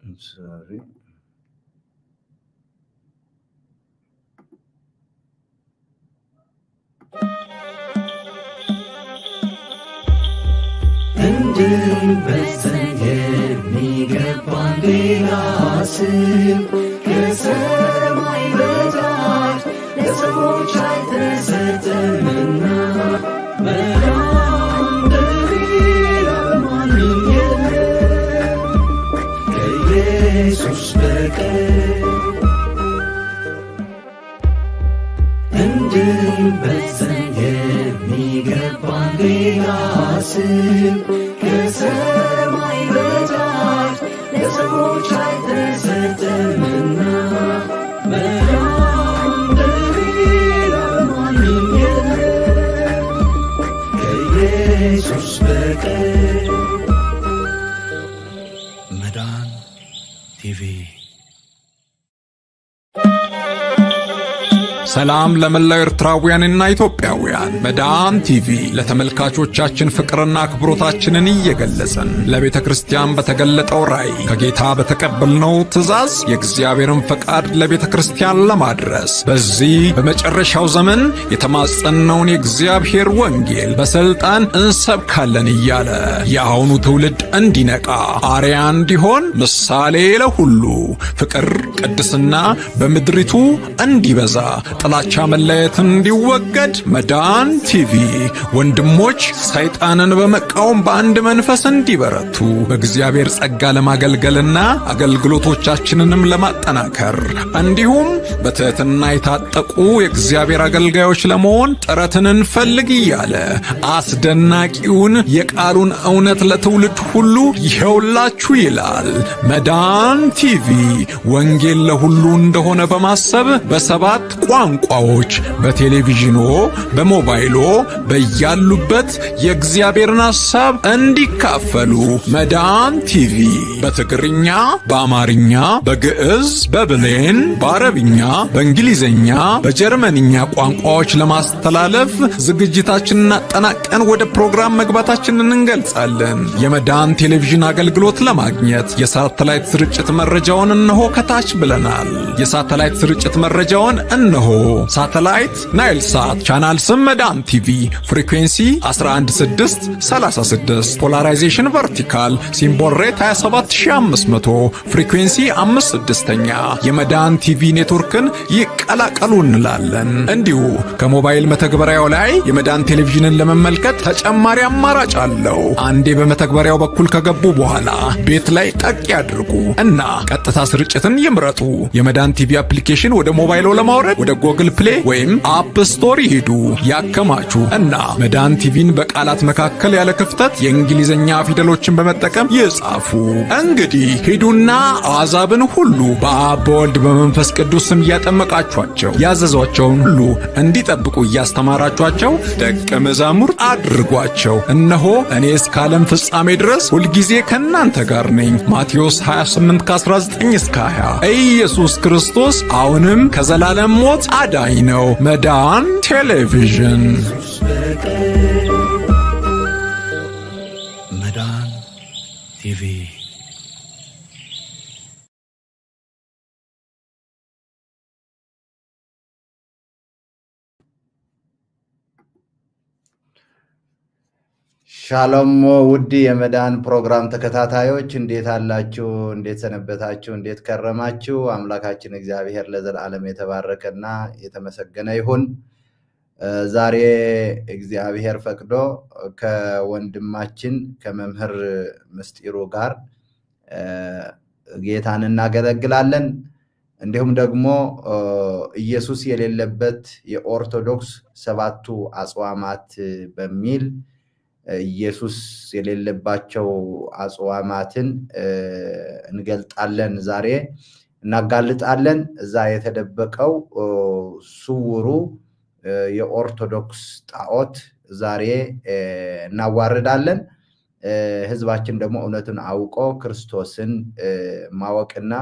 Sorry. እንድንበሰን የሚገባን ሌላ ስም ከሰማይ በታች ለሰዎች አልተሰጠምና፣ መዳን በሌላ በማንም የለም ከኢየሱስ በቀር። እንድንበሰን የሚገባን ሌላ ስም ከሰማይ በታች ለሰዎች አልተሰጠምና፣ መዳን በሌላ በማንም የለም ከኢየሱስ በቀር። መዳን ቲቪ። ሰላም ለመላው ኤርትራውያንና ኢትዮጵያውያን። መዳን ቲቪ ለተመልካቾቻችን ፍቅርና አክብሮታችንን እየገለጽን፣ ለቤተ ክርስቲያን በተገለጠው ራእይ ከጌታ በተቀበልነው ትእዛዝ የእግዚአብሔርን ፈቃድ ለቤተ ክርስቲያን ለማድረስ፣ በዚህ በመጨረሻው ዘመን የተማጸነውን የእግዚአብሔር ወንጌል በሥልጣን እንሰብካለን እያለ፣ የአሁኑ ትውልድ እንዲነቃ፣ አርያ እንዲሆን፣ ምሳሌ ለሁሉ፣ ፍቅር፣ ቅድስና በምድሪቱ እንዲበዛ፣ ጥላቻ፣ መለየት እንዲወገድ፣ መዳን ቲቪ ወንድሞች ሰይጣንን በመቃወም በአንድ መንፈስ እንዲበረቱ፣ በእግዚአብሔር ጸጋ ለማገልገልና አገልግሎቶቻችንንም ለማጠናከር፣ እንዲሁም በትሕትና የታጠቁ የእግዚአብሔር አገልጋዮች ለመሆን ጥረትን እንፈልግ እያለ፣ አስደናቂውን የቃሉን እውነት ለትውልድ ሁሉ ይኸውላችሁ ይላል። መዳን ቲቪ ወንጌል ለሁሉ እንደሆነ በማሰብ በሰባት ቋንቋዎች በቴሌቪዥኖ፣ በሞባይሎ በያሉበት የእግዚአብሔርን ሐሳብ እንዲካፈሉ፣ መዳን ቲቪ በትግርኛ፣ በአማርኛ፣ በግዕዝ፣ በብሌን፣ በአረብኛ፣ በእንግሊዝኛ፣ በጀርመንኛ ቋንቋዎች ለማስተላለፍ ዝግጅታችንን አጠናቀን ወደ ፕሮግራም መግባታችንን እንገልጻለን። የመዳን ቴሌቪዥን አገልግሎት ለማግኘት የሳተላይት ስርጭት መረጃውን እነሆ ከታች ብለናል። የሳተላይት ስርጭት መረጃውን እነሆ። ሳተላይት ናይል ሳት፣ ቻናል ስም መዳን ቲቪ፣ frequency 11636፣ polarization vertical፣ symbol rate 27500፣ frequency 5/6። የመዳን ቲቪ ኔትወርክን ይቀላቀሉ እንላለን። እንዲሁ ከሞባይል መተግበሪያው ላይ የመዳን ቴሌቪዥንን ለመመልከት ተጨማሪ አማራጭ አለው። አንዴ በመተግበሪያው በኩል ከገቡ በኋላ ቤት ላይ ጠቅ ያድርጉ እና ቀጥታ ስርጭትን ይምረጡ። የመዳን ቲቪ application ወደ ሞባይሎ ለማውረድ ወደ Google Play ወይም App Store ይሂዱ፣ ያከማቹ እና መዳን ቲቪን በቃላት መካከል ያለ ክፍተት የእንግሊዝኛ ፊደሎችን በመጠቀም ይጻፉ። እንግዲህ ሂዱና አሕዛብን ሁሉ በአብ፣ በወልድ፣ በመንፈስ ቅዱስ ስም እያጠመቃችኋቸው፣ ያዘዝኋቸውን ሁሉ እንዲጠብቁ እያስተማራችኋቸው ደቀ መዛሙርት አድርጓቸው። እነሆ እኔ እስከ ዓለም ፍጻሜ ድረስ ሁልጊዜ ከእናንተ ጋር ነኝ። ማቴዎስ 28 ከ19 እስከ 20። ኢየሱስ ክርስቶስ አሁንም ከዘላለም ሞት አዳኝ ነው። መዳን ቴሌቪዥን። መዳን ቲቪ። ሻሎም ውድ የመዳን ፕሮግራም ተከታታዮች፣ እንዴት አላችሁ? እንዴት ሰነበታችሁ? እንዴት ከረማችሁ? አምላካችን እግዚአብሔር ለዘላለም የተባረከና የተመሰገነ ይሁን። ዛሬ እግዚአብሔር ፈቅዶ ከወንድማችን ከመምህር ምስጢሩ ጋር ጌታን እናገለግላለን። እንዲሁም ደግሞ ኢየሱስ የሌለበት የኦርቶዶክስ ሰባቱ አጽዋማት በሚል ኢየሱስ የሌለባቸው አጽዋማትን እንገልጣለን፣ ዛሬ እናጋልጣለን። እዛ የተደበቀው ስውሩ የኦርቶዶክስ ጣዖት ዛሬ እናዋርዳለን። ህዝባችን ደግሞ እውነቱን አውቆ ክርስቶስን ማወቅና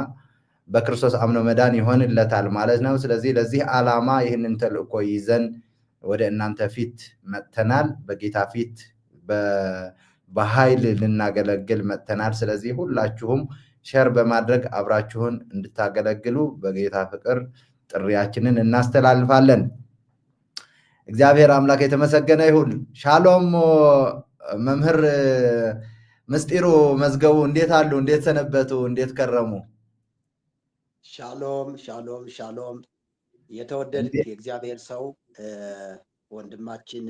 በክርስቶስ አምኖ መዳን ይሆንለታል ማለት ነው። ስለዚህ ለዚህ ዓላማ ይህንን ተልእኮ ይዘን ወደ እናንተ ፊት መጥተናል። በጌታ ፊት በኃይል ልናገለግል መጥተናል። ስለዚህ ሁላችሁም share በማድረግ አብራችሁን እንድታገለግሉ በጌታ ፍቅር ጥሪያችንን እናስተላልፋለን። እግዚአብሔር አምላክ የተመሰገነ ይሁን። ሻሎም መምህር ምስጢሩ መዝገቡ፣ እንዴት አሉ? እንዴት ሰነበቱ? እንዴት ከረሙ? ሻሎም ሻሎም ሻሎም። የተወደድክ የእግዚአብሔር ሰው ወንድማችን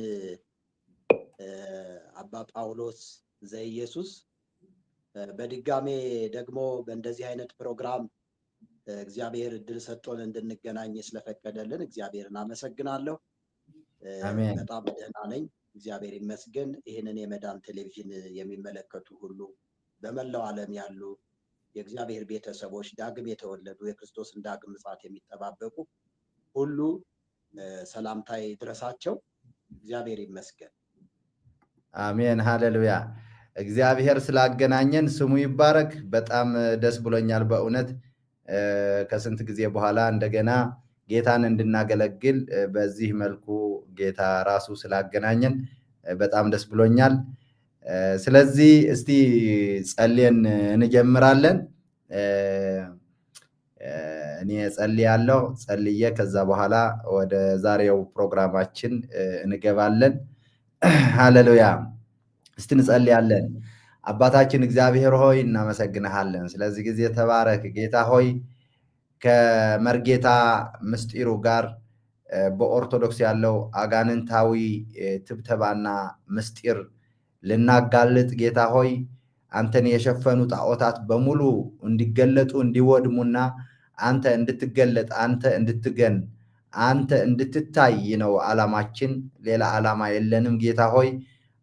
አባ ጳውሎስ ዘኢየሱስ፣ በድጋሜ ደግሞ በእንደዚህ አይነት ፕሮግራም እግዚአብሔር እድል ሰጥቶን እንድንገናኝ ስለፈቀደልን እግዚአብሔርን አመሰግናለሁ። በጣም ደህና ነኝ፣ እግዚአብሔር ይመስገን። ይህንን የመዳን ቴሌቪዥን የሚመለከቱ ሁሉ፣ በመላው ዓለም ያሉ የእግዚአብሔር ቤተሰቦች፣ ዳግም የተወለዱ፣ የክርስቶስን ዳግም ምጽአት የሚጠባበቁ ሁሉ ሰላምታ ይድረሳቸው። እግዚአብሔር ይመስገን። አሜን፣ ሃሌሉያ። እግዚአብሔር ስላገናኘን ስሙ ይባረክ። በጣም ደስ ብሎኛል በእውነት፣ ከስንት ጊዜ በኋላ እንደገና ጌታን እንድናገለግል በዚህ መልኩ ጌታ ራሱ ስላገናኘን በጣም ደስ ብሎኛል። ስለዚህ እስቲ ጸልየን እንጀምራለን። እኔ ጸልያለሁ። ጸልዬ ከዛ በኋላ ወደ ዛሬው ፕሮግራማችን እንገባለን። ሃሌሉያ። እስቲ እንጸልያለን። አባታችን እግዚአብሔር ሆይ፣ እናመሰግንሃለን። ስለዚህ ጊዜ ተባረክ። ጌታ ሆይ፣ ከመርጌታ ምስጢሩ ጋር በኦርቶዶክስ ያለው አጋንንታዊ ትብተባና ምስጢር ልናጋልጥ፣ ጌታ ሆይ፣ አንተን የሸፈኑ ጣዖታት በሙሉ እንዲገለጡ፣ እንዲወድሙና አንተ እንድትገለጥ፣ አንተ እንድትገን፣ አንተ እንድትታይ ነው ዓላማችን። ሌላ ዓላማ የለንም። ጌታ ሆይ፣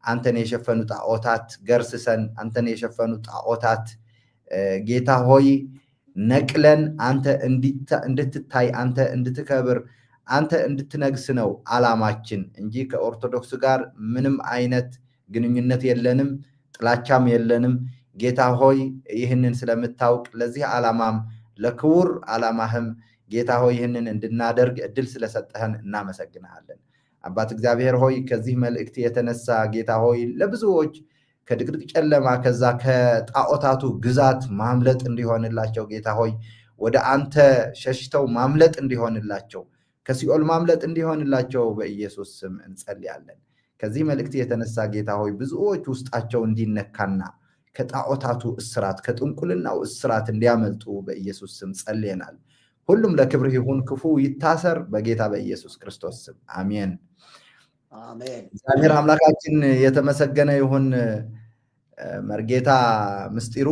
አንተን የሸፈኑ ጣዖታት ገርስሰን፣ አንተን የሸፈኑ ጣዖታት ጌታ ሆይ ነቅለን፣ አንተ እንድትታይ፣ አንተ እንድትከብር፣ አንተ እንድትነግስ ነው ዓላማችን እንጂ ከኦርቶዶክስ ጋር ምንም አይነት ግንኙነት የለንም፣ ጥላቻም የለንም። ጌታ ሆይ፣ ይህንን ስለምታውቅ፣ ለዚህ ዓላማም ለክቡር ዓላማህም ጌታ ሆይ ይህንን እንድናደርግ እድል ስለሰጠህን እናመሰግንሃለን። አባት እግዚአብሔር ሆይ፣ ከዚህ መልእክት የተነሳ ጌታ ሆይ ለብዙዎች ከድቅድቅ ጨለማ፣ ከዛ ከጣዖታቱ ግዛት ማምለጥ እንዲሆንላቸው፣ ጌታ ሆይ ወደ አንተ ሸሽተው ማምለጥ እንዲሆንላቸው፣ ከሲኦል ማምለጥ እንዲሆንላቸው በኢየሱስ ስም እንጸልያለን። ከዚህ መልእክት የተነሳ ጌታ ሆይ ብዙዎች ውስጣቸው እንዲነካና ከጣዖታቱ እስራት፣ ከጥንቁልናው እስራት እንዲያመልጡ በኢየሱስ ስም ጸልየናል። ሁሉም ለክብርህ ይሁን፣ ክፉ ይታሰር በጌታ በኢየሱስ ክርስቶስ ስም፣ አሜን። አሜን። እግዚአብሔር አምላካችን የተመሰገነ ይሁን። መርጌታ ምስጢሩ፣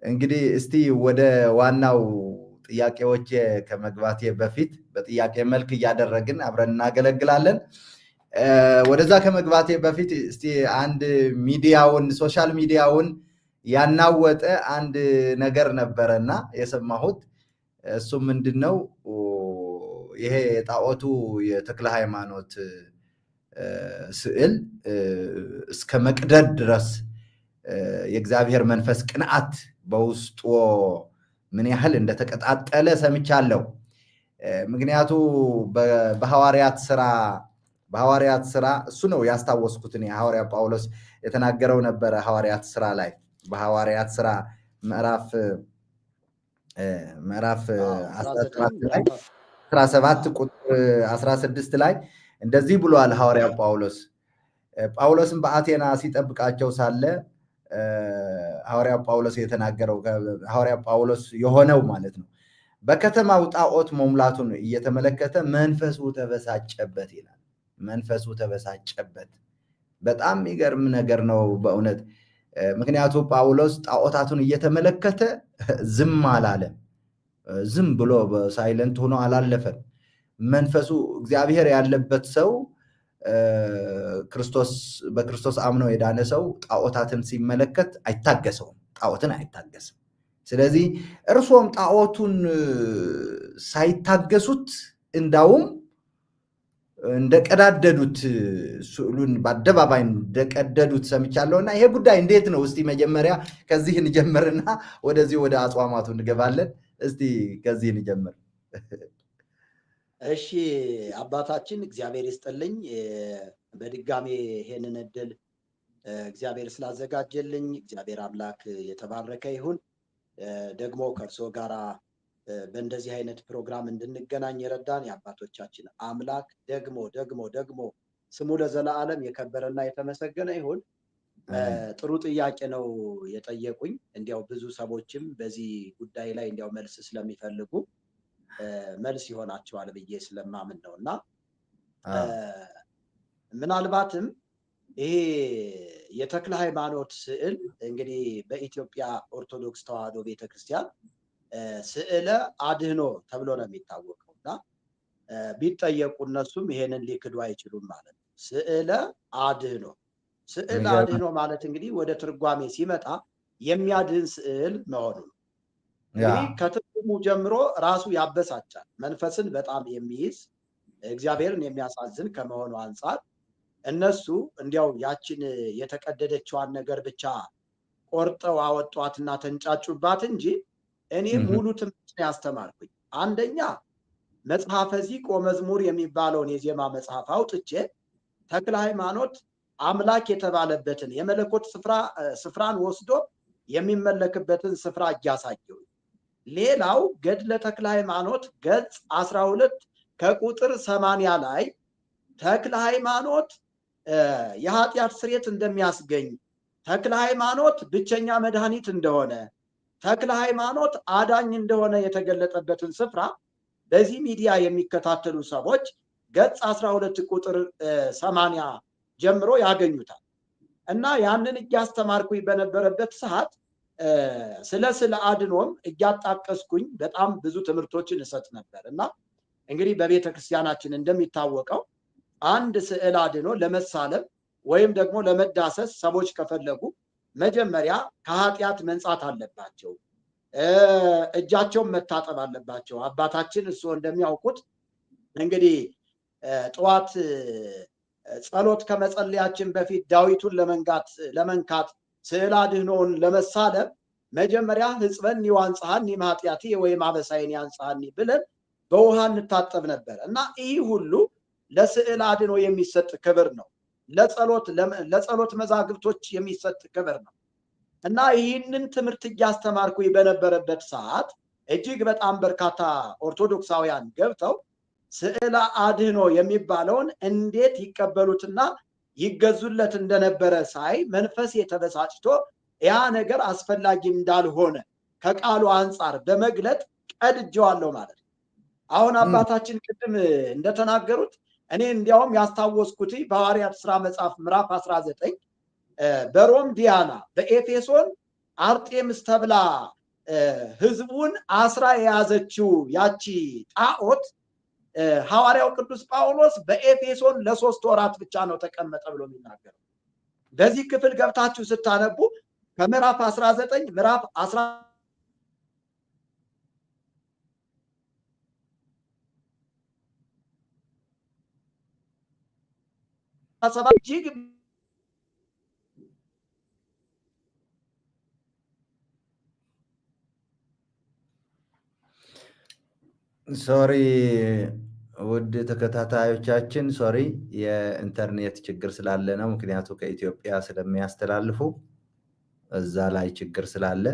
እንግዲህ እስቲ ወደ ዋናው ጥያቄዎች ከመግባቴ በፊት፣ በጥያቄ መልክ እያደረግን አብረን እናገለግላለን። ወደዛ ከመግባቴ በፊት እስቲ አንድ ሚዲያውን፣ social media ውን ያናወጠ አንድ ነገር ነበረና የሰማሁት፣ እሱም ምንድን ነው? ይሄ የጣዖቱ የተክለ ሃይማኖት ስዕል እስከ መቅደድ ድረስ የእግዚአብሔር መንፈስ ቅንዓት በውስጡ ምን ያህል እንደተቀጣጠለ ሰምቻለሁ። ምክንያቱ በሐዋርያት ስራ እሱ ነው ያስታወስኩት እኔ፣ ሐዋርያ ጳውሎስ የተናገረው ነበረ ሐዋርያት ስራ ላይ፣ በሐዋርያት ስራ ምዕራፍ 17 ቁጥር 16 ላይ እንደዚህ ብሏል ሐዋርያው ጳውሎስ። ጳውሎስም በአቴና ሲጠብቃቸው ሳለ፣ ሐዋርያው ጳውሎስ የተናገረው፣ ሐዋርያው ጳውሎስ የሆነው ማለት ነው፣ በከተማው ጣዖት መሙላቱን እየተመለከተ መንፈሱ ተበሳጨበት ይላል። መንፈሱ ተበሳጨበት። በጣም የሚገርም ነገር ነው በእውነት። ምክንያቱ ጳውሎስ ጣዖታቱን እየተመለከተ ዝም አላለም። ዝም ብሎ በ silent ሆኖ አላለፈም። መንፈሱ፣ እግዚአብሔር ያለበት ሰው፣ ክርስቶስ በክርስቶስ አምኖ የዳነ ሰው ጣዖታትን ሲመለከት አይታገሰውም። ጣዖትን አይታገስም። ስለዚህ እርሶም ጣዖቱን ሳይታገሱት እንዳውም እንደቀዳደዱት፣ ስዕሉን በአደባባይ እንደቀደዱት ሰምቻለሁ። እና ይሄ ጉዳይ እንዴት ነው? እስቲ መጀመሪያ ከዚህ እንጀምርና ወደዚህ ወደ አጽዋማቱ እንገባለን። እስቲ ከዚህ እንጀምር። እሺ አባታችን፣ እግዚአብሔር ይስጥልኝ። በድጋሜ ይሄንን እድል እግዚአብሔር ስላዘጋጀልኝ እግዚአብሔር አምላክ የተባረከ ይሁን። ደግሞ ከእርሶ ጋራ በእንደዚህ አይነት ፕሮግራም እንድንገናኝ የረዳን የአባቶቻችን አምላክ ደግሞ ደግሞ ደግሞ ስሙ ለዘላለም የከበረና የተመሰገነ ይሁን። ጥሩ ጥያቄ ነው የጠየቁኝ። እንዲያው ብዙ ሰዎችም በዚህ ጉዳይ ላይ እንዲያው መልስ ስለሚፈልጉ መልስ ይሆናቸዋል ብዬ ስለማምን ነው። እና ምናልባትም ይሄ የተክለ ሃይማኖት ስዕል እንግዲህ በኢትዮጵያ ኦርቶዶክስ ተዋሕዶ ቤተክርስቲያን ስዕለ አድህኖ ተብሎ ነው የሚታወቀው። እና ቢጠየቁ እነሱም ይሄንን ሊክዱ አይችሉም ማለት ነው። ስዕለ አድህኖ፣ ስዕል አድህኖ ማለት እንግዲህ ወደ ትርጓሜ ሲመጣ የሚያድህን ስዕል መሆኑ ነው። እንግዲህ ከትርጉሙ ጀምሮ ራሱ ያበሳጫል። መንፈስን በጣም የሚይዝ፣ እግዚአብሔርን የሚያሳዝን ከመሆኑ አንጻር እነሱ እንዲያው ያችን የተቀደደችዋን ነገር ብቻ ቆርጠው አወጧትና ተንጫጩባት እንጂ እኔ ሙሉ ትምህርት ነው ያስተማርኩኝ። አንደኛ መጽሐፈ ዚቅ ወመዝሙር የሚባለውን የዜማ መጽሐፍ አውጥቼ ተክለ ሃይማኖት አምላክ የተባለበትን የመለኮት ስፍራን ወስዶ የሚመለክበትን ስፍራ እያሳየው፣ ሌላው ገድለ ተክለ ሃይማኖት ገጽ 12 ከቁጥር 80 ላይ ተክለ ሃይማኖት የኃጢአት ስርየት እንደሚያስገኝ፣ ተክለ ሃይማኖት ብቸኛ መድኃኒት እንደሆነ፣ ተክለ ሃይማኖት አዳኝ እንደሆነ የተገለጠበትን ስፍራ በዚህ ሚዲያ የሚከታተሉ ሰዎች ገጽ 12 ቁጥር 80 ጀምሮ ያገኙታል። እና ያንን እያስተማርኩኝ በነበረበት ሰዓት ስለ ስለ አድኖም እያጣቀስኩኝ በጣም ብዙ ትምህርቶችን እሰጥ ነበር። እና እንግዲህ በቤተ ክርስቲያናችን እንደሚታወቀው አንድ ስዕል አድኖ ለመሳለም ወይም ደግሞ ለመዳሰስ ሰዎች ከፈለጉ መጀመሪያ ከኃጢአት መንጻት አለባቸው፣ እጃቸውን መታጠብ አለባቸው። አባታችን እርስዎ እንደሚያውቁት እንግዲህ ጠዋት ጸሎት ከመጸለያችን በፊት ዳዊቱን ለመንካት፣ ስዕል አድህኖውን ለመሳለም መጀመሪያ "ህጽበኒ ወአንጽሐኒ እምኃጢአትየ" ወይም "አበሳዬን ያንጽሐኒ" ብለን በውሃ እንታጠብ ነበር። እና ይህ ሁሉ ለስዕል አድኖ የሚሰጥ ክብር ነው። ለጸሎት መዛግብቶች የሚሰጥ ክብር ነው። እና ይህንን ትምህርት እያስተማርኩኝ በነበረበት ሰዓት እጅግ በጣም በርካታ ኦርቶዶክሳውያን ገብተው ስዕለ አድህኖ የሚባለውን እንዴት ይቀበሉትና ይገዙለት እንደነበረ ሳይ መንፈስ የተበሳጭቶ ያ ነገር አስፈላጊ እንዳልሆነ ከቃሉ አንጻር በመግለጥ ቀድጄዋለሁ ማለት ነው። አሁን አባታችን ቅድም እንደተናገሩት እኔ እንዲያውም ያስታወስኩት በሐዋርያት ስራ መጽሐፍ ምዕራፍ 19 በሮም ዲያና፣ በኤፌሶን አርጤምስ ተብላ ህዝቡን አስራ የያዘችው ያቺ ጣዖት ሐዋርያው ቅዱስ ጳውሎስ በኤፌሶን ለ3 ወራት ብቻ ነው ተቀመጠ ብሎ የሚናገረው። በዚህ ክፍል ገብታችሁ ስታነቡ ከምዕራፍ 19 ምዕራፍ 17 እጅግ Sorry ውድ ተከታታዮቻችን፣ sorry፣ የኢንተርኔት ችግር ስላለ ነው። ምክንያቱ ከኢትዮጵያ ስለሚያስተላልፉ እዛ ላይ ችግር ስላለ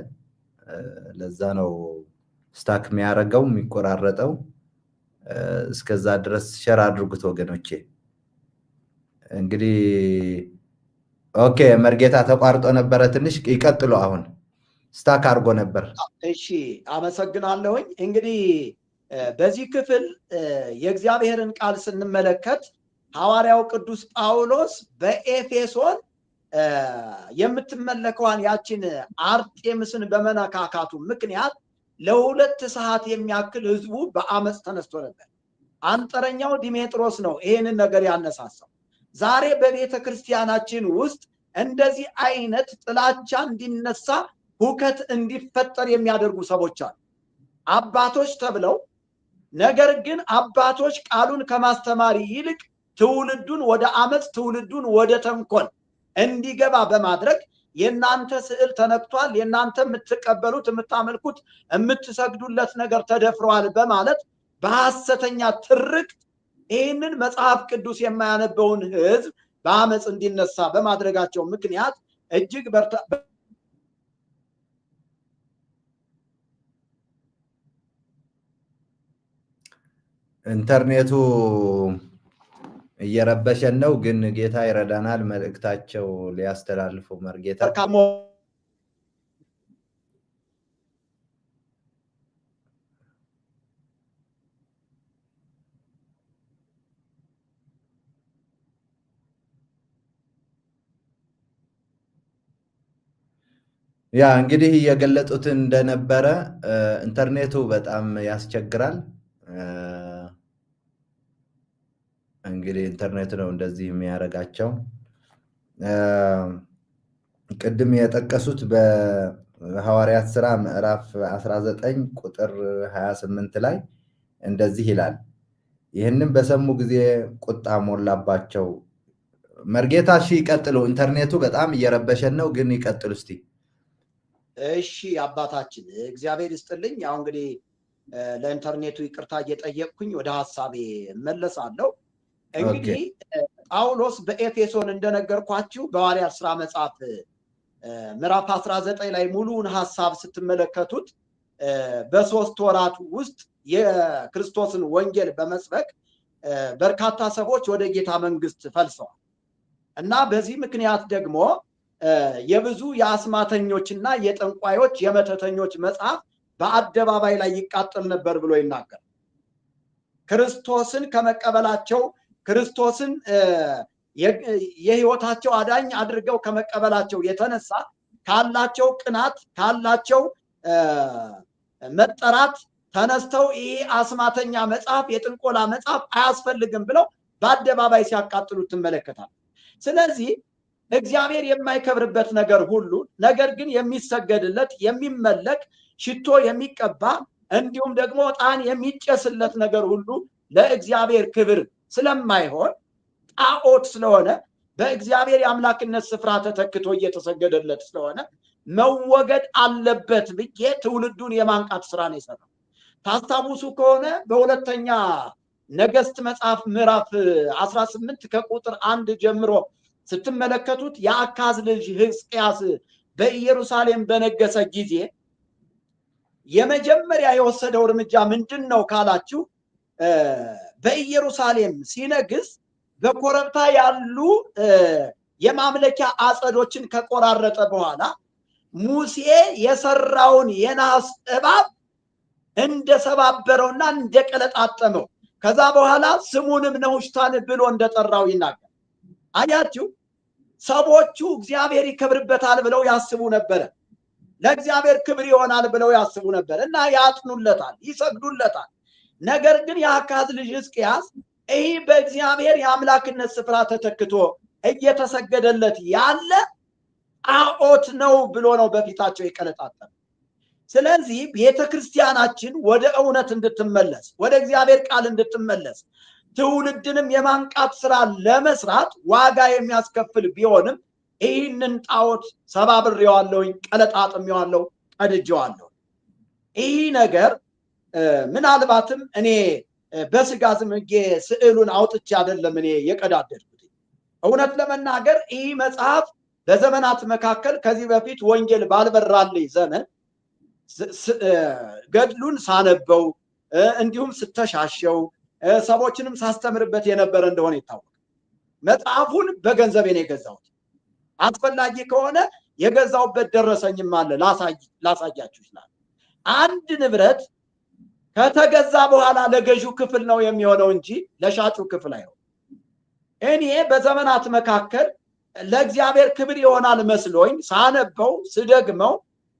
ለዛ ነው stuck የሚያደርገው፣ የሚቆራረጠው። እስከዛ ድረስ share አድርጉት ወገኖቼ። እንግዲህ okay፣ መርጌታ ተቋርጦ ነበረ ትንሽ፣ ይቀጥሉ። አሁን stuck አድርጎ ነበር። እሺ፣ አመሰግናለሁኝ። እንግዲህ በዚህ ክፍል የእግዚአብሔርን ቃል ስንመለከት ሐዋርያው ቅዱስ ጳውሎስ በኤፌሶን የምትመለከዋን ያችን አርጤምስን በመነካካቱ ምክንያት ለ2 ሰዓት የሚያክል ህዝቡ በአመፅ ተነስቶ ነበር። አንጥረኛው ዲሜጥሮስ ነው ይሄንን ነገር ያነሳሳው። ዛሬ በቤተ ክርስቲያናችን ውስጥ እንደዚህ አይነት ጥላቻ እንዲነሳ፣ ሁከት እንዲፈጠር የሚያደርጉ ሰዎች አሉ። አባቶች ተብለው፣ ነገር ግን አባቶች ቃሉን ከማስተማር ይልቅ ትውልዱን ወደ አመፅ፣ ትውልዱን ወደ ተንኮል እንዲገባ በማድረግ የእናንተ ስዕል ተነክቷል፣ የእናንተ የምትቀበሉት፣ የምታመልኩት፣ የምትሰግዱለት ነገር ተደፍረዋል በማለት በሐሰተኛ ትርክት ይህንን መጽሐፍ ቅዱስ የማያነበውን ህዝብ በአመፅ እንዲነሳ በማድረጋቸው ምክንያት እጅግ ኢንተርኔቱ እየረበሸን ነው፣ ግን ጌታ ይረዳናል። መልእክታቸው ሊያስተላልፉ መርጌታ ያ እንግዲህ እየገለጡት እንደነበረ ኢንተርኔቱ በጣም ያስቸግራል። እንግዲህ ኢንተርኔት ነው እንደዚህ የሚያደርጋቸው። ቅድም የጠቀሱት በሐዋርያት ስራ ምዕራፍ 19 ቁጥር 28 ላይ እንደዚህ ይላል፣ ይህንም በሰሙ ጊዜ ቁጣ ሞላባቸው። መርጌታ እሺ ይቀጥሉ። ኢንተርኔቱ በጣም እየረበሸን ነው፣ ግን ይቀጥሉ እስቲ። እሺ አባታችን እግዚአብሔር ይስጥልኝ። ያው እንግዲህ ለኢንተርኔቱ ይቅርታ እየጠየቅኩኝ ወደ ሀሳቤ እመለሳለሁ። እንግዲህ ጳውሎስ በኤፌሶን እንደነገርኳችሁ በሐዋርያት ስራ መጽሐፍ ምዕራፍ 19 ላይ ሙሉውን ሀሳብ ስትመለከቱት በ3 ወራት ውስጥ የክርስቶስን ወንጌል በመስበክ በርካታ ሰዎች ወደ ጌታ መንግስት ፈልሰዋል እና በዚህ ምክንያት ደግሞ የብዙ የአስማተኞችና የጠንቋዮች የመተተኞች መጽሐፍ በአደባባይ ላይ ይቃጠል ነበር ብሎ ይናገራል። ክርስቶስን ከመቀበላቸው ክርስቶስን የህይወታቸው አዳኝ አድርገው ከመቀበላቸው የተነሳ ካላቸው ቅናት ካላቸው መጠራት ተነስተው ይሄ አስማተኛ መጽሐፍ የጥንቆላ መጽሐፍ አያስፈልግም ብለው በአደባባይ ሲያቃጥሉ ትመለከታለህ። ስለዚህ እግዚአብሔር የማይከብርበት ነገር ሁሉ ነገር ግን የሚሰገድለት የሚመለክ ሽቶ የሚቀባ እንዲሁም ደግሞ ዕጣን የሚጨስለት ነገር ሁሉ ለእግዚአብሔር ክብር ስለማይሆን ጣዖት ስለሆነ በእግዚአብሔር የአምላክነት ስፍራ ተተክቶ እየተሰገደለት ስለሆነ መወገድ አለበት ብዬ ትውልዱን የማንቃት ስራ ነው የሰራው። ታስታውሱ ከሆነ በሁለተኛ ነገሥት መጽሐፍ ምዕራፍ 18 ከቁጥር 1 ጀምሮ ስትመለከቱት የአካዝ ልጅ ሕዝቅያስ በኢየሩሳሌም በነገሰ ጊዜ የመጀመሪያ የወሰደው እርምጃ ምንድነው ካላችሁ በኢየሩሳሌም ሲነግስ በኮረብታ ያሉ የማምለኪያ አጸዶችን ከቆራረጠ በኋላ ሙሴ የሰራውን የናስ እባብ እንደሰባበረውና እንደቀለጣጠመው ከዛ በኋላ ስሙንም ነሁሽታን ብሎ እንደጠራው ይናገራል። አያችሁ፣ ሰዎቹ እግዚአብሔር ይከብርበታል ብለው ያስቡ ነበር። ለእግዚአብሔር ክብር ይሆናል ብለው ያስቡ ነበር እና ያጥኑለታል፣ ይሰግዱለታል። ነገር ግን የአካዝ ልጅ ሕዝቅያስ ይህ በእግዚአብሔር የአምላክነት ስፍራ ተተክቶ እየተሰገደለት ያለ ጣዖት ነው ብሎ ነው በፊታቸው የቀለጣጠመው። ስለዚህ ቤተክርስቲያናችን ወደ እውነት እንድትመለስ፣ ወደ እግዚአብሔር ቃል እንድትመለስ ትውልድንም የማንቃት ስራ ለመስራት ዋጋ የሚያስከፍል ቢሆንም ይህንን ጣዖት ሰባብሬዋለሁኝ፣ ቀለጣጥሜዋለሁ፣ ቀድጄዋለሁ። ይህ ነገር ምናልባትም እኔ በስጋ ዝምጌ ስዕሉን አውጥቼ አይደለም እኔ የቀዳደድኩት። እውነት ለመናገር ይህ መጽሐፍ በዘመናት መካከል ከዚህ በፊት ወንጌል ባልበራልኝ ዘመን ገድሉን ሳነበው እንዲሁም ስተሻሸው ሰዎችንም ሳስተምርበት የነበረ እንደሆነ ይታወቃል። መጽሐፉን በገንዘቤ ነው የገዛሁት። አስፈላጊ ከሆነ የገዛሁበት ደረሰኝም አለ፣ ላሳያችሁ ይችላል። አንድ ንብረት ከተገዛ በኋላ ለገዢው ክፍል ነው የሚሆነው እንጂ ለሻጩ ክፍል አይሆንም። እኔ በዘመናት መካከል ለእግዚአብሔር ክብር ይሆናል መስሎኝ ሳነበው ስደግመው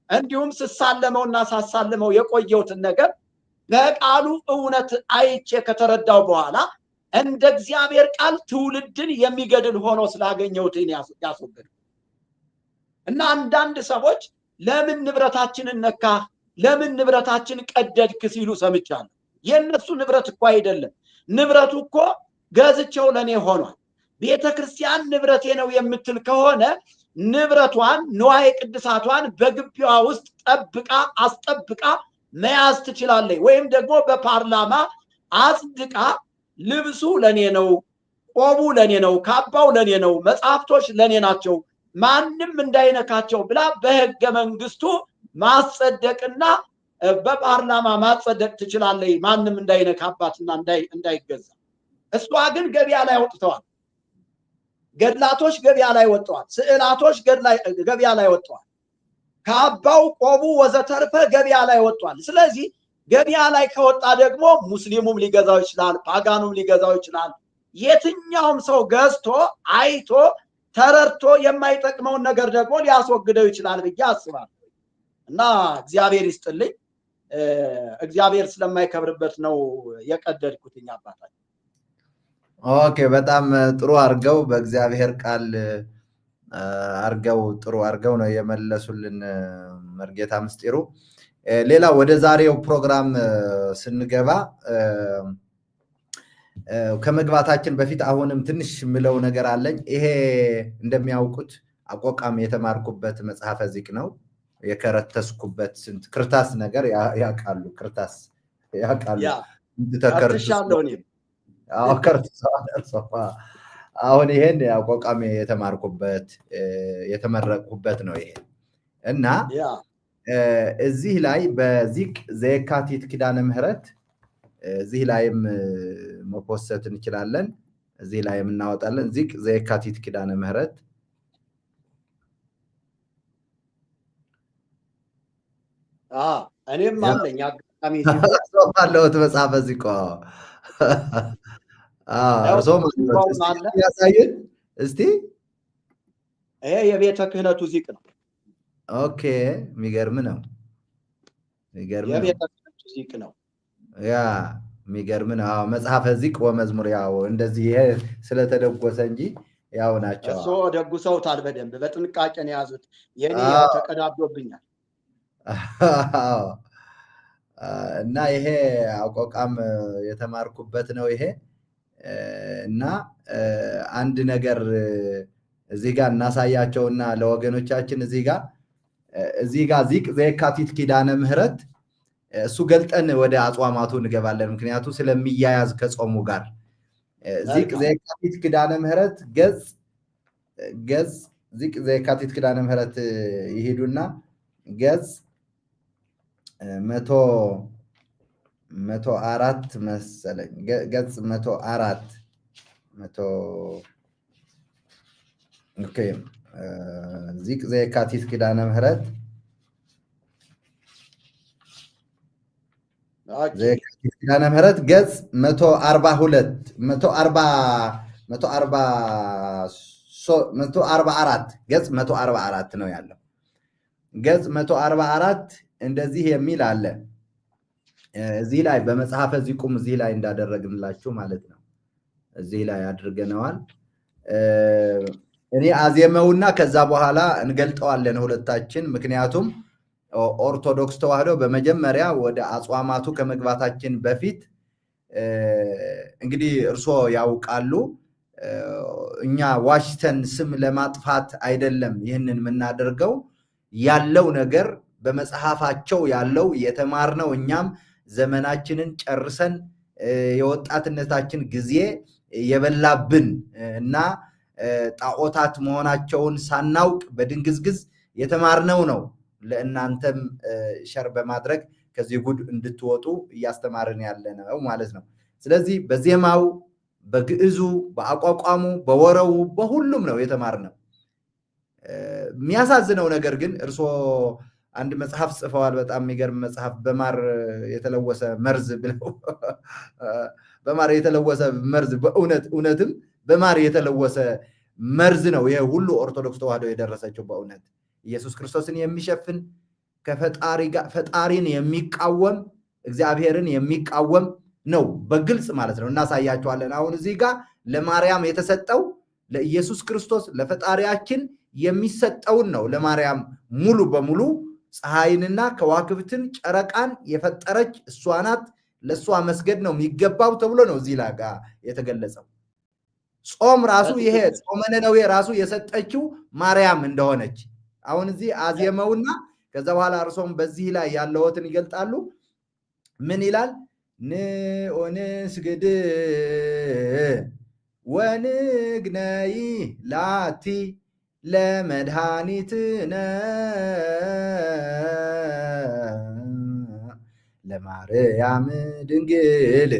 እንዲሁም ስሳለመውና ሳሳልመው የቆየሁትን ነገር በቃሉ እውነት አይቼ ከተረዳው በኋላ እንደ እግዚአብሔር ቃል ትውልድን የሚገድል ሆኖ ስላገኘሁት እኔ ያስወገድኩት። እና አንዳንድ ሰዎች ለምን ንብረታችንን ነካህ፣ ለምን ንብረታችን ቀደድክ ሲሉ ሰምቻለሁ። የነሱ ንብረት እኮ አይደለም። ንብረቱ እኮ ገዝቼው ለኔ ሆኗል። ቤተክርስቲያን ንብረቴ ነው የምትል ከሆነ ንብረቷን ንዋየ ቅድሳቷን በግቢዋ ውስጥ ጠብቃ አስጠብቃ መያዝ ትችላለች። ወይም ደግሞ በፓርላማ አጽድቃ ልብሱ ለኔ ነው፣ ቆቡ ለኔ ነው፣ ካባው ለኔ ነው፣ መጽሐፍቶች ለኔ ናቸው፣ ማንም እንዳይነካቸው ብላ በህገ መንግስቱ ማስጸደቅና በፓርላማ ማጸደቅ ትችላለች፣ ማንም እንዳይነካባትና እንዳይገዛ። እሷ ግን ገበያ ላይ ወጥተዋል። ገድላቶች ገበያ ላይ ወጥተዋል። ስዕላቶች ገበያ ላይ ወጥተዋል። ካባው፣ ቆቡ ወዘተርፈ ገበያ ላይ ወጥቷል። ስለዚህ ገበያ ላይ ከወጣ ደግሞ ሙስሊሙም ሊገዛው ይችላል፣ ፓጋኑም ሊገዛው ይችላል። የትኛውም ሰው ገዝቶ አይቶ ተረድቶ የማይጠቅመውን ነገር ደግሞ ሊያስወግደው ይችላል ብዬ አስባለሁ። እና እግዚአብሔር ይስጥልኝ። እግዚአብሔር ስለማይከብርበት ነው የቀደድኩትኝ አባታችን። Okay፣ በጣም ጥሩ አድርገው በእግዚአብሔር ቃል አርገው ጥሩ አርገው ነው የመለሱልን መርጌታ ምስጢሩ። ሌላ ወደ ዛሬው ፕሮግራም ስንገባ ከመግባታችን በፊት አሁንም ትንሽ የምለው ነገር አለኝ። ይሄ እንደሚያውቁት አቆቃም የተማርኩበት መጽሐፈ ዚቅ ነው። የከረተስኩበት ስንት ክርታስ ነገር ያውቃሉ፣ ክርታስ ያውቃሉ። አሁን ይሄን አቆቃም የተማርኩበት የተመረቅኩበት ነው ይሄ እና እዚህ ላይ በዚቅ ዘየካቲት ኪዳነ ምህረት እዚህ ላይም መፖሰት እንችላለን። እዚህ ላይም እናወጣለን። ዚቅ ዘየካቲት ኪዳነ ምህረት እኔም አለኝ አጋጣሚ አለሁት መጽሐፈ ዚቅ እርስዎም ያሳዩን እስቲ። ይሄ የቤተ ክህነቱ ዚቅ ነው። Okay፣ የሚገርም ነው። የቤተ ክህነቱ ዚቅ ነው። ያ የሚገርም ነው። መጽሐፈ ዚቅ ወመዝሙር ያው እንደዚህ ይሄ ስለተደጎሰ እንጂ ያው ናቸው። እርስዎ ደጉሰውታል በደንብ በጥንቃቄ ነው የያዙት። የኔ ያው ተቀዳዶብኛል። እና ይሄ አቆቃም የተማርኩበት ነው ይሄ እና አንድ ነገር እዚህ ጋር እናሳያቸውና ለወገኖቻችን እዚህ ጋር ዚቅ ዘየካቲት ኪዳነ ምህረት እሱ ገልጠን ወደ አጽዋማቱ እንገባለን። ምክንያቱ ስለሚያያዝ ከጾሙ ጋር ዚቅ ዘየካቲት ኪዳነ ምህረት ገጽ ዚቅ ዘየካቲት ኪዳነ ምህረት ይሄዱና ገጽ 104 መሰለኝ፣ ገጽ 104 መቶ okay፣ ዚቅ ዘየካቲት ኪዳነ ምህረት ዘየካቲት ኪዳነ ምህረት ገጽ 142 144 ገጽ 144 ነው ያለው። ገጽ 144 እንደዚህ የሚል አለ። እዚህ ላይ በመጽሐፈ ዚቁም እዚህ ላይ እንዳደረግንላችሁ ማለት ነው። እዚህ ላይ አድርገነዋል። እኔ አዜመውና ከዛ በኋላ እንገልጠዋለን ሁለታችን። ምክንያቱም ኦርቶዶክስ ተዋህዶ በመጀመሪያ ወደ አጽዋማቱ ከመግባታችን በፊት እንግዲህ እርስዎ ያውቃሉ፣ እኛ ዋሽተን ስም ለማጥፋት አይደለም ይህንን የምናደርገው። ያለው ነገር በመጽሐፋቸው ያለው የተማርነው እኛም ዘመናችንን ጨርሰን የወጣትነታችን ጊዜ የበላብን እና ጣዖታት መሆናቸውን ሳናውቅ በድንግዝግዝ የተማርነው ነው። ለእናንተም share በማድረግ ከዚህ ጉድ እንድትወጡ እያስተማርን ያለ ነው ማለት ነው። ስለዚህ በዜማው፣ በግዕዙ፣ በአቋቋሙ፣ በወረቡ በሁሉም ነው የተማርነው። የሚያሳዝነው ነገር ግን እርስዎ አንድ መጽሐፍ ጽፈዋል። በጣም የሚገርም መጽሐፍ፣ በማር የተለወሰ መርዝ ብለው በማር የተለወሰ መርዝ፣ በእውነት እውነትም በማር የተለወሰ መርዝ ነው ይሄ ሁሉ ኦርቶዶክስ ተዋህዶ የደረሰችው። በእውነት ኢየሱስ ክርስቶስን የሚሸፍን ከፈጣሪ ጋር ፈጣሪን የሚቃወም እግዚአብሔርን የሚቃወም ነው በግልጽ ማለት ነው። እናሳያቸዋለን። አሁን እዚህ ጋር ለማርያም የተሰጠው ለኢየሱስ ክርስቶስ ለፈጣሪያችን የሚሰጠውን ነው። ለማርያም ሙሉ በሙሉ ፀሐይንና ከዋክብትን ጨረቃን የፈጠረች እሷ ናት፣ ለእሷ መስገድ ነው የሚገባው ተብሎ ነው እዚህ ላይ የተገለጸው። ጾም ራሱ ይሄ ጾመ ነነዌ ራሱ የሰጠችው ማርያም እንደሆነች አሁን እዚህ አዜመውና ከዛ በኋላ እርሶም በዚህ ላይ ያለዎትን ይገልጣሉ። ምን ይላል? ንኦንስግድ ወንግነይ ላቲ ለመድኃኒትነ ለማርያም ድንግል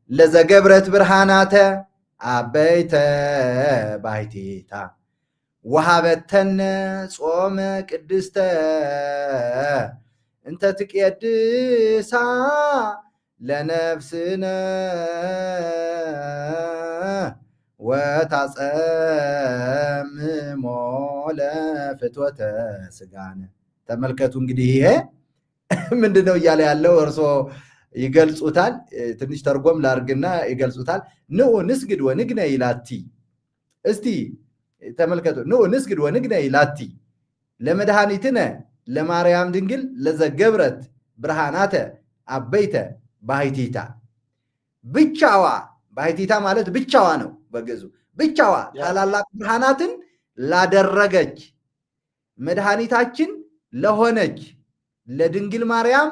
ለዘገብረት ብርሃናተ አበይተ ባሕቲታ ወሃበተነ ጾመ ቅድስተ እንተ ትቄድሳ ለነፍስነ ወታጸምሞ ለፍትወተ ስጋነ። ተመልከቱ እንግዲህ ይሄ ምንድን ነው እያለ ያለው? እርሶ ይገልጹታል። ትንሽ ተርጎም ላርግና ይገልጹታል። ንዑ ንስግድ ወንግነይ ላቲ። እስቲ ተመልከቱ። ንዑ ንስግድ ወንግነይ ላቲ ለመድኃኒትነ ለማርያም ድንግል ለዘገብረት ብርሃናተ አበይተ ባሕቲታ። ብቻዋ፣ ባሕቲታ ማለት ብቻዋ ነው በግዕዙ። ብቻዋ ታላላቅ ብርሃናትን ላደረገች፣ መድኃኒታችን ለሆነች ለድንግል ማርያም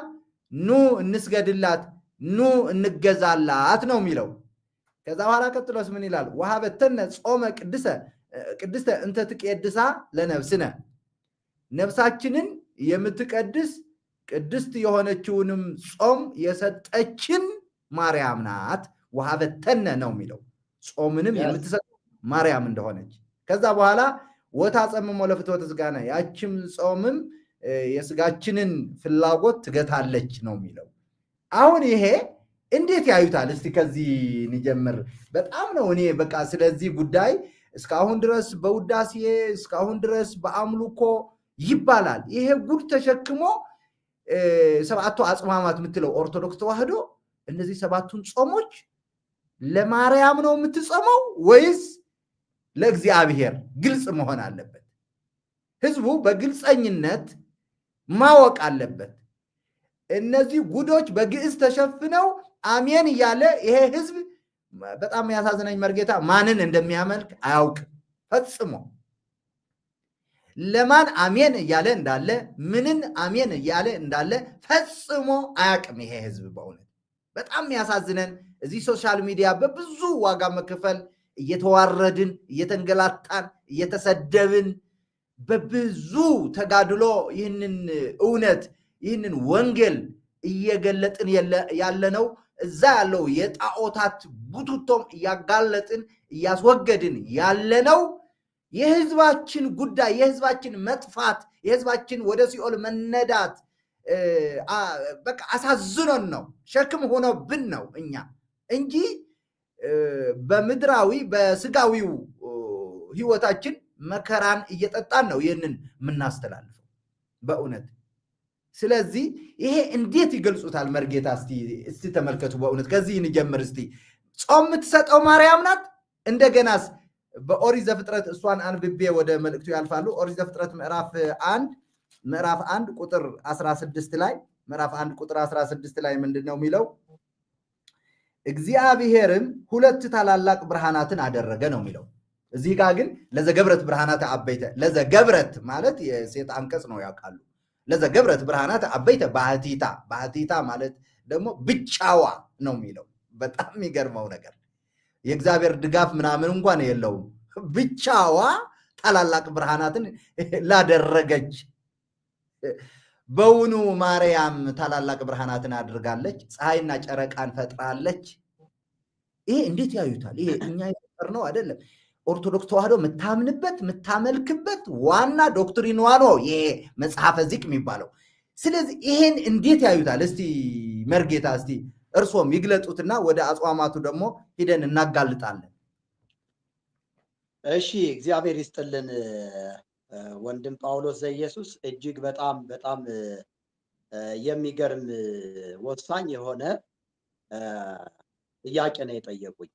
ኑ እንስገድላት፣ ኑ እንገዛላት ነው የሚለው። ከዛ በኋላ ቀጥሎስ ምን ይላል? ወሀበተነ ጾመ ቅድስተ እንተ ትቄድሳ ለነፍስነ፣ ነፍሳችንን የምትቀድስ ቅድስት የሆነችውንም ጾም የሰጠችን ማርያም ናት። ወሀበተነ ነው የሚለው፣ ጾምንም የምትሰጥ ማርያም እንደሆነች። ከዛ በኋላ ወታጸምሞ ለፍትወተ ሥጋነ፣ ያችም ጾምም የስጋችንን ፍላጎት ትገታለች ነው የሚለው። አሁን ይሄ እንዴት ያዩታል? እስቲ ከዚህ እንጀምር። በጣም ነው እኔ በቃ ስለዚህ ጉዳይ እስካሁን ድረስ በውዳሴ፣ እስካሁን ድረስ በአምልኮ ይባላል። ይሄ ጉድ ተሸክሞ ሰባቱ አጽዋማት የምትለው ኦርቶዶክስ ተዋህዶ እነዚህ ሰባቱን ጾሞች ለማርያም ነው የምትጾመው ወይስ ለእግዚአብሔር? ግልጽ መሆን አለበት። ህዝቡ በግልፀኝነት ማወቅ አለበት። እነዚህ ጉዶች በግዕዝ ተሸፍነው አሜን እያለ ይሄ ህዝብ፣ በጣም ያሳዝነኝ መርጌታ፣ ማንን እንደሚያመልክ አያውቅም ፈጽሞ። ለማን አሜን እያለ እንዳለ፣ ምንን አሜን እያለ እንዳለ ፈጽሞ አያውቅም ይሄ ህዝብ። በእውነት በጣም ያሳዝነን። እዚህ social media በብዙ ዋጋ መክፈል እየተዋረድን፣ እየተንገላታን፣ እየተሰደብን፣ በብዙ ተጋድሎ ይህንን እውነት፣ ይህንን ወንጌል እየገለጥን ያለነው፣ እዛ ያለው የጣዖታት ቡትቶም እያጋለጥን እያስወገድን ያለነው፣ የህዝባችን ጉዳይ፣ የህዝባችን መጥፋት፣ የህዝባችን ወደ ሲኦል መነዳት በቃ አሳዝኖን ነው፣ ሸክም ሆኖብን ነው እኛ እንጂ በምድራዊ በስጋዊው ህይወታችን መከራን እየጠጣን ነው ይህንን የምናስተላልፈው በእውነት። ስለዚህ ይሄ እንዴት ይገልጹታል መርጌታ? እስቲ ተመልከቱ። በእውነት ከዚህ እንጀምር እስቲ። ጾም የምትሰጠው ማርያም ናት። እንደገናስ በኦሪት ዘፍጥረት፣ እሷን አንብቤ ወደ መልእክቱ ያልፋሉ። ኦሪት ዘፍጥረት ምዕራፍ 1 ቁጥር 16 ላይ፣ ምዕራፍ 1 ቁጥር 16 ላይ ምንድን ነው የሚለው? እግዚአብሔርም ሁለት ታላላቅ ብርሃናትን አደረገ ነው የሚለው። እዚህ ጋር ግን ለዘገብረት ብርሃናት አበይተ፣ ለዘገብረት ማለት የሴት አንቀጽ ነው ያውቃሉ። ለዘገብረት ብርሃናት አበይተ ባህቲታ፣ ባህቲታ ማለት ደግሞ ብቻዋ ነው የሚለው። በጣም የሚገርመው ነገር የእግዚአብሔር ድጋፍ ምናምን እንኳን የለውም። ብቻዋ ታላላቅ ብርሃናትን ላደረገች፣ በውኑ ማርያም ታላላቅ ብርሃናትን አድርጋለች? ፀሐይና ጨረቃን ፈጥራለች? ይሄ እንዴት ያዩታል? ይሄ እኛ የፈጠርነው አይደለም። ኦርቶዶክስ ተዋህዶ የምታምንበት፣ የምታመልክበት ዋና doctrine ኗ ነው ይሄ መጽሐፈ ዚቅ የሚባለው። ስለዚህ ይሄን እንዴት ያዩታል? እስቲ መርጌታ፣ እስቲ እርሶም ይግለጡትና ወደ አጽዋማቱ ደግሞ ሂደን እናጋልጣለን። እሺ፣ እግዚአብሔር ይስጥልን ወንድም ጳውሎስ ዘኢየሱስ፣ እጅግ በጣም በጣም የሚገርም ወሳኝ የሆነ ጥያቄ ነው የጠየቁኝ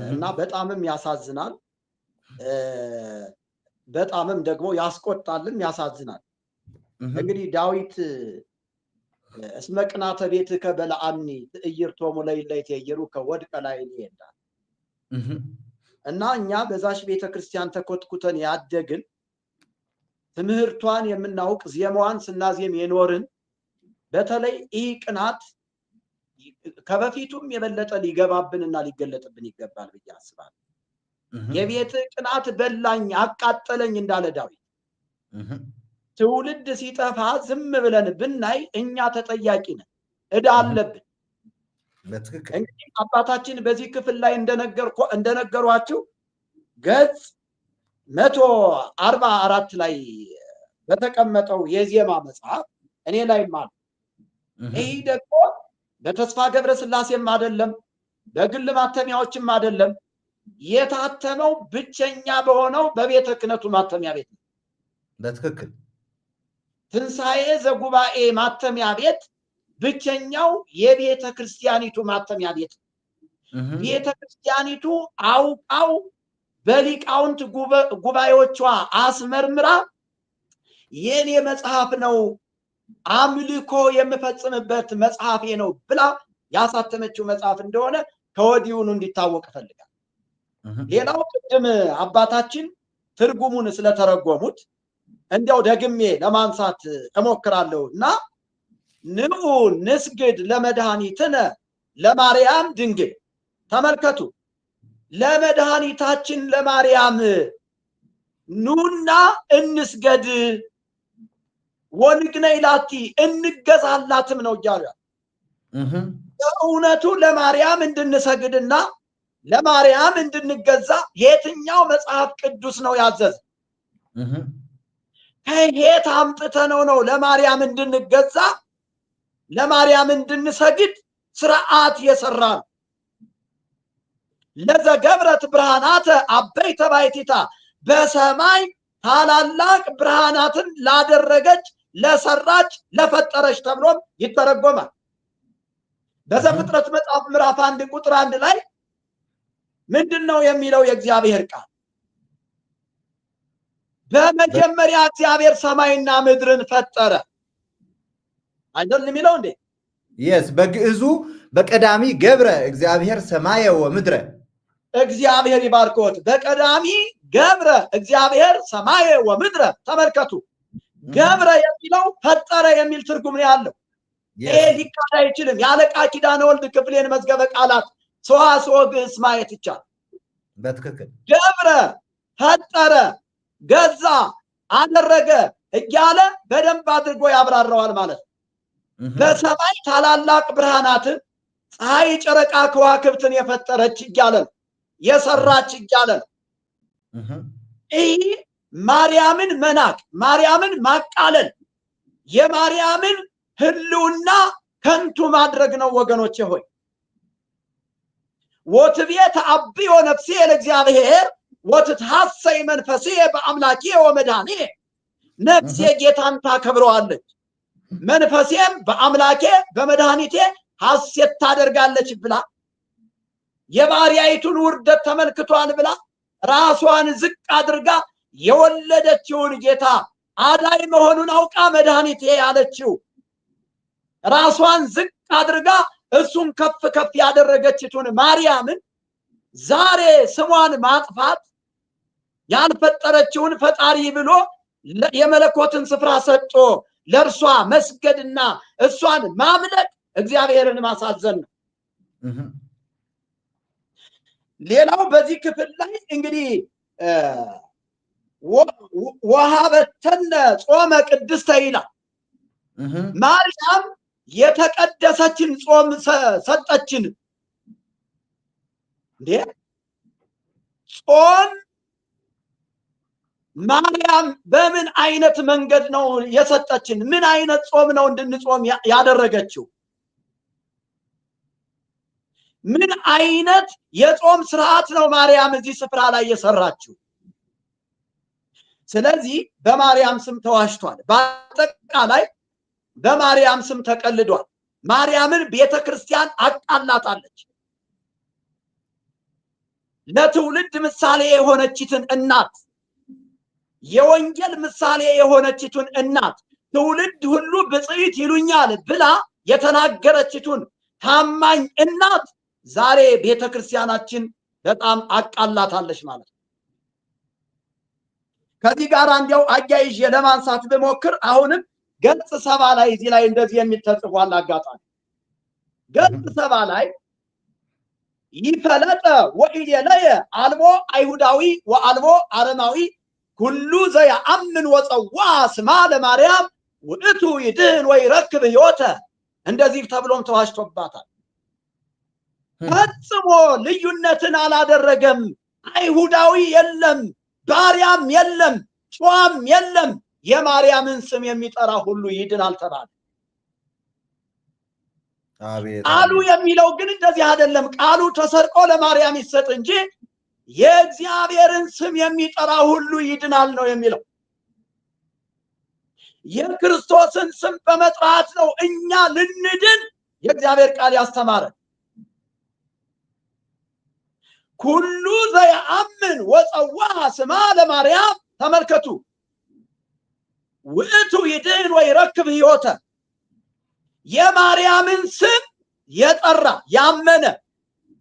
እና በጣምም ያሳዝናል፣ በጣምም ደግሞ ያስቆጣልም ያሳዝናል። እንግዲህ ዳዊት እስመ ቅናተ ቤትከ በልዓኒ ትዕይርቶሙ ለእለ ይትዔየሩከ ወድቀ ላዕሌየ ይላል። እና እኛ በዛች ቤተክርስቲያን ተኮትኩተን ያደግን፣ ትምህርቷን የምናውቅ፣ ዜማዋን ስናዜም የኖርን፣ በተለይ ይህ ቅናት ከበፊቱም የበለጠ ሊገባብንና ሊገለጥብን ይገባል ብዬ አስባለሁ። የቤት ቅናት በላኝ አቃጠለኝ እንዳለ ዳዊት፣ ትውልድ ሲጠፋ ዝም ብለን ብናይ እኛ ተጠያቂ ነን። ዕዳ አለብን። በትክክል። እንግዲህ አባታችን በዚህ ክፍል ላይ እንደነገሯችሁ ገጽ 144 ላይ በተቀመጠው የዜማ መጽሐፍ እኔ ላይም አለ። ይህ ደግሞ በተስፋ ገብረ ስላሴም አይደለም፣ በግል ማተሚያዎችም አይደለም፣ የታተመው ብቸኛ በሆነው በቤተ ክህነቱ ማተሚያ ቤት ነው። በትክክል። ትንሣኤ ዘጉባኤ ማተሚያ ቤት ብቸኛው የቤተ ክርስቲያኒቱ ማተሚያ ቤት ነው። ቤተ ክርስቲያኒቱ አውቃው በሊቃውንት ጉባኤዎቿ አስመርምራ የኔ መጽሐፍ ነው፣ አምልኮ የምፈጽምበት መጽሐፌ ነው ብላ ያሳተመችው መጽሐፍ እንደሆነ ከወዲሁኑ እንዲታወቅ እፈልጋለሁ። ሌላው ቅድም አባታችን ትርጉሙን ስለተረጎሙት እንዲያው ደግሜ ለማንሳት እሞክራለሁ እና ንዑ ንስግድ ለመድኃኒትነ ለማርያም ድንግል። ተመልከቱ፣ ለመድኃኒታችን ለማርያም ኑና እንስገድ፣ ወንግነይ ላቲ እንገዛላትም ነው እያሉ ያለው። በእውነቱ ለማርያም እንድንሰግድና ለማርያም እንድንገዛ የትኛው መጽሐፍ ቅዱስ ነው ያዘዘ? ከየት አምጥተነው ነው ለማርያም እንድንገዛ ለማርያም እንድንሰግድ ስርዓት የሰራ ነው? ለዘገብረት ብርሃናተ አበይተ ባሕቲታ፣ በሰማይ ታላላቅ ብርሃናትን ላደረገች፣ ለሰራች፣ ለፈጠረች ተብሎም ይተረጎማል። በዘፍጥረት መጽሐፍ ምዕራፍ 1 ቁጥር 1 ላይ ምንድን ነው የሚለው የእግዚአብሔር ቃል? በመጀመሪያ እግዚአብሔር ሰማይና ምድርን ፈጠረ አይደል የሚለው እንዴ? Yes፣ በግዕዙ በቀዳሚ ገብረ እግዚአብሔር ሰማየ ወምድረ። እግዚአብሔር ይባርኮት። በቀዳሚ ገብረ እግዚአብሔር ሰማየ ወምድረ። ተመልከቱ፣ ገብረ የሚለው ፈጠረ የሚል ትርጉም ነው ያለው። ይሄ ሊካድ አይችልም። የአለቃ ኪዳነ ወልድ ክፍሌን መዝገበ ቃላት ሰዋስወ ግዕዝ ማየት ይቻላል። በትክክል። ገብረ ፈጠረ፣ ገዛ፣ አደረገ እያለ በደንብ አድርጎ ያብራራዋል ማለት ነው። በሰማይ ታላላቅ ብርሃናትን ፀሐይ፣ ጨረቃ፣ ከዋክብትን የፈጠረች እያለ ነው፣ የሰራች እያለ ነው። ይህ ማርያምን መናቅ፣ ማርያምን ማቃለል፣ የማርያምን ህልውና ከንቱ ማድረግ ነው ወገኖቼ ሆይ። ወትቤ ተአብዮ ነፍሴ ለእግዚአብሔር ወትትሐሰይ መንፈሴ በአምላኬ ወመድኃኔ። ነፍሴ ጌታን ታከብረዋለች፣ መንፈሴም በአምላኬ በመድኃኒቴ ሐሴት ታደርጋለች ብላ፣ የባሪያይቱን ውርደት ተመልክቷል ብላ ራሷን ዝቅ አድርጋ የወለደችውን ጌታ አዳኝ መሆኑን አውቃ መድኃኒቴ ያለችው፣ ራሷን ዝቅ አድርጋ እሱን ከፍ ከፍ ያደረገችቱን ማርያምን ዛሬ ስሟን ማጥፋት፣ ያልፈጠረችውን ፈጣሪ ብሎ የመለኮትን ስፍራ ሰጥቶ ለእርሷ መስገድና እሷን ማምለክ እግዚአብሔርን ማሳዘን ነው። ሌላው በዚህ ክፍል ላይ እንግዲህ ወሀበተነ ጾመ ቅድስተ ይላል። ማርያም የተቀደሰችን ጾም ሰጠችን። እንዴ፣ ጾም ማርያም በምን አይነት መንገድ ነው የሰጠችን? ምን አይነት ጾም ነው እንድንጾም ያደረገችው? ምን አይነት የጾም ስርዓት ነው ማርያም እዚህ ስፍራ ላይ የሰራችው? ስለዚህ በማርያም ስም ተዋሽቷል። በአጠቃላይ በማርያም ስም ተቀልዷል። ማርያምን ቤተክርስቲያን አቃላታለች። ለትውልድ ምሳሌ የሆነችትን እናት፣ የወንጌል ምሳሌ የሆነችቱን እናት፣ ትውልድ ሁሉ ብፅዕት ይሉኛል ብላ የተናገረችቱን ታማኝ እናት ዛሬ ቤተክርስቲያናችን በጣም አቃላታለች ማለት ነው። ከዚህ ጋር እንዲያው አያይዤ ለማንሳት ብሞክር አሁንም ገጽ 70 ላይ እዚህ ላይ እንደዚህ የሚል ተጽፏል። አጋጣሚ ገጽ 70 ላይ ይፈለጠ ወኢሌለየ አልቦ አይሁዳዊ ወአልቦ አረማዊ ኩሉ ዘያአምን ወፀዋ ስማ ለማርያም ውእቱ ይድህን ወይረክብ ሕይወተ። እንደዚህ ተብሎም ተዋሽቶባታል። ፈጽሞ ልዩነትን አላደረገም። አይሁዳዊ የለም፣ ባሪያም የለም፣ ጨዋም የለም። የማርያምን ስም የሚጠራ ሁሉ ይድናል ተባለ። ቃሉ የሚለው ግን እንደዚህ አይደለም። ቃሉ ተሰርቆ ለማርያም ይሰጥ እንጂ የእግዚአብሔርን ስም የሚጠራ ሁሉ ይድናል ነው የሚለው። የክርስቶስን ስም በመጥራት ነው እኛ ልንድን የእግዚአብሔር ቃል ያስተማረን። ኩሉ ዘየአምን ወፀዋ ስማ ለማርያም፣ ተመልከቱ፣ ውእቱ ይድን ወይረክብ ሕይወተ። የማርያምን ስም የጠራ ያመነ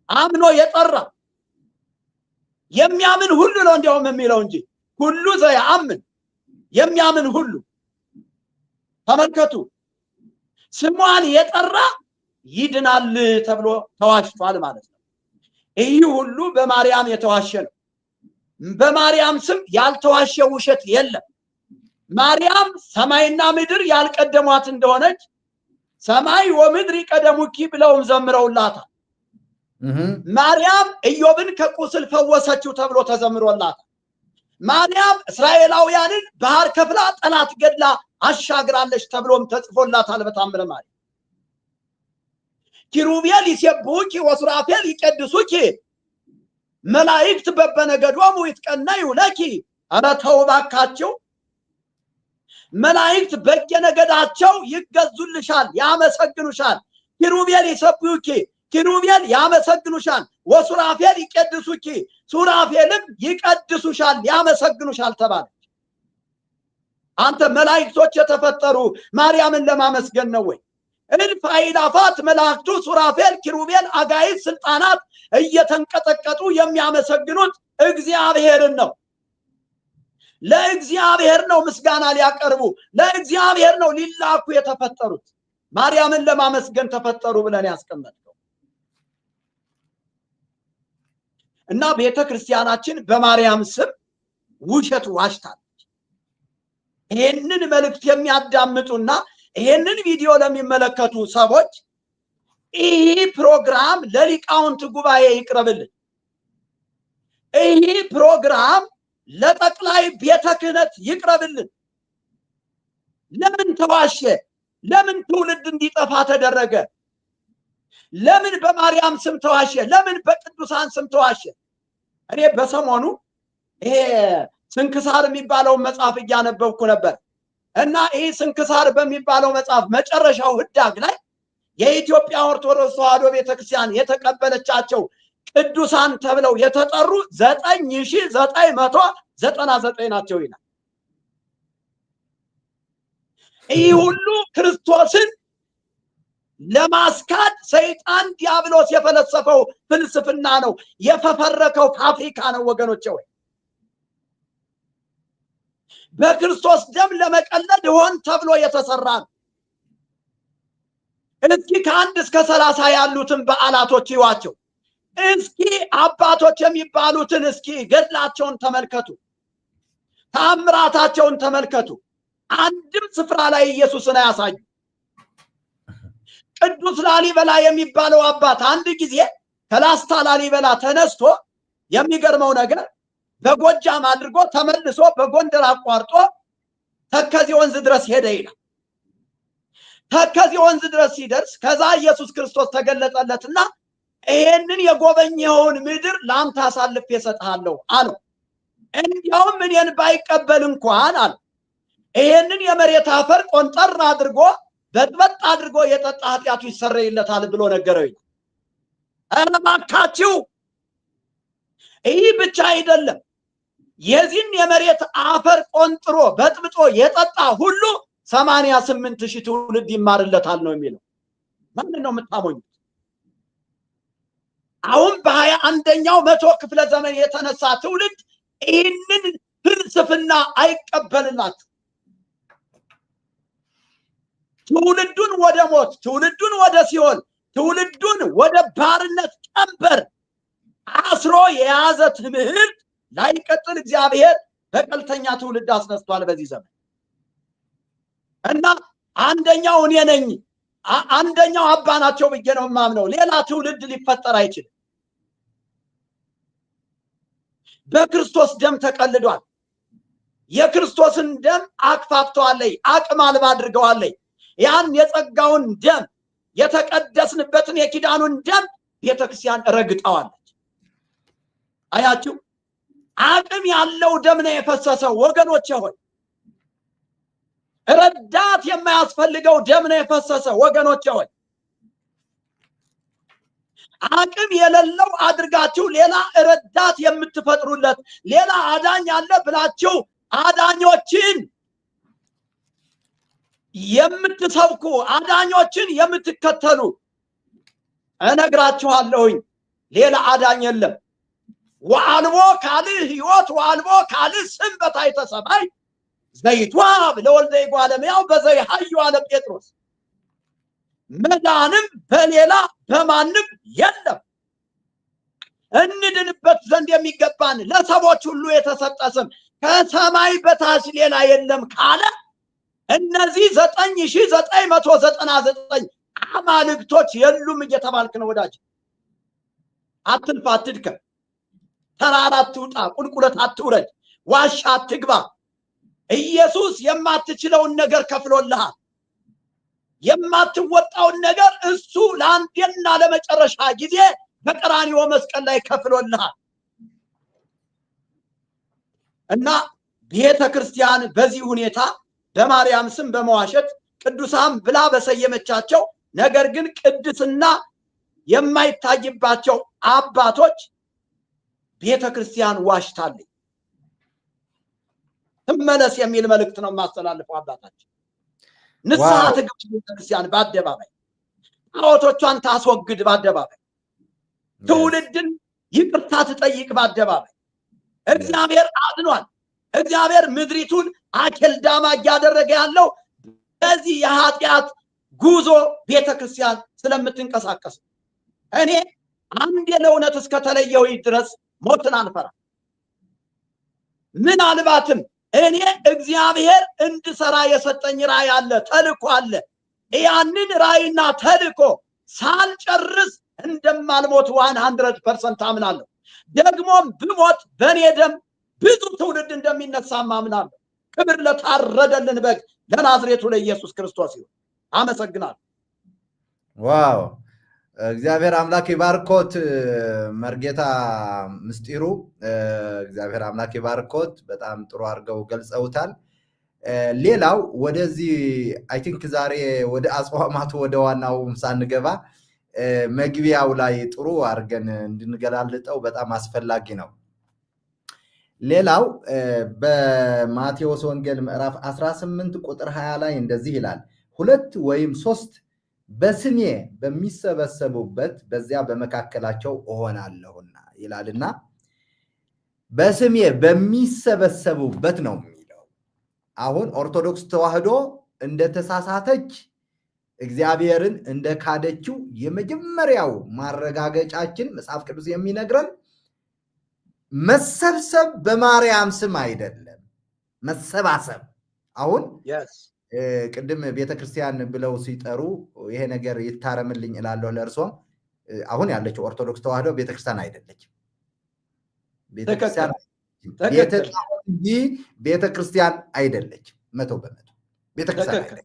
አምኖ የጠራ የሚያምን ሁሉ ነው እንዲያውም የሚለው እንጂ ሁሉ ዘየአምን የሚያምን ሁሉ፣ ተመልከቱ፣ ስሟን የጠራ ይድናል ተብሎ ተዋሽቷል ማለት ነው። ይህ ሁሉ በማርያም የተዋሸ ነው። በማርያም ስም ያልተዋሸ ውሸት የለም። ማርያም ሰማይና ምድር ያልቀደሟት እንደሆነች ሰማይ ወምድር ይቀደሙኪ ብለውም ዘምረውላታል። ማርያም ኢዮብን ከቁስል ፈወሰችው ተብሎ ተዘምሮላታል። ማርያም እስራኤላውያንን ባህር ከፍላ ጠላት ገድላ አሻግራለች ተብሎም ተጽፎላታል በታምረ ማርያም። ኪሩቤል ይሴብሑኪ ወሱራፌል ይቀድሱኪ መላእክት በበነገዶሙ ይትቀነዩ ለኪ። ኧረ ተው እባካችሁ፣ መላእክት በየነገዳቸው ይገዙልሻል፣ ያመሰግኑሻል። ኪሩቤል ይሴብሑኪ፣ ኪሩቤል ያመሰግኑሻል፣ ወሱራፌል ይቀድሱኪ፣ ሱራፌልም ይቀድሱሻል፣ ያመሰግኑሻል ተባለች። አንተ መላእክቶች የተፈጠሩ ማርያምን ለማመስገን ነው ወይ? እልፍ አእላፋት መላእክቱ ሱራፌል፣ ኪሩቤል፣ አጋዕዝት፣ ስልጣናት እየተንቀጠቀጡ የሚያመሰግኑት እግዚአብሔርን ነው። ለእግዚአብሔር ነው ምስጋና ሊያቀርቡ፣ ለእግዚአብሔር ነው ሊላኩ የተፈጠሩት። ማርያምን ለማመስገን ተፈጠሩ ብለን ያስቀመጥነው እና ቤተ ክርስቲያናችን በማርያም ስም ውሸት ዋሽታለች። ይሄንን መልእክት የሚያዳምጡና ይሄንን ቪዲዮ ለሚመለከቱ ሰዎች ይህ ፕሮግራም ለሊቃውንት ጉባኤ ይቅረብልን። ይህ ፕሮግራም ለጠቅላይ ቤተ ክህነት ይቅረብልን። ለምን ተዋሸ? ለምን ትውልድ እንዲጠፋ ተደረገ? ለምን በማርያም ስም ተዋሸ? ለምን በቅዱሳን ስም ተዋሸ? እኔ በሰሞኑ ይሄ ስንክሳር የሚባለውን መጽሐፍ እያነበብኩ ነበር። እና ይህ ስንክሳር በሚባለው መጽሐፍ መጨረሻው ህዳግ ላይ የኢትዮጵያ ኦርቶዶክስ ተዋሕዶ ቤተክርስቲያን የተቀበለቻቸው ቅዱሳን ተብለው የተጠሩ 9999 ናቸው ይላል። ይህ ሁሉ ክርስቶስን ለማስካድ ሰይጣን ዲያብሎስ የፈለሰፈው ፍልስፍና ነው፣ የፈፈረከው ፋብሪካ ነው ወገኖቼ። ወይ በክርስቶስ ደም ለመቀለድ ሆን ተብሎ የተሰራ ነው። እስኪ ከ1 እስከ 30 ያሉትን በዓላቶች ይዋቸው። እስኪ አባቶች የሚባሉትን እስኪ ገድላቸውን ተመልከቱ፣ ተአምራታቸውን ተመልከቱ። አንድም ስፍራ ላይ ኢየሱስን አያሳዩ። ቅዱስ ላሊበላ የሚባለው አባት አንድ ጊዜ ከላስታ ላሊበላ ተነስቶ የሚገርመው ነገር በጎጃም አድርጎ ተመልሶ በጎንደር አቋርጦ ተከዜ ወንዝ ድረስ ሄደ ይላል። ተከዜ ወንዝ ድረስ ሲደርስ ከዛ ኢየሱስ ክርስቶስ ተገለጠለትና ይሄንን የጎበኘውን ምድር ላንተ አሳልፌ እሰጥሃለሁ አለው። እንዲያውም እኔን ባይቀበል እንኳን አለ ይሄንን የመሬት አፈር ቆንጠር አድርጎ በጥበጥ አድርጎ የጠጣ ኃጢአቱ ይሰረይለታል ብሎ ነገረው ይላል። ኧረ እባካችሁ ይህ ብቻ አይደለም። የዚህን የመሬት አፈር ቆንጥሮ በጥብጦ የጠጣ ሁሉ 88,000 ትውልድ ይማርለታል ነው የሚለው። ማንን ነው የምታሞኙት? አሁን በ21ኛው መቶ ክፍለ ዘመን የተነሳ ትውልድ ይህንን ፍልስፍና አይቀበልላችሁ። ትውልዱን ወደ ሞት፣ ትውልዱን ወደ ሲኦል፣ ትውልዱን ወደ ባርነት ቀንበር አስሮ የያዘ ትምህርት ላይቀጥል እግዚአብሔር በቀልተኛ ትውልድ አስነስቷል በዚህ ዘመን። እና አንደኛው እኔ ነኝ፣ አንደኛው አባ ናቸው ብዬ ነው የማምነው። ሌላ ትውልድ ሊፈጠር አይችልም። በክርስቶስ ደም ተቀልዷል። የክርስቶስን ደም አክፋፍተዋለይ፣ አቅም አልባ አድርገዋለይ። ያን የጸጋውን ደም፣ የተቀደስንበትን የኪዳኑን ደም ቤተክርስቲያን ረግጠዋለች። አያችሁ፣ አቅም ያለው ደም ነው የፈሰሰው ወገኖቼ ሆይ። ረዳት የማያስፈልገው ደም ነው የፈሰሰው ወገኖቼ ሆይ። አቅም የሌለው አድርጋችሁ ሌላ ረዳት የምትፈጥሩለት፣ ሌላ አዳኝ አለ ብላችሁ አዳኞችን የምትሰብኩ፣ አዳኞችን የምትከተሉ፣ እነግራችኋለሁኝ፣ ሌላ አዳኝ የለም። ወአልቦ ካልእ ሕይወት ወአልቦ ካልእ ስም በታሕተ ሰማይ ዘይትወሃብ ለወልደ እጓለ እመሕያው በዘይሐዩ አለ ጴጥሮስ። መዳንም በሌላ በማንም የለም። እንድንበት ዘንድ የሚገባን ለሰዎች ሁሉ የተሰጠ ስም ከሰማይ በታች ሌላ የለም ካለ፣ እነዚህ 9999 አማልክቶች የሉም እየተባልክ ነው ወዳጅ። አትልፋ፣ አትድከም፣ ተራራ አትውጣ፣ ቁልቁለት አትውረድ፣ ዋሻ አትግባ። ኢየሱስ የማትችለውን ነገር ከፍሎልሃል። የማትወጣውን ነገር እሱ ለአንዴና ለመጨረሻ ጊዜ በቀራንዮ መስቀል ላይ ከፍሎልሃል። እና ቤተ ክርስቲያን በዚህ ሁኔታ በማርያም ስም በመዋሸት፣ ቅዱሳን ብላ በሰየመቻቸው ነገር ግን ቅድስና የማይታይባቸው አባቶች ቤተ ክርስቲያን ዋሽታለች። ትመለስ የሚል መልእክት ነው የማስተላልፈው። አባታችን፣ ንስሐ ትግባ ቤተክርስቲያን በአደባባይ፣ ጣዖቶቿን ታስወግድ በአደባባይ፣ ትውልድን ይቅርታ ትጠይቅ በአደባባይ። እግዚአብሔር አዝኗል። እግዚአብሔር ምድሪቱን አኬልዳማ እያደረገ ያለው በዚህ የኃጢአት ጉዞ ቤተክርስቲያን ስለምትንቀሳቀስ። እኔ አንድ ለእውነት እስከተለየው ድረስ ሞትን አልፈራ። ምናልባትም እኔ እግዚአብሔር እንድሰራ የሰጠኝ ራእይ አለ፣ ተልኮ አለ። ያንን ራእይና ተልኮ ሳልጨርስ እንደማልሞት 100% አምናለሁ። ደግሞም ብሞት በእኔ ደም ብዙ ትውልድ እንደሚነሳ አምናለሁ። ክብር ለታረደልን በግ ለናዝሬቱ ለኢየሱስ ክርስቶስ ይሁን። አመሰግናለሁ። Wow፣ እግዚአብሔር አምላክ ይባርኮት። መርጌታ ምስጢሩ፣ እግዚአብሔር አምላክ ይባርኮት። በጣም ጥሩ አድርገው ገልጸውታል። ሌላው ወደዚህ I think ዛሬ ወደ አጽዋማቱ ወደ ዋናው ሳንገባ መግቢያው ላይ ጥሩ አድርገን እንድንገላልጠው በጣም አስፈላጊ ነው። ሌላው በማቴዎስ ወንጌል ምዕራፍ 18 ቁጥር 20 ላይ እንደዚህ ይላል፣ ሁለት ወይም ሶስት በስሜ በሚሰበሰቡበት በዚያ በመካከላቸው እሆናለሁና ይላልና፣ በስሜ በሚሰበሰቡበት ነው የሚለው። አሁን ኦርቶዶክስ ተዋህዶ እንደተሳሳተች፣ እግዚአብሔርን እንደካደችው የመጀመሪያው ማረጋገጫችን መጽሐፍ ቅዱስ የሚነግረን መሰብሰብ በማርያም ስም አይደለም፣ መሰባሰብ። አሁን ቅድም ቤተክርስቲያን ብለው ሲጠሩ ይሄ ነገር ይታረምልኝ እላለሁ ለእርሶም። አሁን ያለችው ኦርቶዶክስ ተዋህዶ ቤተክርስቲያን አይደለችም። ቤተክርስቲያን ቤተ እንጂ ቤተክርስቲያን አይደለችም። 100% ቤተክርስቲያን አይደለችም።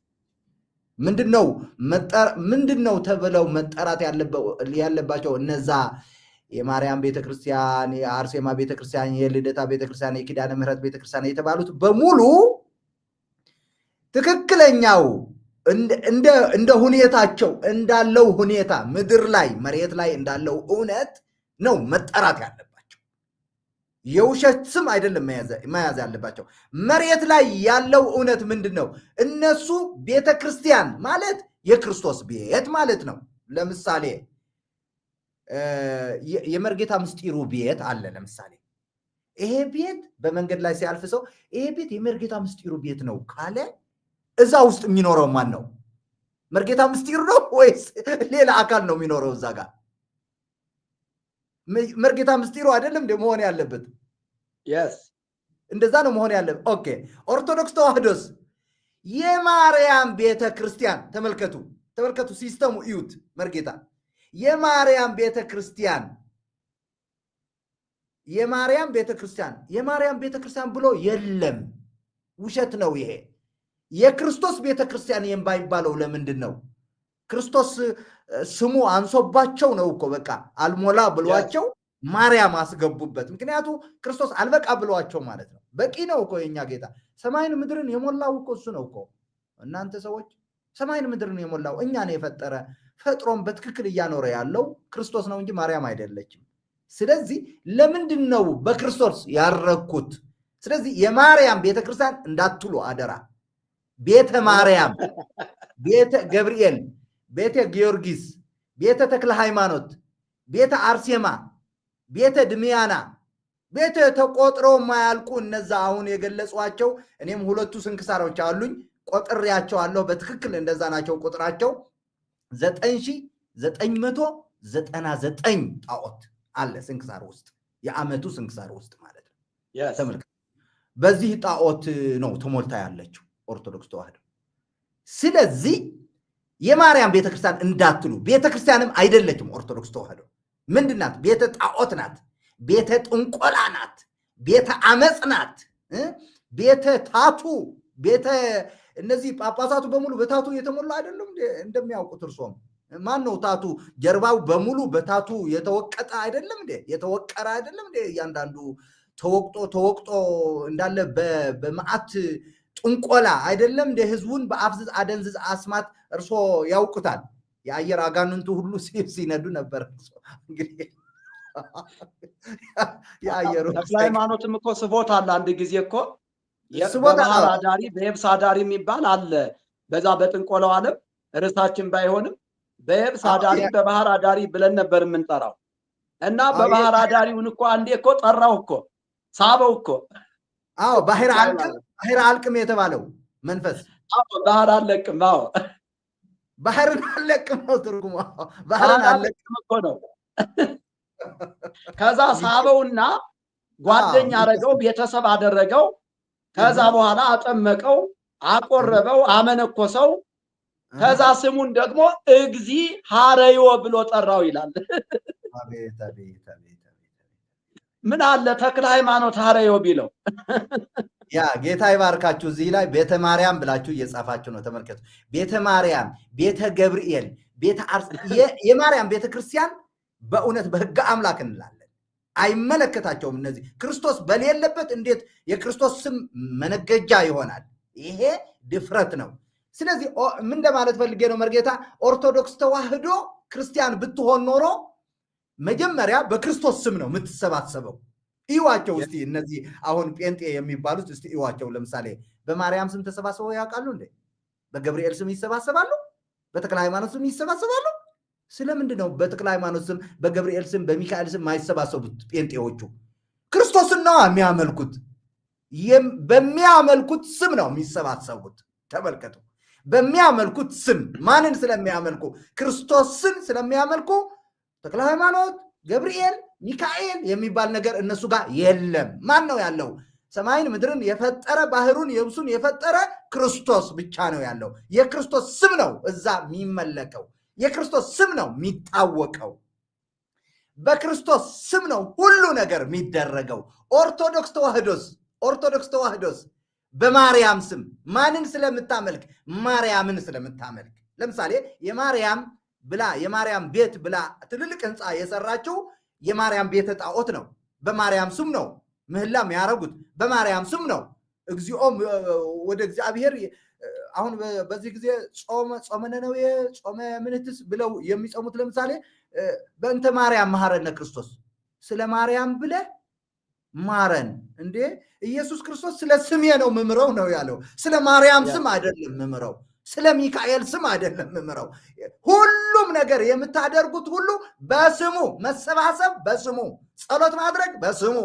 ምንድነው ተብለው መጠራት ያለባቸው? እነዛ የማርያም ቤተክርስቲያን፣ የአርሴማ ቤተክርስቲያን፣ የልደታ ቤተክርስቲያን፣ የኪዳነ ምሕረት ቤተክርስቲያን የተባሉት በሙሉ ትክክለኛው እንደ ሁኔታቸው እንዳለው ሁኔታ ምድር ላይ መሬት ላይ እንዳለው እውነት ነው መጠራት ያለባቸው። የውሸት ስም አይደለም መያዝ ያለባቸው። መሬት ላይ ያለው እውነት ምንድን ነው? እነሱ ቤተ ክርስቲያን ማለት የክርስቶስ ቤት ማለት ነው። ለምሳሌ የመርጌታ ምስጢሩ ቤት አለ። ለምሳሌ ይሄ ቤት በመንገድ ላይ ሲያልፍ ሰው ይሄ ቤት የመርጌታ ምስጢሩ ቤት ነው ካለ እዛ ውስጥ የሚኖረው ማን ነው? መርጌታ ምስጢሩ ነው ወይስ ሌላ አካል ነው የሚኖረው እዛ ጋር? መርጌታ ምስጢሩ አይደለም እንደ መሆን ያለበት? እንደዛ ነው መሆን ያለበት። Okay፣ ኦርቶዶክስ ተዋህዶስ የማርያም ቤተ ክርስቲያን ተመልከቱ። ተመልከቱ፣ system ኡ እዩት። መርጌታ የማርያም ቤተ ክርስቲያን፣ የማርያም ቤተ ክርስቲያን፣ የማርያም ቤተ ክርስቲያን ብሎ የለም። ውሸት ነው ይሄ። የክርስቶስ ቤተ ክርስቲያን የማይባለው ለምንድን ነው? ክርስቶስ ስሙ አንሶባቸው ነው እኮ፣ በቃ አልሞላ ብሏቸው ማርያም አስገቡበት። ምክንያቱ ክርስቶስ አልበቃ ብሏቸው ማለት ነው። በቂ ነው እኮ የኛ ጌታ። ሰማይን ምድርን የሞላው እኮ እሱ ነው እኮ። እናንተ ሰዎች፣ ሰማይን ምድርን የሞላው፣ እኛን የፈጠረ፣ ፈጥሮም በትክክል እያኖረ ያለው ክርስቶስ ነው እንጂ ማርያም አይደለችም። ስለዚህ ለምንድን ነው በክርስቶስ ያረኩት? ስለዚህ የማርያም ቤተክርስቲያን እንዳትሉ አደራ። ቤተ ማርያም፣ ቤተ ገብርኤል፣ ቤተ ጊዮርጊስ፣ ቤተ ተክለ ሃይማኖት፣ ቤተ አርሴማ፣ ቤተ ድሚያና፣ ቤተ ተቆጥረው የማያልቁ እነዛ አሁን የገለጿቸው፣ እኔም ሁለቱ ስንክሳሮች አሉኝ፣ ቆጥሬያቸዋለሁ። በትክክል እንደዛ ናቸው ቁጥራቸው። 9999 ጣዖት አለ ስንክሳር ውስጥ፣ የዓመቱ ስንክሳር ውስጥ ማለት ነው። ተመልከት። በዚህ ጣዖት ነው ተሞልታ ያለችው ኦርቶዶክስ ተዋህዶ። ስለዚህ የማርያም ቤተክርስቲያን እንዳትሉ፣ ቤተክርስቲያንም አይደለችም ኦርቶዶክስ ተዋህዶ። ምንድን ናት? ቤተ ጣዖት ናት። ቤተ ጥንቆላ ናት። ቤተ አመፅ ናት። ቤተ tattoo፣ ቤተ እነዚህ ጳጳሳቱ በሙሉ በ tattoo የተሞሉ አይደሉም? እንደሚያውቁት እርሶም፣ ማን ነው tattoo ጀርባው በሙሉ በ tattoo የተወቀጠ አይደለም እንዴ? የተወቀረ አይደለም እንዴ? እያንዳንዱ ተወቅጦ ተወቅጦ እንዳለ በመዓት ጥንቆላ አይደለም እንደ ህዝቡን በአፍዝዝ አደንዝዝ አስማት እርሶ ያውቁታል። የአየር አጋንንቱ ሁሉ ሲነዱ ነበር። እንግዲህ የአየሩ ተክለ ሃይማኖትም እኮ ስቦታል። አንድ ጊዜ እኮ በባህር አዳሪ በየብስ አዳሪ የሚባል አለ። በዛ በጥንቆላው ዓለም ርዕሳችን ባይሆንም በየብስ አዳሪ በባህር አዳሪ ብለን ነበር የምንጠራው። እና በባህር አዳሪውን እኮ አንዴ እኮ ጠራው እኮ፣ ሳበው እኮ። አዎ፣ ባህር አልቅም፣ ባህር አልቅም የተባለው መንፈስ። ባህር አለቅም። አዎ። ባህርን አለቅም ነው ትርጉሙ። ባህርን አለቅም እኮ ነው። ከዛ ሳበውና ጓደኛ አረገው፣ ቤተሰብ አደረገው። ከዛ በኋላ አጠመቀው፣ አቆረበው፣ አመነኮሰው። ከዛ ስሙን ደግሞ እግዚ ሀረዮ ብሎ ጠራው ይላል። ምን አለ ተክለ ሃይማኖት ሀረዮ ቢለው? ያ ጌታ ይባርካችሁ። እዚህ ላይ ቤተ ማርያም ብላችሁ እየጻፋችሁ ነው። ተመልከቱ። ቤተ ማርያም፣ ቤተ ገብርኤል፣ ቤተ የማርያም ቤተ ክርስቲያን በእውነት በሕገ አምላክ እንላለን። አይመለከታቸውም። እነዚህ ክርስቶስ በሌለበት እንዴት የክርስቶስ ስም መነገጃ ይሆናል? ይሄ ድፍረት ነው። ስለዚህ ምን ለማለት ፈልጌ ነው መርጌታ፣ ኦርቶዶክስ ተዋህዶ ክርስቲያን ብትሆን ኖሮ መጀመሪያ በክርስቶስ ስም ነው የምትሰባሰበው። እዩዋቸው እስቲ፣ እነዚህ አሁን ጴንጤ የሚባሉት እስቲ እዩዋቸው። ለምሳሌ በማርያም ስም ተሰባስበው ያውቃሉ እንዴ? በገብርኤል ስም ይሰባሰባሉ? በተክለ ሃይማኖት ስም ይሰባሰባሉ? ስለምንድን ነው በተክለ ሃይማኖት ስም፣ በገብርኤል ስም፣ በሚካኤል ስም የማይሰባሰቡት ጴንጤዎቹ? ክርስቶስን ነዋ የሚያመልኩት። በሚያመልኩት ስም ነው የሚሰባሰቡት። ተመልከቱ። በሚያመልኩት ስም፣ ማንን ስለሚያመልኩ? ክርስቶስን ስለሚያመልኩ ተክለ ሃይማኖት፣ ገብርኤል፣ ሚካኤል የሚባል ነገር እነሱ ጋር የለም። ማን ነው ያለው? ሰማይን ምድርን የፈጠረ፣ ባህሩን የብሱን የፈጠረ ክርስቶስ ብቻ ነው ያለው። የክርስቶስ ስም ነው እዛ የሚመለከው። የክርስቶስ ስም ነው የሚታወቀው። በክርስቶስ ስም ነው ሁሉ ነገር የሚደረገው። ኦርቶዶክስ ተዋህዶስ በማርያም ስም ማንን ስለምታመልክ? ማርያምን ስለምታመልክ። ለምሳሌ የማርያም ብላ፣ የማርያም ቤት ብላ ትልልቅ ህንፃ የሰራችው የማርያም ቤተ ጣዖት ነው። በማርያም ስም ነው ምህላ የሚያደርጉት። በማርያም ስም ነው እግዚኦ ወደ እግዚአብሔር አሁን በዚህ ጊዜ ጾመ ነነዌ፣ ጾመ ምንትስ ብለው የሚጾሙት፣ ለምሳሌ በእንተ ማርያም መሐረነ ክርስቶስ፣ ስለ ማርያም ብለህ ማረን። እንዴ፣ ኢየሱስ ክርስቶስ ስለ ስሜ ነው ምምረው ነው ያለው። ስለ ማርያም ስም አይደለም ምምረው፣ ስለ ሚካኤል ስም አይደለም ምምረው። ሁሉም ነገር የምታደርጉት ሁሉ በስሙ መሰባሰብ፣ በስሙ ጸሎት ማድረግ፣ በስሙ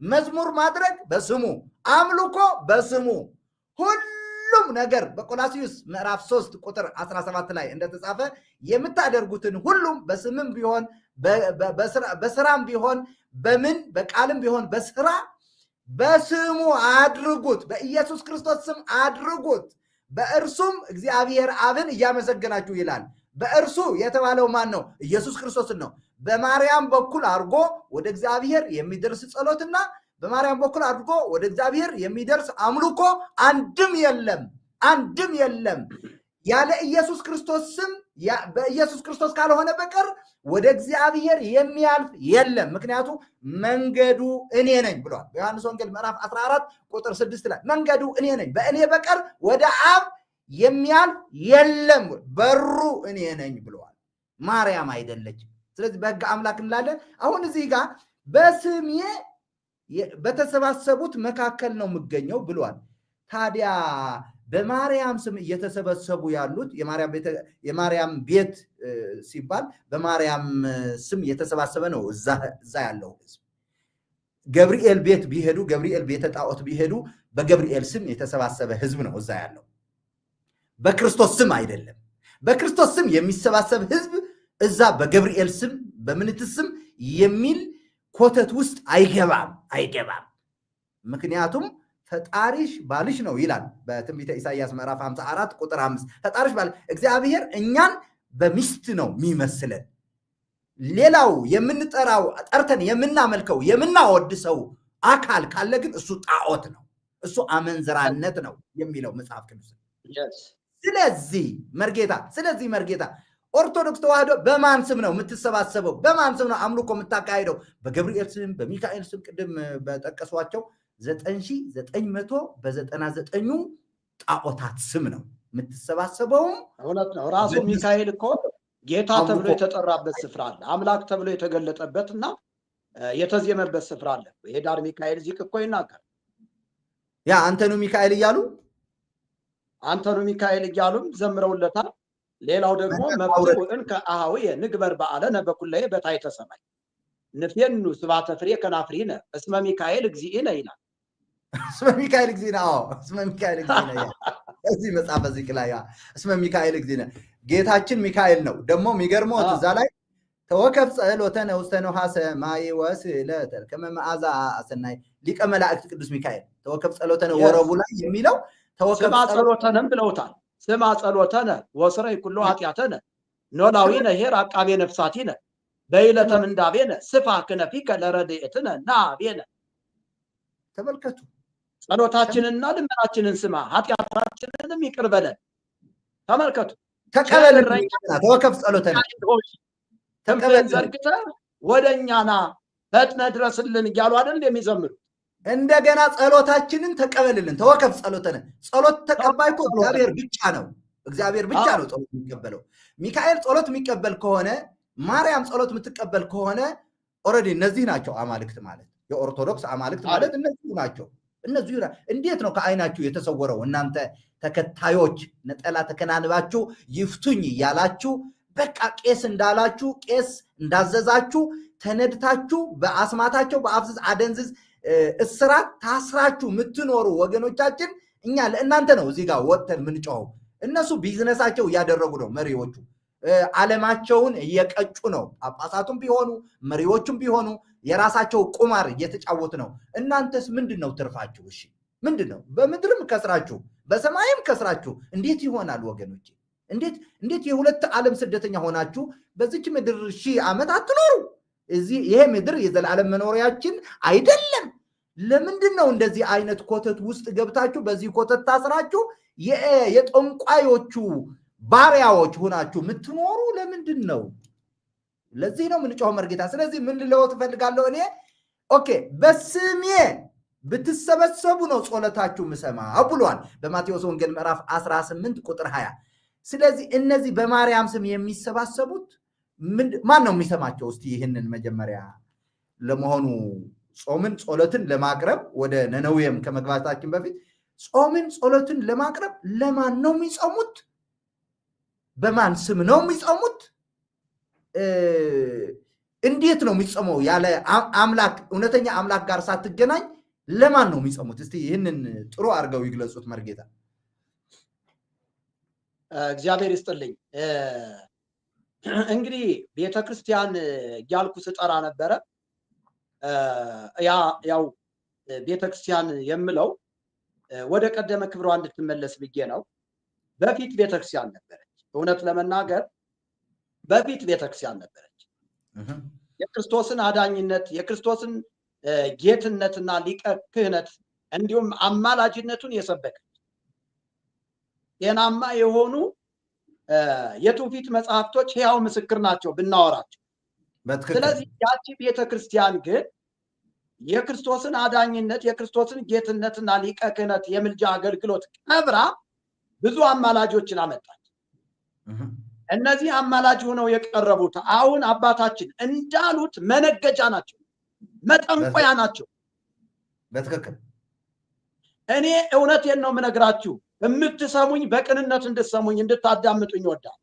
መዝሙር ማድረግ፣ በስሙ አምልኮ፣ በስሙ ሁሉም ነገር በቆላስዩስ ምዕራፍ 3 ቁጥር 17 ላይ እንደተጻፈ የምታደርጉትን ሁሉም በስምም ቢሆን፣ በስራም ቢሆን፣ በምን በቃልም ቢሆን በስራ በስሙ አድርጉት፣ በኢየሱስ ክርስቶስ ስም አድርጉት። በእርሱም እግዚአብሔር አብን እያመሰገናችሁ ይላል። በእርሱ የተባለው ማን ነው? ኢየሱስ ክርስቶስን ነው። በማርያም በኩል አድርጎ ወደ እግዚአብሔር የሚደርስ ጸሎትና በማርያም በኩል አድርጎ ወደ እግዚአብሔር የሚደርስ አምልኮ አንድም የለም፣ አንድም የለም። ያለ ኢየሱስ ክርስቶስ ስም፣ በኢየሱስ ክርስቶስ ካልሆነ በቀር ወደ እግዚአብሔር የሚያልፍ የለም። ምክንያቱ መንገዱ እኔ ነኝ ብሏል። በዮሐንስ ወንጌል ምዕራፍ 14 ቁጥር 6 ላይ መንገዱ እኔ ነኝ፣ በእኔ በቀር ወደ አብ የሚያልፍ የለም፣ በሩ እኔ ነኝ ብለዋል። ማርያም አይደለችም። ስለዚህ በሕግ አምላክ እንላለን። አሁን እዚህ ጋር በስሜ በተሰባሰቡት መካከል ነው የምገኘው ብሏል። ታዲያ በማርያም ስም እየተሰበሰቡ ያሉት፣ የማርያም ቤት ሲባል በማርያም ስም የተሰባሰበ ነው እዛ ያለው ህዝብ። ገብርኤል ቤት ቢሄዱ፣ ገብርኤል ቤተ ጣዖት ቢሄዱ በገብርኤል ስም የተሰባሰበ ህዝብ ነው እዛ ያለው፣ በክርስቶስ ስም አይደለም። በክርስቶስ ስም የሚሰባሰብ ህዝብ እዛ በገብርኤል ስም በምንትስ ስም የሚል ኮተት ውስጥ አይገባም፣ አይገባም። ምክንያቱም ፈጣሪሽ ባልሽ ነው ይላል በትንቢተ ኢሳይያስ ምዕራፍ 54 ቁጥር 5። ፈጣሪሽ ባል፣ እግዚአብሔር እኛን በሚስት ነው የሚመስለን። ሌላው የምንጠራው፣ ጠርተን የምናመልከው፣ የምናወድሰው አካል ካለ ግን እሱ ጣዖት ነው፣ እሱ አመንዝራነት ነው የሚለው መጽሐፍ ቅዱስ። ስለዚህ መርጌታ፣ ኦርቶዶክስ ተዋህዶ በማን ስም ነው የምትሰባሰበው? በማን ስም ነው አምልኮ የምታካሂደው? በገብርኤል ስም፣ በሚካኤል ስም፣ ቅድም በጠቀሷቸው 9999ኙ ጣዖታት ስም ነው የምትሰባሰበውም። እውነት ነው። ራሱ ሚካኤል እኮ ጌታ ተብሎ የተጠራበት ስፍራ አለ። አምላክ ተብሎ የተገለጠበት እና የተዜመበት ስፍራ አለ። የኅዳር ሚካኤል ዚቅ እኮ ይናገራል። ያ አንተኑ ሚካኤል እያሉ። አንተኑ ሚካኤል እያሉም ዘምረውለታል። ሌላው ደግሞ መፍትሑ እንከ አኀውየ ንግበር በዓለነ በኩለሄ በታሕተ ሰማይ ንፌኑ ስብሐተ ፍሬ ከናፍሪነ እስመ ሚካኤል እግዚእነ ይላል። እስመ ሚካኤል እግዚእነ፣ አዎ፣ እስመ ሚካኤል እግዚእነ። እዚህ መጽሐፈ ዚቅ ላይ እስመ ሚካኤል እግዚእነ፣ ጌታችን ሚካኤል ነው። ደግሞ የሚገርመው እዛ ላይ ተወከፍ ጸሎተነ ውስተ ንውሐ ሰማይ ወስእለተ ከመ መዓዛ አሰናይ፣ ሊቀ መላእክት ቅዱስ ሚካኤል ተወከፍ ጸሎተነ ወረቡ ላይ የሚለው ተወከፍ ስማ ጸሎተነም ብለውታል። ስማ ጸሎተነ ወስረይ ኩሎ ኃጢአተነ፣ ኖላዊነ ሄር አቃቤ ነፍሳቲነ፣ በይለተ ምንዳቤነ ስፋ ክነፊከ ለረድኤትነ ናቤነ። ተመልከቱ። ጸሎታችንንና ልመናችንን ስማ፣ ኃጢአታችንንም ይቅር በለን። ተመልከቱ። ተቀበል፣ ተወከፍ ጸሎተነ። ክንፍህን ዘርግተህ ወደ እኛ ና፣ ፈጥነህ ድረስልን እያሉ አይደል የሚዘምሩት? እንደገና ጸሎታችንን ተቀበልልን። ተወከፍ ጸሎተነ። ጸሎት ተቀባይ እኮ እግዚአብሔር ብቻ ነው። እግዚአብሔር ብቻ ነው ጸሎት የሚቀበለው። ሚካኤል ጸሎት የሚቀበል ከሆነ፣ ማርያም ጸሎት የምትቀበል ከሆነ already እነዚህ ናቸው አማልክት ማለት። የኦርቶዶክስ አማልክት ማለት እነዚሁ ናቸው። እነዚሁ እንዴት ነው ከአይናችሁ የተሰወረው? እናንተ ተከታዮች ነጠላ ተከናንባችሁ ይፍቱኝ እያላችሁ፣ በቃ ቄስ እንዳላችሁ፣ ቄስ እንዳዘዛችሁ ተነድታችሁ፣ በአስማታቸው በአፍዝዝ አደንዝዝ እስራት ታስራችሁ የምትኖሩ ወገኖቻችን፣ እኛ ለእናንተ ነው እዚህ ጋር ወጥተን ምንጮኸው። እነሱ ቢዝነሳቸው እያደረጉ ነው። መሪዎቹ ዓለማቸውን እየቀጩ ነው። ጳጳሳቱም ቢሆኑ መሪዎቹም ቢሆኑ የራሳቸው ቁማር እየተጫወቱ ነው። እናንተስ ምንድን ነው ትርፋችሁ? እሺ ምንድን ነው? በምድርም ከስራችሁ በሰማይም ከስራችሁ እንዴት ይሆናል ወገኖቼ? እንዴት የሁለት ዓለም ስደተኛ ሆናችሁ በዚች ምድር 1000 ዓመት አትኖሩ? እዚህ ይሄ ምድር የዘላለም መኖሪያችን አይደለም። ለምንድን ነው እንደዚህ አይነት ኮተት ውስጥ ገብታችሁ፣ በዚህ ኮተት ታስራችሁ፣ የጠንቋዮቹ ባሪያዎች ሆናችሁ የምትኖሩ ለምንድን ነው? ለዚህ ነው የምንጮኸው መርጌታ። ስለዚህ ምን ልለው ትፈልጋለሁ እኔ? Okay፣ በስሜ ብትሰበሰቡ ነው ጸሎታችሁ ምሰማ ብሏል በማቴዎስ ወንጌል ምዕራፍ 18 ቁጥር 20። ስለዚህ እነዚህ በማርያም ስም የሚሰባሰቡት ማን ነው የሚሰማቸው? እስቲ ይህንን መጀመሪያ ለመሆኑ ጾምን ጸሎትን ለማቅረብ፣ ወደ ነነዌም ከመግባታችን በፊት፣ ጾምን ጸሎትን ለማቅረብ ለማን ነው የሚጾሙት? በማን ስም ነው የሚጾሙት? እንዴት ነው የሚጾመው? ያለ አምላክ፣ እውነተኛ አምላክ ጋር ሳትገናኝ ለማን ነው የሚጾሙት? እስቲ ይህንን ጥሩ አድርገው ይግለጹት መርጌታ። እግዚአብሔር ይስጥልኝ። እንግዲህ ቤተክርስቲያን እያልኩ ስጠራ ነበረ። ያ ያው ቤተክርስቲያን የምለው ወደ ቀደመ ክብሯ እንድትመለስ ብዬ ነው። በፊት ቤተክርስቲያን ነበረች። እውነት ለመናገር በፊት ቤተክርስቲያን ነበረች። የክርስቶስን አዳኝነት፣ የክርስቶስን ጌትነትና ሊቀ ክህነት እንዲሁም አማላጅነቱን የሰበከች፣ ጤናማ የሆኑ የትውፊት መጽሐፍቶች ሕያው ምስክር ናቸው ብናወራቸው። ስለዚህ ያቺ ቤተክርስቲያን ግን የክርስቶስን አዳኝነት፣ የክርስቶስን ጌትነትና ሊቀ ክህነት የምልጃ አገልግሎት ቀብራ ብዙ አማላጆችን አመጣች። እነዚህ አማላጅ ሆነው የቀረቡት አሁን አባታችን እንዳሉት መነገጃ ናቸው፣ መጠንቆያ ናቸው። በትክክል። እኔ እውነቴን ነው የምነግራችሁ። የምትሰሙኝ በቅንነት እንድትሰሙኝ እንድታዳምጡኝ እወዳለሁ።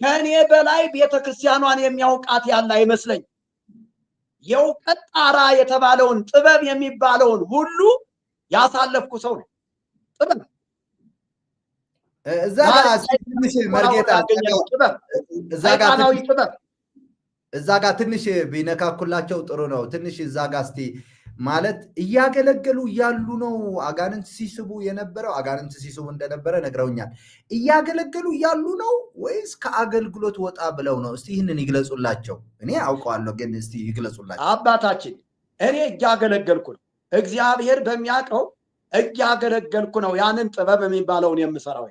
ከእኔ በላይ ቤተክርስቲያኗን የሚያውቃት ያለ አይመስለኝ። የእውቀት ጣራ የተባለውን፣ ጥበብ የሚባለውን ሁሉ ያሳለፍኩ ሰው ነው። ጥበብ እዛ ጋር ትንሽ መርጌታ ሰይጣናዊ ጥበብ እዛ ጋር ትንሽ ቢነካኩላቸው ጥሩ ነው። ትንሽ እዛ ጋር እስቲ ማለት እያገለገሉ እያሉ ነው አጋንንት ሲስቡ የነበረው? አጋንንት ሲስቡ እንደነበረ ነግረውኛል። እያገለገሉ እያሉ ነው ወይስ ከአገልግሎት ወጣ ብለው ነው? እስቲ ይህንን ይግለጹላቸው። እኔ አውቀዋለሁ፣ ግን እስቲ ይግለጹላቸው። አባታችን፣ እኔ እያገለገልኩ ነው። እግዚአብሔር በሚያውቀው እያገለገልኩ ነው። ያንን ጥበብ የሚባለውን የምሰራው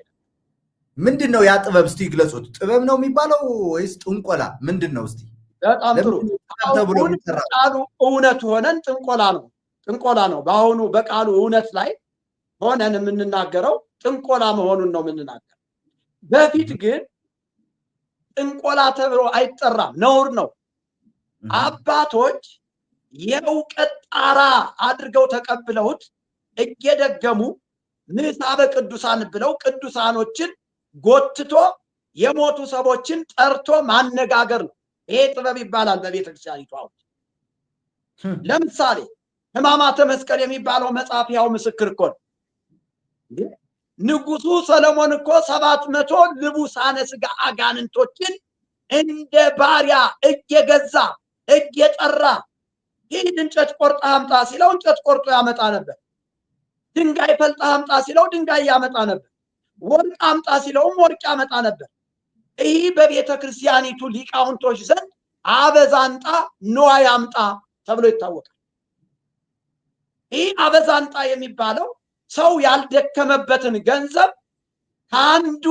ምንድን ነው? ያ ጥበብ እስቲ ይግለጹት። ጥበብ ነው የሚባለው ወይስ ጥንቆላ ምንድን ነው? እስቲ በጣም ጥሩ። አሁን ቃሉ እውነት ሆነን ጥንቆላ ነው፣ ጥንቆላ ነው። በአሁኑ በቃሉ እውነት ላይ ሆነን የምንናገረው ጥንቆላ መሆኑን ነው የምንናገረው። በፊት ግን ጥንቆላ ተብሎ አይጠራም፣ ነውር ነው። አባቶች የእውቀት ጣራ አድርገው ተቀብለውት እየደገሙ ምሳበ ቅዱሳን ብለው ቅዱሳኖችን ጎትቶ የሞቱ ሰዎችን ጠርቶ ማነጋገር ነው። ይሄ ጥበብ ይባላል በቤተክርስቲያኒቱ። አሁን ለምሳሌ ሕማማተ መስቀል የሚባለው መጽሐፍ ያው ምስክር እኮ ነው። ንጉሱ ሰለሞን እኮ 700 ልቡሳነ ስጋ አጋንንቶችን እንደ ባሪያ እየገዛ እየጠራ፣ ሂድ እንጨት ቆርጠህ አምጣ ሲለው እንጨት ቆርጦ ያመጣ ነበር። ድንጋይ ፈልጠህ አምጣ ሲለው ድንጋይ ያመጣ ነበር። ወርቅ አምጣ ሲለውም ወርቅ ያመጣ ነበር። ይህ በቤተ ክርስቲያኒቱ ሊቃውንቶች ዘንድ አበዛንጣ ንዋይ አምጣ ተብሎ ይታወቃል። ይህ አበዛንጣ የሚባለው ሰው ያልደከመበትን ገንዘብ ከአንዱ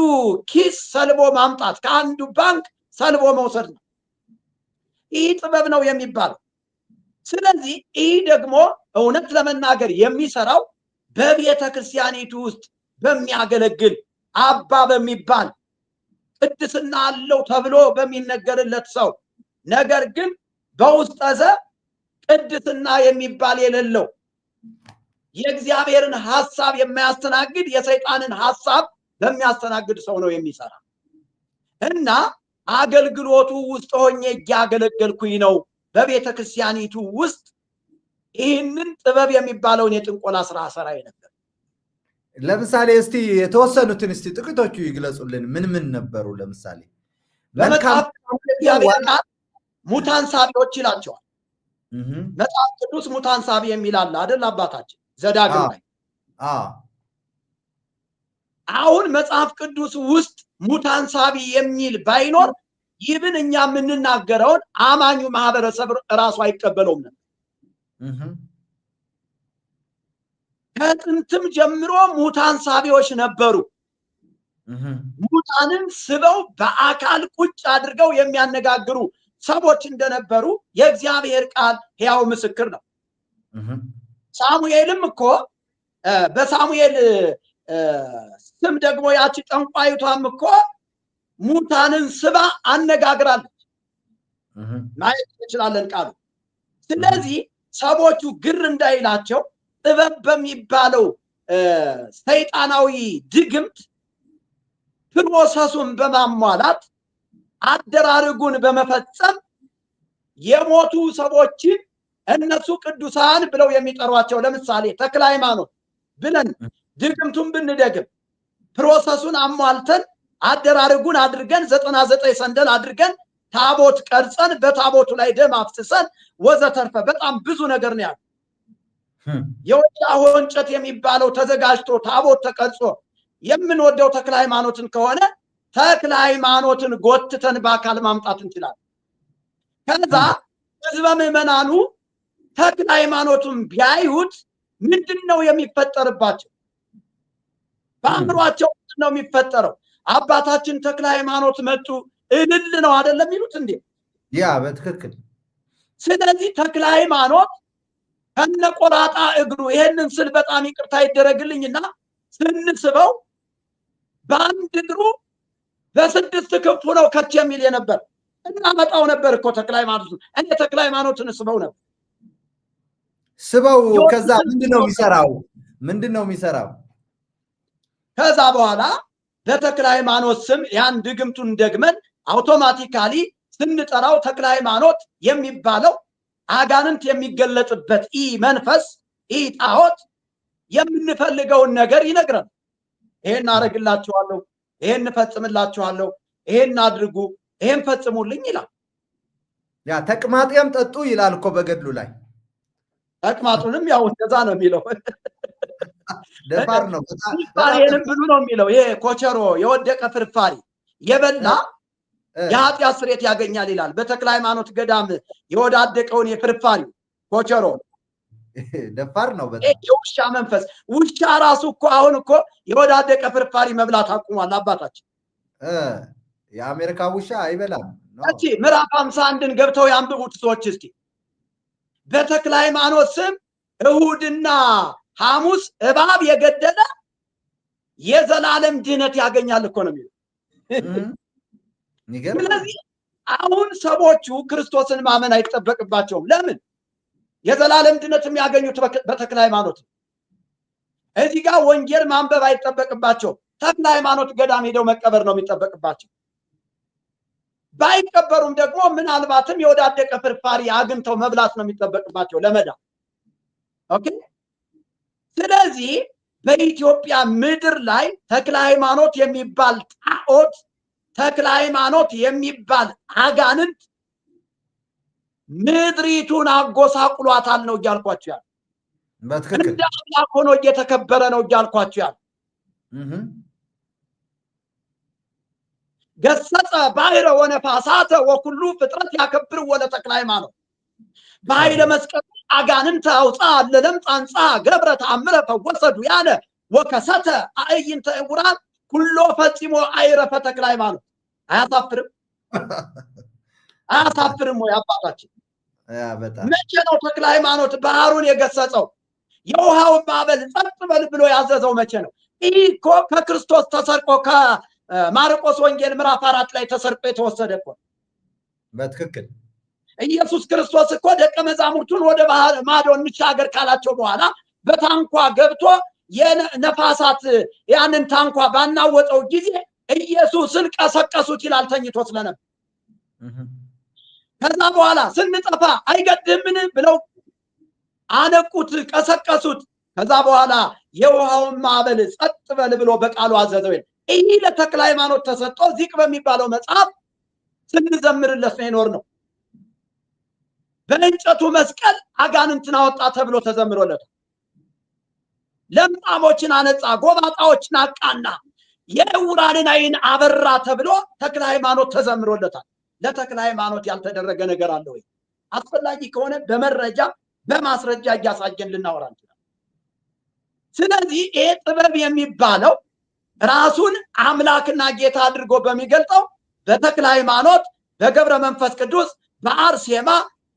ኪስ ሰልቦ ማምጣት፣ ከአንዱ ባንክ ሰልቦ መውሰድ ነው። ይህ ጥበብ ነው የሚባለው። ስለዚህ ይህ ደግሞ እውነት ለመናገር የሚሰራው በቤተ ክርስቲያኒቱ ውስጥ በሚያገለግል፣ አባ በሚባል፣ ቅድስና አለው ተብሎ በሚነገርለት ሰው፣ ነገር ግን በውስጠ ዘ ቅድስና የሚባል የሌለው፣ የእግዚአብሔርን ሐሳብ የማያስተናግድ፣ የሰይጣንን ሐሳብ በሚያስተናግድ ሰው ነው የሚሰራ። እና አገልግሎቱ ውስጥ ሆኜ እያገለገልኩኝ ነው በቤተ ክርስቲያኒቱ ውስጥ ይህንን ጥበብ የሚባለውን የጥንቆላ ስራ ሰራ ነበር። ለምሳሌ እስቲ የተወሰኑትን እስቲ ጥቂቶቹ ይግለጹልን። ምን ምን ነበሩ? ለምሳሌ በመጽሐፍ ሙታን ሳቢዎች ይላቸዋል። መጽሐፍ ቅዱስ ሙታን ሳቢ የሚል አለ አይደል አባታችን? ዘዳግም ላይ። አሁን መጽሐፍ ቅዱስ ውስጥ ሙታን ሳቢ የሚል ባይኖር ይብን እኛ የምንናገረውን አማኙ ማህበረሰብ እራሱ አይቀበለውም ነበር። ከጥንትም ጀምሮ ሙታን ሳቢዎች ነበሩ። ሙታንን ስበው በአካል ቁጭ አድርገው የሚያነጋግሩ ሰዎች እንደነበሩ የእግዚአብሔር ቃል ሕያው ምስክር ነው። ሳሙኤልም እኮ በሳሙኤል ስም ደግሞ ያቺ ጠንቋይቷም እኮ ሙታንን ስባ አነጋግራለች። ማየት እንችላለን ቃሉ። ስለዚህ ሰዎቹ ግር እንዳይላቸው ጥበብ በሚባለው ሰይጣናዊ ድግምት process ኡን በማሟላት፣ አደራርጉን በመፈጸም የሞቱ ሰዎችን እነሱ ቅዱሳን ብለው የሚጠሯቸው፣ ለምሳሌ ተክለ ሃይማኖት ብለን ድግምቱን ብንደግም፣ process ኡን አሟልተን አደራርጉን አድርገን 99 ሰንደል አድርገን ታቦት ቀርጸን በታቦቱ ላይ ደም አፍስሰን ወዘተርፈ በጣም ብዙ ነገር ነው ያለው። የወጣ እንጨት የሚባለው ተዘጋጅቶ ታቦት ተቀርጾ የምንወደው ተክለ ሃይማኖትን ከሆነ ተክለ ሃይማኖትን ጎትተን በአካል ማምጣት እንችላለን። ከዛ ህዝበ ምዕመናኑ ተክለ ሃይማኖቱን ቢያዩት ምንድን ነው የሚፈጠርባቸው? በአእምሯቸው ምንድን ነው የሚፈጠረው? አባታችን ተክለ ሃይማኖት መጡ እልል ነው አይደለም የሚሉት እንዴ? Yeah፣ በትክክል። ስለዚህ ተክለ ሃይማኖት ከነቆራጣ እግሩ፣ ይሄንን ስል በጣም ይቅርታ ይደረግልኝና፣ ስንስበው በአንድ እግሩ በስድስት ክንፉ ነው ከች የሚል የነበር። እናመጣው ነበር እኮ ተክለ ሃይማኖት። እኔ ተክለ ሃይማኖትን ስበው ነበር። ስበው። ከዛ ምንድን ነው የሚሰራው? ምንድን ነው የሚሰራው? ከዛ በኋላ በተክለ ሃይማኖት ስም ያን ድግምቱን ደግመን automatically ስንጠራው ተክለ ሃይማኖት የሚባለው አጋንንት የሚገለጥበት ኢ መንፈስ፣ ኢ ጣዖት የምንፈልገውን ነገር ይነግረን። ይሄን አደርግላችኋለሁ፣ ይሄን እፈጽምላችኋለሁ፣ ይሄን አድርጉ፣ ይሄን ፈጽሙልኝ ይላል። ያ ተቅማጤም ጠጡ ይላል እኮ በገድሉ ላይ። ተቅማጡንም ያው እንደዛ ነው የሚለው። ደፋር ነው። ፍርፋሬንም ብሉ ነው የሚለው። ይሄ ኮቸሮ የወደቀ ፍርፋሪ የበላ የኃጢአት ስርየት ያገኛል ይላል። በተክለ ሃይማኖት ገዳም የወዳደቀውን የፍርፋሪ ኮቸሮ። ደፋር ነው በጣም። የውሻ መንፈስ። ውሻ ራሱ እኮ አሁን እኮ የወዳደቀ ፍርፋሪ መብላት አቁሟል አባታችን። የአሜሪካ ውሻ አይበላም። እስቲ ምዕራፍ 51ን ገብተው ያንብቡት ሰዎች እስቲ። በተክለ ሃይማኖት ስም እሁድና ሐሙስ እባብ የገደለ የዘላለም ድህነት ያገኛል እኮ ነው የሚለው። ስለዚህ አሁን ሰዎቹ ክርስቶስን ማመን አይጠበቅባቸውም። ለምን? የዘላለም ድነት የሚያገኙት በተክለ ሃይማኖት ነው። እዚህ ጋር ወንጌል ማንበብ አይጠበቅባቸውም። ተክለ ሃይማኖት ገዳም ሄደው መቀበር ነው የሚጠበቅባቸው። ባይቀበሩም ደግሞ ምናልባትም የወዳደቀ ፍርፋሪ አግኝተው መብላት ነው የሚጠበቅባቸው ለመዳን። Okay። ስለዚህ በኢትዮጵያ ምድር ላይ ተክለ ሃይማኖት የሚባል ጣዖት፣ ተክለ ሃይማኖት የሚባል አጋንንት ምድሪቱን አጎሳቁሏታል ነው እያልኳችሁ ያለ። እንደ አምላክ ሆኖ እየተከበረ ነው እያልኳችሁ ያለ። ገሰጸ ባሕረ ወነፋሳተ ወኩሉ ፍጥረት ያከብር ወለ ተክለ ሃይማኖት። በኃይለ መስቀሉ አጋንንተ አውፃ ለለምጽ አንጻ ገብረ ተአምረ ፈወሰ ዱያነ ወከሰተ አዕይንተ ዕውራን ኩሎ ፈጺሞ አይረፈ ተክለ ሃይማኖት። አያሳፍርም? አያሳፍርም ወይ አባታችን? መቼ ነው ተክለ ሃይማኖት ባህሩን የገሰጸው? የውሃውን ማዕበል ጸጥ በል ብሎ ያዘዘው መቼ ነው? ይህ እኮ ከክርስቶስ ተሰርቆ፣ ከማርቆስ ወንጌል ምዕራፍ 4 ላይ ተሰርቆ የተወሰደ እኮ። በትክክል። ኢየሱስ ክርስቶስ እኮ ደቀ መዛሙርቱን ወደ ባህር ማዶ እንሻገር ካላቸው በኋላ በታንኳ ገብቶ የነፋሳት ያንን ታንኳ ባናወጠው ጊዜ ኢየሱስን ቀሰቀሱት ይላል፣ ተኝቶ ስለነበር። ከዛ በኋላ ስንጠፋ አይገድህምን ብለው አነቁት፣ ቀሰቀሱት። ከዛ በኋላ የውሃውን ማዕበል ጸጥ በል ብሎ በቃሉ አዘዘው። ይህ ለተክለ ሃይማኖት ተሰጥቶ ዚቅ በሚባለው መጽሐፍ ስንዘምርለት ነው የኖርነው። በእንጨቱ መስቀል አጋንንትን አወጣ ተብሎ ተዘምሮለታል። ለምጻሞችን አነጻ፣ ጎባጣዎችን አቃና፣ የዕውራንን ዓይን አበራ ተብሎ ተክለ ሃይማኖት ተዘምሮለታል። ለተክለ ሃይማኖት ያልተደረገ ነገር አለ ወይ? አስፈላጊ ከሆነ በመረጃ በማስረጃ እያሳየን ልናወራ እንችላለን። ስለዚህ ይሄ ጥበብ የሚባለው ራሱን አምላክና ጌታ አድርጎ በሚገልጠው በተክለ ሃይማኖት፣ በገብረ መንፈስ ቅዱስ፣ በአርሴማ፣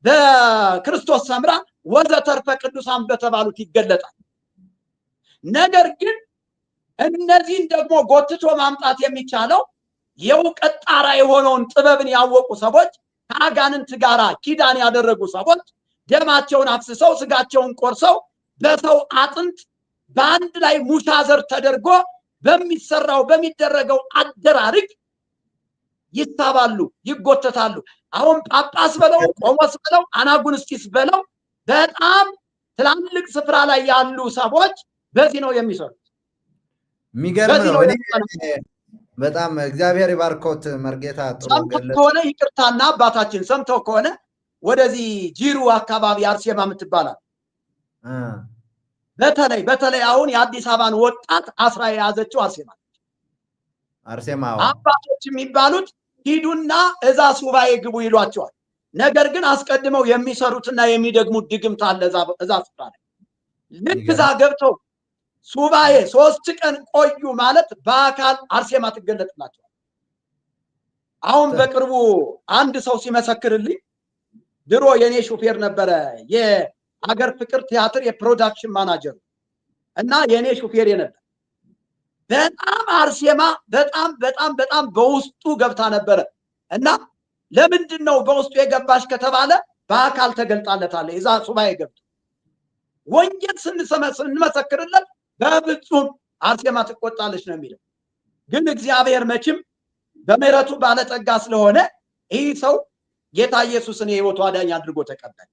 በክርስቶስ ሰምራ ወዘተርፈ ቅዱሳን በተባሉት ይገለጣል። ነገር ግን እነዚህን ደግሞ ጎትቶ ማምጣት የሚቻለው የእውቀት ጣራ የሆነውን ጥበብን ያወቁ ሰዎች፣ ከአጋንንት ጋራ ኪዳን ያደረጉ ሰዎች ደማቸውን አፍስሰው ስጋቸውን ቆርሰው በሰው አጥንት በአንድ ላይ ሙሻዘር ተደርጎ በሚሰራው በሚደረገው አደራርግ ይሳባሉ፣ ይጎተታሉ። አሁን ጳጳስ በለው፣ ቆሞስ በለው፣ አናጉንስጢስ በለው በጣም ትላልቅ ስፍራ ላይ ያሉ ሰዎች በዚህ ነው የሚሰሩት። የሚገርም ነው። በጣም እግዚአብሔር ይባርኮት መርጌታ። ጥሩ ሰምተው ከሆነ ይቅርታና አባታችን፣ ሰምተው ከሆነ ወደዚህ ጂሩ አካባቢ አርሴማ የምትባላል። በተለይ በተለይ አሁን የአዲስ አበባን ወጣት አስራ የያዘችው አርሴማ አርሴማ። አባቶች የሚባሉት ሂዱና እዛ ሱባኤ ግቡ ይሏቸዋል። ነገር ግን አስቀድመው የሚሰሩትና የሚደግሙት ድግምት አለ እዛ ስፍራ ላይ። ልክ እዛ ገብተው ሱባኤ 3 ቀን ቆዩ ማለት በአካል አርሴማ ትገለጥላቸዋል። አሁን በቅርቡ አንድ ሰው ሲመሰክርልኝ፣ ድሮ የኔ ሹፌር ነበረ፣ የአገር ፍቅር ቲያትር የ production manager እና የኔ ሹፌር ነበር። በጣም አርሴማ በጣም በጣም በጣም በውስጡ ገብታ ነበረ። እና ለምንድን ነው በውስጡ የገባሽ ከተባለ በአካል ተገልጣለታለች። እዛ ሱባኤ ገብቶ ወንጌል ስንመሰክርለት በፍጹም አርሴማ ትቆጣለች ነው የሚለው። ግን እግዚአብሔር መቼም በምሕረቱ ባለጠጋ ስለሆነ ይህ ሰው ጌታ ኢየሱስን የሕይወቱ አዳኝ አድርጎ ተቀበለ።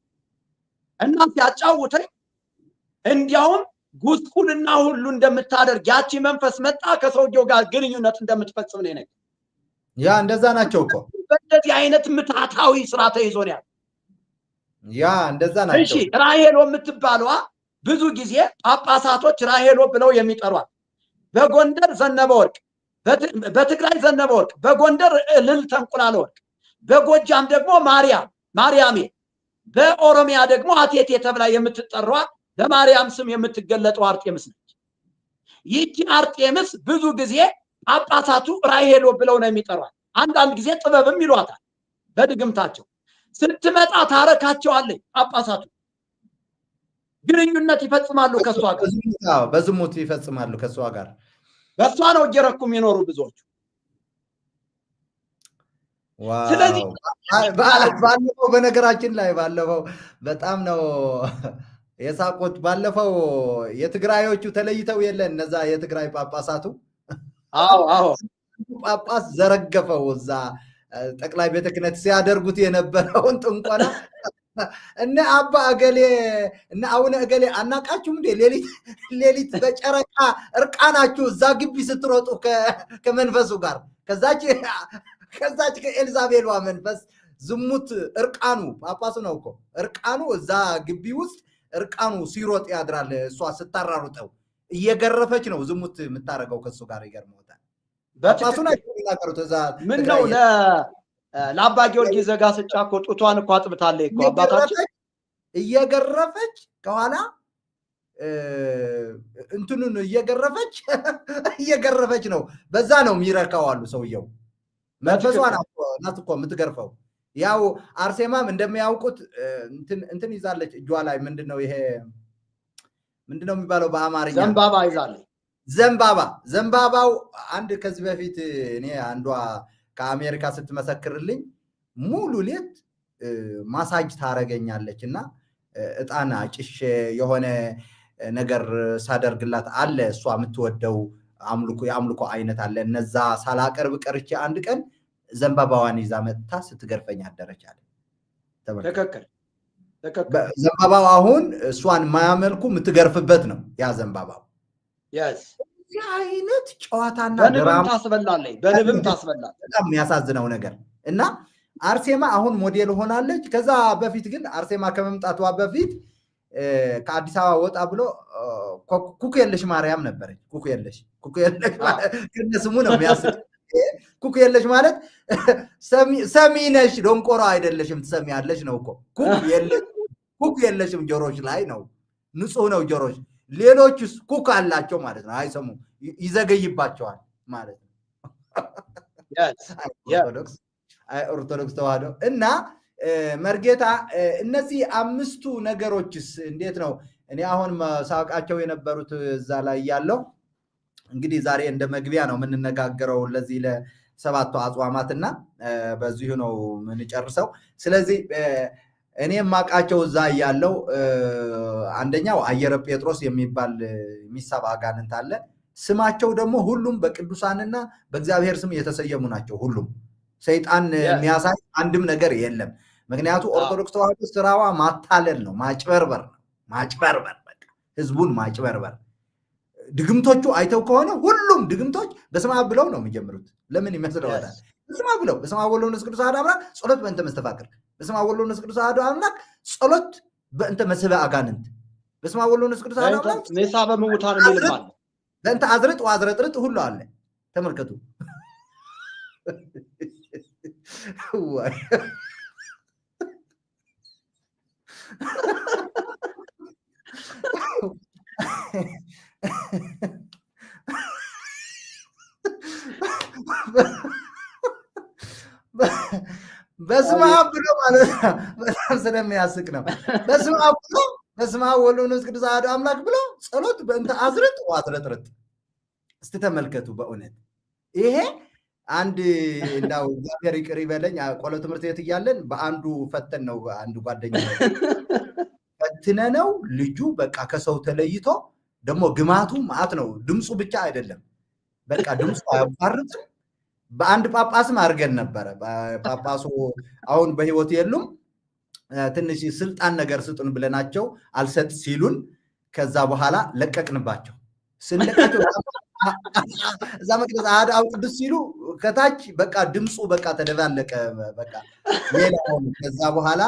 እና ሲያጫውተኝ እንዲያውም ጉስቁልና ሁሉ እንደምታደርግ፣ ያቺ መንፈስ መጣ ከሰውየው ጋር ግንኙነት እንደምትፈጽም ነው የነገረኝ። ያ እንደዛ ናቸው እኮ። በእንደዚህ አይነት ምትሃታዊ ስራ ተይዞ ነው ያለው። ያ እንደዛ ናቸው። እሺ፣ ራሄሎ የምትባለዋ ብዙ ጊዜ ጳጳሳቶች ራሄሎ ብለው የሚጠሯት፣ በጎንደር ዘነበ ወርቅ፣ በትግራይ ዘነበ ወርቅ፣ በጎንደር እልል ተንቁላለ ወርቅ፣ በጎጃም ደግሞ ማርያም ማርያሜ፣ በኦሮሚያ ደግሞ አቴቴ ተብላ የምትጠራዋ በማርያም ስም የምትገለጠው አርጤምስ ነች። ይህቺ አርጤምስ ብዙ ጊዜ ጳጳሳቱ ራሄሎ ብለው ነው የሚጠሯት። አንዳንድ ጊዜ ጥበብም ይሏታል በድግምታቸው። ስትመጣ ታረካቸዋለች። ጳጳሳቱ ግንኙነት ይፈጽማሉ ከእሷ ጋር። በዝሙት ይፈጽማሉ ከእሷ ጋር። በእሷ ነው እየረኩ የሚኖሩ ብዙዎቹ። ስለዚህ ባለፈው፣ በነገራችን ላይ ባለፈው በጣም ነው የሳቁት። ባለፈው የትግራዮቹ ተለይተው የለ እነዛ የትግራይ ጳጳሳቱ? አዎ አዎ ጳጳስ ዘረገፈው፣ እዛ ጠቅላይ ቤተ ክህነት ሲያደርጉት የነበረውን ጥንቆላ። እነ አባ እገሌ፣ እነ አቡነ እገሌ አናቃችሁም እንዴ? ሌሊት ሌሊት በጨረቃ እርቃናችሁ እዛ ግቢ ስትሮጡ ከመንፈሱ ጋር፣ ከዛች ከኤልዛቤሏ መንፈስ ዝሙት እርቃኑ፣ ጳጳሱ ነው እኮ፣ እርቃኑ እዛ ግቢ ውስጥ እርቃኑ ሲሮጥ ያድራል። እሷ ስታራሩጠው እየገረፈች ነው ዝሙት የምታደርገው ከእሱ ጋር። ይገርመውታል። ጳጳሱ ናቸው የሚናገሩት እዛ። ምን ነው፣ ለአባ ጊዮርጊስ ዘጋስጫ እኮ ጡቷን እኮ አጥብታለች እኮ አባታችን። እየገረፈች ከኋላ እንትኑን እየገረፈች እየገረፈች ነው። በዛ ነው የሚረካው አሉ ሰውየው። መንፈሷ ናት እኮ የምትገርፈው። ያው አርሴማም እንደሚያውቁት እንትን ይዛለች እጇ ላይ። ምንድን ነው ይሄ? ምንድን ነው የሚባለው በአማርኛ? ዘንባባ ይዛለች። ዘንባባ። ዘንባባው አንድ ከዚህ በፊት እኔ አንዷ ከአሜሪካ ስትመሰክርልኝ ሙሉ ሌት ማሳጅ ታረገኛለች እና እጣን አጭሼ የሆነ ነገር ሳደርግላት አለ፣ እሷ የምትወደው አምልኮ የአምልኮ አይነት አለ። እነዛ ሳላቀርብ ቀርቼ አንድ ቀን ዘንባባዋን ይዛ መጥታ ስትገርፈኝ አደረች አለ። ትክክል። ዘንባባው አሁን እሷን የማያመልኩ የምትገርፍበት ነው ያ ዘንባባው። እዚህ አይነት ጨዋታና በንብም ታስበላለች፣ በንብም ታስበላለች። በጣም የሚያሳዝነው ነገር እና አርሴማ አሁን ሞዴል ሆናለች። ከዛ በፊት ግን፣ አርሴማ ከመምጣቷ በፊት ከአዲስ አበባ ወጣ ብሎ ኩኩ የለሽ ማርያም ነበረች። ኩኩ የለሽ፣ ኩኩ የለሽ ከነ ስሙ ነው የሚያስቅ። ኩኩ የለሽ ማለት ሰሚ ነሽ፣ ደንቆሮ አይደለሽም፣ ትሰሚያለሽ ነው እኮ። ኩክ የለሽም ጆሮች ላይ ነው፣ ንጹህ ነው ጆሮች። ሌሎቹስ ኩክ አላቸው ማለት ነው፣ አይሰሙም፣ ይዘገይባቸዋል ማለት ነው። ኦርቶዶክስ ተዋህዶ እና መርጌታ፣ እነዚህ አምስቱ ነገሮችስ እንዴት ነው? እኔ አሁን ሳውቃቸው የነበሩት እዛ ላይ ያለው እንግዲህ ዛሬ እንደ መግቢያ ነው የምንነጋገረው ለዚህ ለሰባቱ አጽዋማት እና በዚሁ ነው የምንጨርሰው። ስለዚህ እኔ የማውቃቸው እዛ ያለው አንደኛው አየረ ጴጥሮስ የሚባል የሚሳብ አጋንንት አለ። ስማቸው ደግሞ ሁሉም በቅዱሳንና በእግዚአብሔር ስም የተሰየሙ ናቸው። ሁሉም ሰይጣን የሚያሳይ አንድም ነገር የለም። ምክንያቱ ኦርቶዶክስ ተዋህዶ ስራዋ ማታለል ነው፣ ማጭበርበር ነው። ማጭበርበር፣ በቃ ህዝቡን ማጭበርበር። ድግምቶቹ አይተው ከሆነ ሁሉም ድግምቶች በስመ አብ ብለው ነው የሚጀምሩት። ለምን ይመስለዋታል? በስመ አብ ብለው፣ በስመ አብ ወወልድ ወመንፈስ ቅዱስ አሐዱ አምላክ ጸሎት በእንተ መስተፋቅር፣ በስመ አብ ወወልድ ወመንፈስ ቅዱስ አሐዱ አምላክ ጸሎት በእንተ መስህበ አጋንንት። በስመ አብ ወወልድ ወመንፈስ ቅዱስ አሐዱ አምላክ ምሳበ ምውታን የሚልም አለ። በእንተ አዝርጥ ወአዝረጥርጥ ሁሉ አለ። ተመልከቱ። በስመ አብ ብሎ ማለት በጣም ስለሚያስቅ ነው። በስመ አብ ብሎ በስመ አብ ወወልድ ወመንፈስ ቅዱስ አሐዱ አምላክ ብሎ ጸሎት በእንተ አዝርጥ ወአዝረጥርጥ። እስቲ ተመልከቱ። በእውነት ይሄ አንድ እንዳው እግዚአብሔር ይቅር ይበለኝ፣ ቆሎ ትምህርት ቤት እያለን በአንዱ ፈተን ነው፣ አንዱ ጓደኛ ፈትነ ነው። ልጁ በቃ ከሰው ተለይቶ ደግሞ ግማቱ ማአት ነው። ድምፁ ብቻ አይደለም፣ በቃ ድምፁ አያቋርጥም። በአንድ ጳጳስም አድርገን ነበረ። ጳጳሱ አሁን በህይወት የሉም። ትንሽ ስልጣን ነገር ስጡን ብለናቸው አልሰጥ ሲሉን ከዛ በኋላ ለቀቅንባቸው። ስንለቃቸው እዛ መቅደስ አሐዱ አብ ቅዱስ ሲሉ ከታች በቃ ድምፁ በቃ ተደባለቀ። በቃ ሌላ ሆነ። ከዛ በኋላ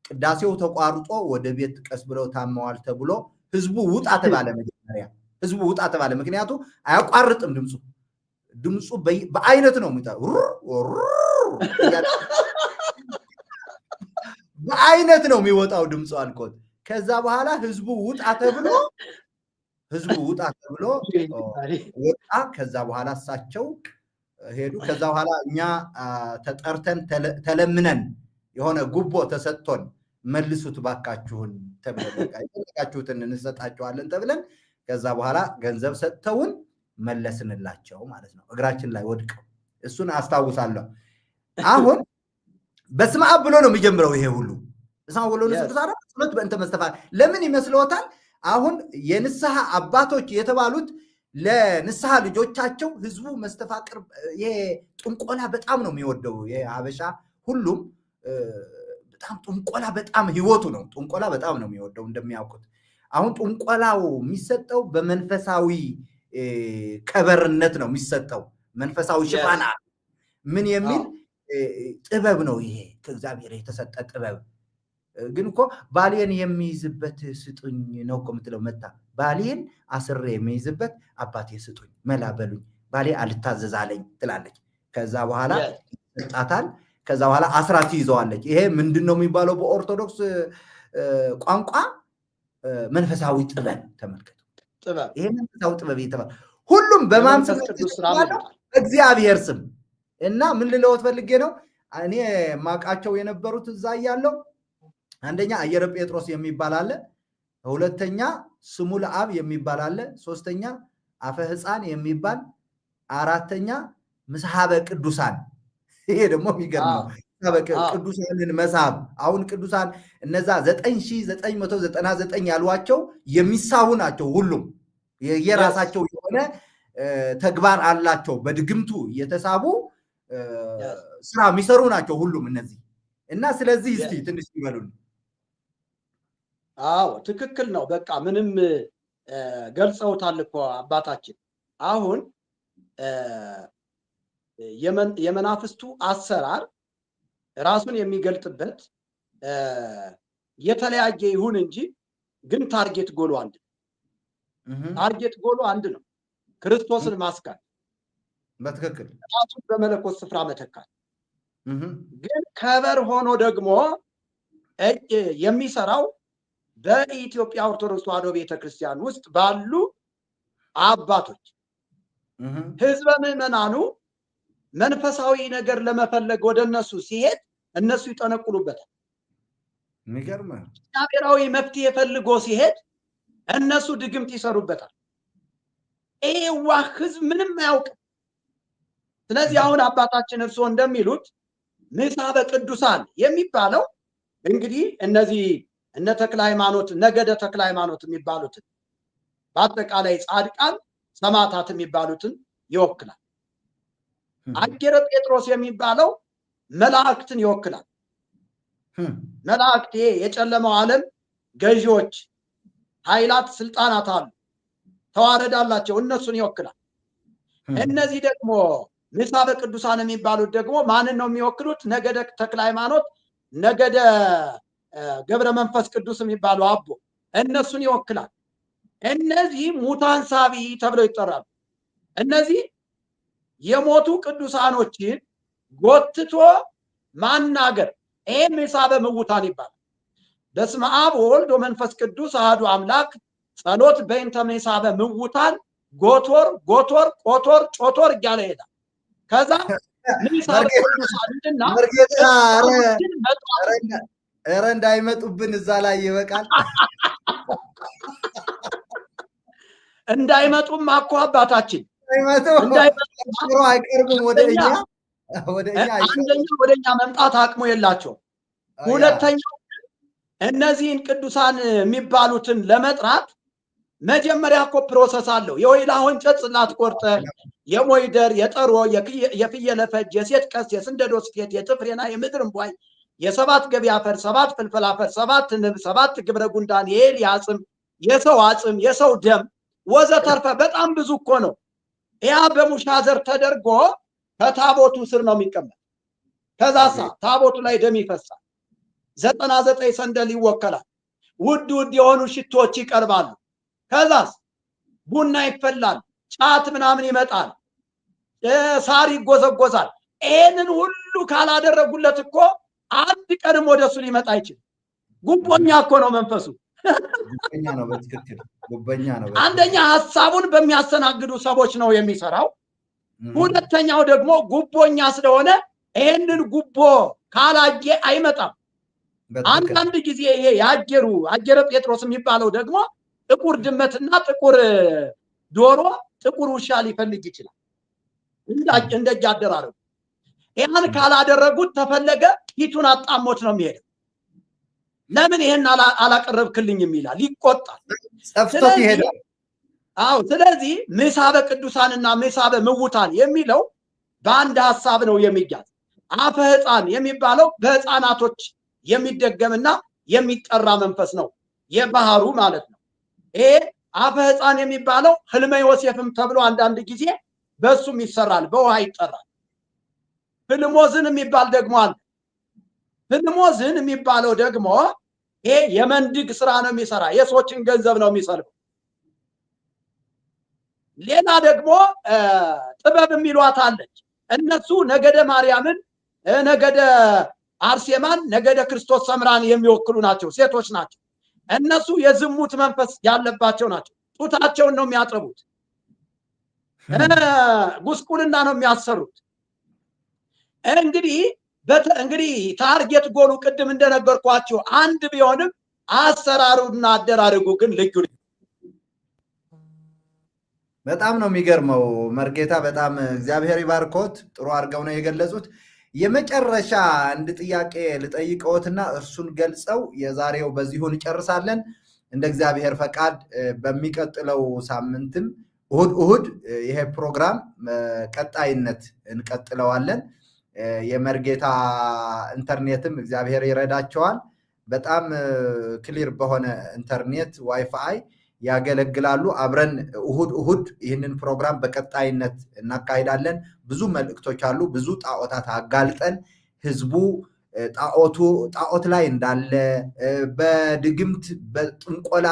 ቅዳሴው ተቋርጦ ወደ ቤት ቀስ ብለው ታመዋል ተብሎ ህዝቡ ውጣ ተባለ። መጀመሪያ ህዝቡ ውጣ ተባለ። ምክንያቱ አያቋርጥም ድምፁ ድምፁ በአይነት ነው የሚጠራው፣ በአይነት ነው የሚወጣው ድምፁ አልኮት። ከዛ በኋላ ህዝቡ ውጣ ተብሎ ህዝቡ ውጣ ተብሎ ወጣ። ከዛ በኋላ እሳቸው ሄዱ። ከዛ በኋላ እኛ ተጠርተን ተለምነን የሆነ ጉቦ ተሰጥቶን መልሱት ባካችሁን ተብለን በቃ የፈለጋችሁትን እንሰጣችኋለን ተብለን ከዛ በኋላ ገንዘብ ሰጥተውን መለስንላቸው ማለት ነው። እግራችን ላይ ወድቀው እሱን አስታውሳለሁ። አሁን በስመ አብ ብሎ ነው የሚጀምረው ይሄ ሁሉ። በስመ አብ ወወልድ ወመንፈስ ቅዱስ አሐዱ ጸሎት በእንተ መስተፋቅር ለምን ይመስልዎታል? አሁን የንስሐ አባቶች የተባሉት ለንስሐ ልጆቻቸው ህዝቡ መስተፋቅር ይሄ ጥንቆላ በጣም ነው የሚወደው። የሀበሻ ሁሉም በጣም ጥንቆላ በጣም ህይወቱ ነው። ጥንቆላ በጣም ነው የሚወደው እንደሚያውቁት። አሁን ጥንቆላው የሚሰጠው በመንፈሳዊ ከበርነት ነው የሚሰጠው። መንፈሳዊ ሽፋን ምን የሚል ጥበብ ነው ይሄ ከእግዚአብሔር የተሰጠ ጥበብ። ግን እኮ ባሌን የሚይዝበት ስጡኝ ነው እኮ የምትለው። መታ ባሌን አስሬ የሚይዝበት አባቴ ስጡኝ፣ መላ በሉኝ፣ ባሌ አልታዘዛለኝ ትላለች። ከዛ በኋላ ይሰጣታል። ከዛ በኋላ አስራ ትይዘዋለች። ይሄ ምንድን ነው የሚባለው በኦርቶዶክስ ቋንቋ? መንፈሳዊ ጥበብ። ተመልከቱ፣ ይሄ መንፈሳዊ ጥበብ የተባለ ሁሉም በማን ስም? እግዚአብሔር ስም። እና ምን ልለዎት ፈልጌ ነው፣ እኔ ማቃቸው የነበሩት እዛ እያለሁ አንደኛ አየረ ጴጥሮስ የሚባል አለ፣ ሁለተኛ ስሙ ለአብ የሚባል አለ፣ ሶስተኛ አፈ ሕፃን የሚባል፣ አራተኛ ምስሐበ ቅዱሳን። ይሄ ደግሞ የሚገርም ነው። ቅዱሳንን መሳብ። አሁን ቅዱሳን እነዛ 9999 ያሏቸው የሚሳቡ ናቸው። ሁሉም የራሳቸው የሆነ ተግባር አላቸው። በድግምቱ እየተሳቡ ስራ የሚሰሩ ናቸው ሁሉም እነዚህ። እና ስለዚህ እስቲ ትንሽ ይበሉን። አዎ ትክክል ነው። በቃ ምንም ገልጸውታል እኮ አባታችን። አሁን የመናፍስቱ አሰራር ራሱን የሚገልጥበት የተለያየ ይሁን እንጂ ግን target goal ኡ አንድ ነው። Target goal ኡ አንድ ነው። ክርስቶስን ማስካድ፣ በትክክል ራሱን በመለኮት ስፍራ መተካት። ግን cover ሆኖ ደግሞ የሚሰራው በኢትዮጵያ ኦርቶዶክስ ተዋሕዶ ቤተክርስቲያን ውስጥ ባሉ አባቶች ህዝበ ምዕመናኑ መንፈሳዊ ነገር ለመፈለግ ወደ እነሱ ሲሄድ እነሱ ይጠነቁሉበታል። የሚገርም እግዚአብሔራዊ መፍትሄ ፈልጎ ሲሄድ እነሱ ድግምት ይሰሩበታል። ይሄ ዋህ ህዝብ ምንም አያውቅም። ስለዚህ አሁን አባታችን እርስዎ እንደሚሉት ምሳበ ቅዱሳን የሚባለው እንግዲህ እነዚህ እነ ተክለ ሃይማኖት፣ ነገደ ተክለ ሃይማኖት የሚባሉትን፣ በአጠቃላይ ጻድቃን ሰማዕታት የሚባሉትን ይወክላል። አጌረ ጴጥሮስ የሚባለው መላእክትን ይወክላል። መላእክት ይሄ የጨለማው ዓለም ገዢዎች፣ ኃይላት፣ ስልጣናት አሉ፣ ተዋረድ አላቸው፣ እነሱን ይወክላል። እነዚህ ደግሞ ምሳበ ቅዱሳን የሚባሉት ደግሞ ማንን ነው የሚወክሉት? ነገደ ተክለ ሃይማኖት፣ ነገደ ገብረ መንፈስ ቅዱስ የሚባሉ አቦ፣ እነሱን ይወክላል። እነዚህ ሙታን ሳቢ ተብለው ይጠራሉ። እነዚህ የሞቱ ቅዱሳኖችን ጎትቶ ማናገር፣ ይሄ ምሳበ ምውታን ይባላል። በስመ አብ ወወልድ ወመንፈስ ቅዱስ አሐዱ አምላክ ጸሎት በእንተ ምሳበ ምውታን ጎቶር ጎቶር ቆቶር ጮቶር እያለ ይሄዳል። ከዛ ምሳበ ቅዱሳንና ኧረ እንዳይመጡብን እዛ ላይ ይበቃል። እንዳይመጡም እኮ አባታችን አይቀርብም ወደ እኛ አንደኛ ወደኛ መምጣት አቅሙ የላቸውም። ሁለተኛው እነዚህን ቅዱሳን የሚባሉትን ለመጥራት መጀመሪያ እኮ process አለው። የወይላሆን እንጨት ጽላት ቆርጠ፣ የሞይደር፣ የጠሮ፣ የፍየለ ፈጅ፣ የሴት ቀስት፣ የስንደዶ ስፌት፣ የጥፍሬና የምድር እምቧይ፣ የሰባት ገቢ አፈር፣ ሰባት ፍልፍል አፈር፣ ሰባት ንብ፣ ሰባት ግብረ ጉንዳን፣ የኤሊ አጽም፣ የሰው አጽም፣ የሰው ደም ወዘተርፈ በጣም ብዙ እኮ ነው። ያ በሙሻ ዘር ተደርጎ ከታቦቱ ስር ነው የሚቀመጥ። ከዛሳ ታቦቱ ላይ ደም ይፈሳል። 99 ሰንደል ይወከላል። ውድ ውድ የሆኑ ሽቶች ይቀርባሉ። ከዛስ ቡና ይፈላል፣ ጫት ምናምን ይመጣል፣ ሳር ይጎዘጎዛል። ይሄንን ሁሉ ካላደረጉለት እኮ አንድ ቀንም ወደሱ ሊመጣ አይችልም። ጉቦኛ እኮ ነው መንፈሱ። ጉቦኛ ነው፣ በትክክል ጉቦኛ ነው። አንደኛ ሀሳቡን በሚያስተናግዱ ሰዎች ነው የሚሰራው። ሁለተኛው ደግሞ ጉቦኛ ስለሆነ ይሄንን ጉቦ ካላየ አይመጣም። አንዳንድ ጊዜ ይሄ የአጀሩ አጀረ ጴጥሮስ የሚባለው ደግሞ ጥቁር ድመትና ጥቁር ዶሮ፣ ጥቁር ውሻ ሊፈልግ ይችላል። እንደጅ አደራረጉ ያን ካላደረጉት ተፈለገ ፊቱን አጣሞት ነው የሚሄደው። ለምን ይሄን አላቀረብክልኝም ይላል፣ ይቆጣል፣ ጸፍቶት ይሄዳል። አዎ፣ ስለዚህ ምሳበ ቅዱሳንና ምሳበ ምውታን የሚለው በአንድ ሐሳብ ነው የሚያዝ። አፈ ሕፃን የሚባለው በሕፃናቶች የሚደገምና የሚጠራ መንፈስ ነው፣ የባህሩ ማለት ነው። ይሄ አፈ ሕፃን የሚባለው ህልመ ዮሴፍም ተብሎ አንዳንድ ጊዜ በሱም ይሰራል፣ በውሃ ይጠራል። ፍልሞዝን የሚባል ደግሞ አለ። ፍልሞዝን የሚባለው ደግሞ ይሄ የመንድግ ስራ ነው የሚሰራ፣ የሰዎችን ገንዘብ ነው የሚሰልበው። ሌላ ደግሞ ጥበብ የሚሏት አለች። እነሱ ነገደ ማርያምን፣ ነገደ አርሴማን፣ ነገደ ክርስቶስ ሰምራን የሚወክሉ ናቸው፣ ሴቶች ናቸው። እነሱ የዝሙት መንፈስ ያለባቸው ናቸው። ጡታቸውን ነው የሚያጠቡት፣ ጉስቁልና ነው የሚያሰሩት። እንግዲህ target goal ኡ ቅድም እንደነገርኳችሁ አንድ ቢሆንም አሰራሩና አደራረጉ ግን ልዩ ነው። በጣም ነው የሚገርመው መርጌታ፣ በጣም እግዚአብሔር ይባርኮት። ጥሩ አድርገው ነው የገለጹት። የመጨረሻ አንድ ጥያቄ ልጠይቀዎትና እርሱን ገልጸው የዛሬው በዚሁ እንጨርሳለን። እንደ እግዚአብሔር ፈቃድ በሚቀጥለው ሳምንትም እሁድ እሁድ ይሄ ፕሮግራም ቀጣይነት እንቀጥለዋለን። የመርጌታ ኢንተርኔትም እግዚአብሔር ይረዳቸዋል። በጣም clear በሆነ ኢንተርኔት ዋይፋይ ያገለግላሉ። አብረን እሁድ እሁድ ይህንን ፕሮግራም በቀጣይነት እናካሂዳለን። ብዙ መልእክቶች አሉ። ብዙ ጣዖታት አጋልጠን ህዝቡ ጣዖት ላይ እንዳለ፣ በድግምት በጥንቆላ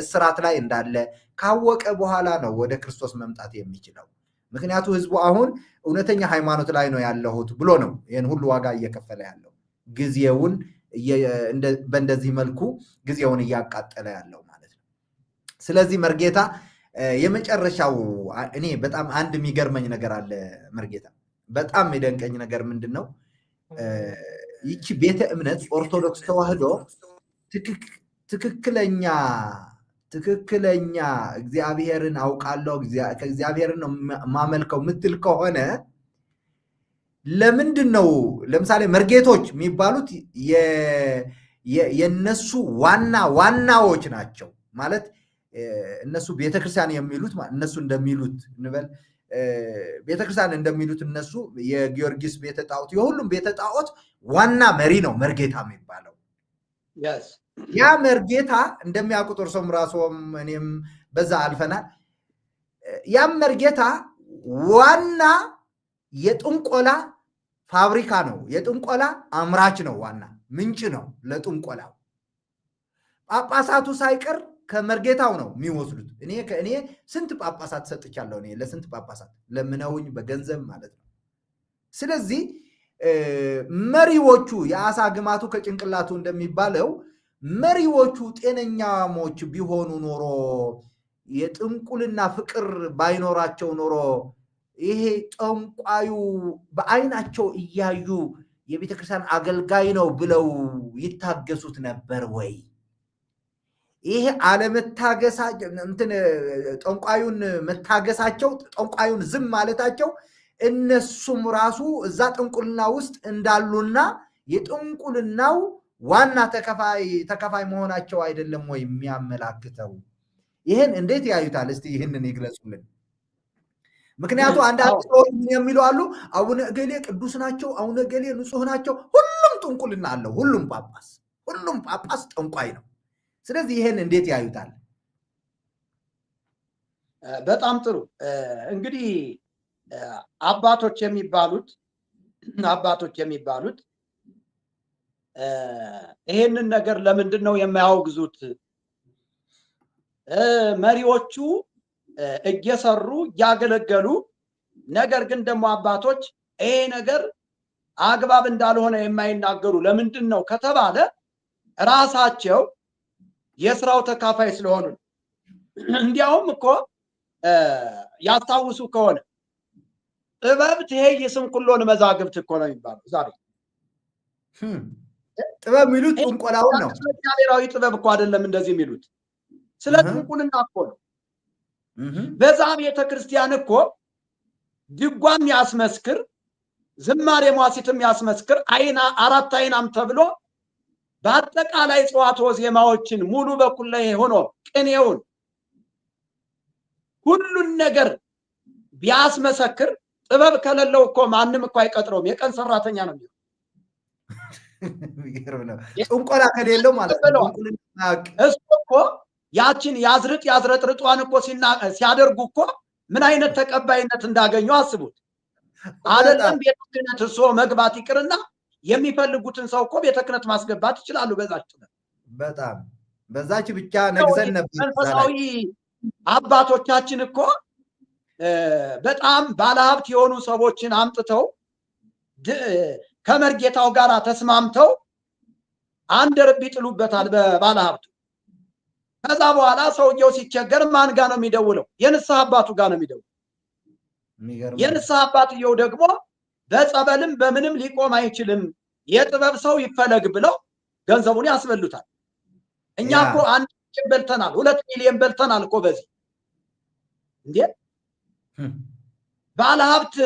እስራት ላይ እንዳለ ካወቀ በኋላ ነው ወደ ክርስቶስ መምጣት የሚችለው። ምክንያቱ ህዝቡ አሁን እውነተኛ ሃይማኖት ላይ ነው ያለሁት ብሎ ነው ይህን ሁሉ ዋጋ እየከፈለ ያለው፣ ጊዜውን በእንደዚህ መልኩ ጊዜውን እያቃጠለ ያለው ማለት ነው። ስለዚህ መርጌታ የመጨረሻው እኔ በጣም አንድ የሚገርመኝ ነገር አለ መርጌታ፣ በጣም የሚደንቀኝ ነገር ምንድን ነው? ይቺ ቤተ እምነት ኦርቶዶክስ ተዋህዶ ትክክለኛ ትክክለኛ እግዚአብሔርን አውቃለሁ ከእግዚአብሔርን ነው ማመልከው ምትል ከሆነ ለምንድን ነው ለምሳሌ መርጌቶች የሚባሉት የነሱ ዋና ዋናዎች ናቸው ማለት እነሱ ቤተክርስቲያን የሚሉት እነሱ እንደሚሉት እንበል ቤተክርስቲያን እንደሚሉት እነሱ የጊዮርጊስ ቤተ ጣዖት የሁሉም ቤተ ጣዖት ዋና መሪ ነው መርጌታ የሚባለው። ያ መርጌታ እንደሚያውቁት እርሶም ራስዎም እኔም በዛ አልፈናል። ያም መርጌታ ዋና የጥንቆላ ፋብሪካ ነው፣ የጥንቆላ አምራች ነው፣ ዋና ምንጭ ነው ለጥንቆላው። ጳጳሳቱ ሳይቀር ከመርጌታው ነው የሚወስዱት። እኔ ስንት ጳጳሳት ሰጥቻለሁ። እኔ ለስንት ጳጳሳት ለምነውኝ በገንዘብ ማለት ነው። ስለዚህ መሪዎቹ የአሳ ግማቱ ከጭንቅላቱ እንደሚባለው መሪዎቹ ጤነኛሞች ቢሆኑ ኖሮ፣ የጥንቁልና ፍቅር ባይኖራቸው ኖሮ፣ ይሄ ጠንቋዩ በአይናቸው እያዩ የቤተክርስቲያን አገልጋይ ነው ብለው ይታገሱት ነበር ወይ? ይሄ አለመታገሳቸው፣ እንትን ጠንቋዩን መታገሳቸው፣ ጠንቋዩን ዝም ማለታቸው እነሱም ራሱ እዛ ጥንቁልና ውስጥ እንዳሉና የጥንቁልናው ዋና ተከፋይ መሆናቸው አይደለም ወይ የሚያመላክተው? ይህን እንዴት ያዩታል? እስቲ ይህንን ይግለጹልን። ምክንያቱ አንዳንድ ሰዎች ምን የሚሉ አሉ፣ አቡነ እገሌ ቅዱስ ናቸው፣ አቡነ እገሌ ንጹሕ ናቸው። ሁሉም ጥንቁልና አለው። ሁሉም ጳጳስ ጠንቋይ ነው። ስለዚህ ይህን እንዴት ያዩታል? በጣም ጥሩ። እንግዲህ አባቶች የሚባሉት ይሄንን ነገር ለምንድን ነው የማያወግዙት? መሪዎቹ እየሰሩ እያገለገሉ፣ ነገር ግን ደግሞ አባቶች ይሄ ነገር አግባብ እንዳልሆነ የማይናገሩ ለምንድን ነው ከተባለ ራሳቸው የስራው ተካፋይ ስለሆኑ። እንዲያውም እኮ ያስታውሱ ከሆነ "ጥበብ ትሄይስ እምኵሎን መዛግብት" እኮ ነው የሚባለው ዛሬ። ጥበብ የሚሉት ጥንቆላውን ነው። ስለ እግዚአብሔራዊ ጥበብ እኮ አይደለም እንደዚህ የሚሉት፣ ስለ ጥንቁልና እኮ ነው። በዛ ቤተ ክርስቲያን እኮ ድጓም ያስመስክር፣ ዝማሬ መዋሥዕትም ያስመስክር፣ አይና አራት አይናም ተብሎ በአጠቃላይ ጸዋትወ ዜማዎችን ሙሉ በኩል ላይ ሆኖ ቅኔውን ሁሉን ነገር ቢያስመሰክር ጥበብ ከሌለው እኮ ማንም እኮ አይቀጥረውም። የቀን ሰራተኛ ነው የሚሆነው። ጥንቆላ ከሌለው ማለት ነው። እሱ እኮ ያችን ያዝርጥ ያዝረጥርጧን እኮ ሲያደርጉ እኮ ምን አይነት ተቀባይነት እንዳገኙ አስቡት። አይደለም ቤተ ክህነት እርስዎ መግባት ይቅርና የሚፈልጉትን ሰው እኮ ቤተ ክህነት ማስገባት ይችላሉ። በዛች ጥበብ። በጣም በዛች ብቻ ነግሰን ነበር። መንፈሳዊ አባቶቻችን እኮ በጣም ባለሀብት የሆኑ ሰዎችን አምጥተው ከመርጌታው ጋር ተስማምተው አንድ ርብ ይጥሉበታል በባለሀብቱ። ከዛ በኋላ ሰውየው ሲቸገር ማን ጋር ነው የሚደውለው? የንስሐ አባቱ ጋር ነው የሚደውለው። የንስሐ አባትየው ደግሞ በጸበልም በምንም ሊቆም አይችልም፣ የጥበብ ሰው ይፈለግ ብለው ገንዘቡን ያስበሉታል። እኛ እኮ 1 ሚሊዮን በልተናል፣ 2 ሚሊዮን በልተናል እኮ በዚህ። እንዴ፣ ባለሀብት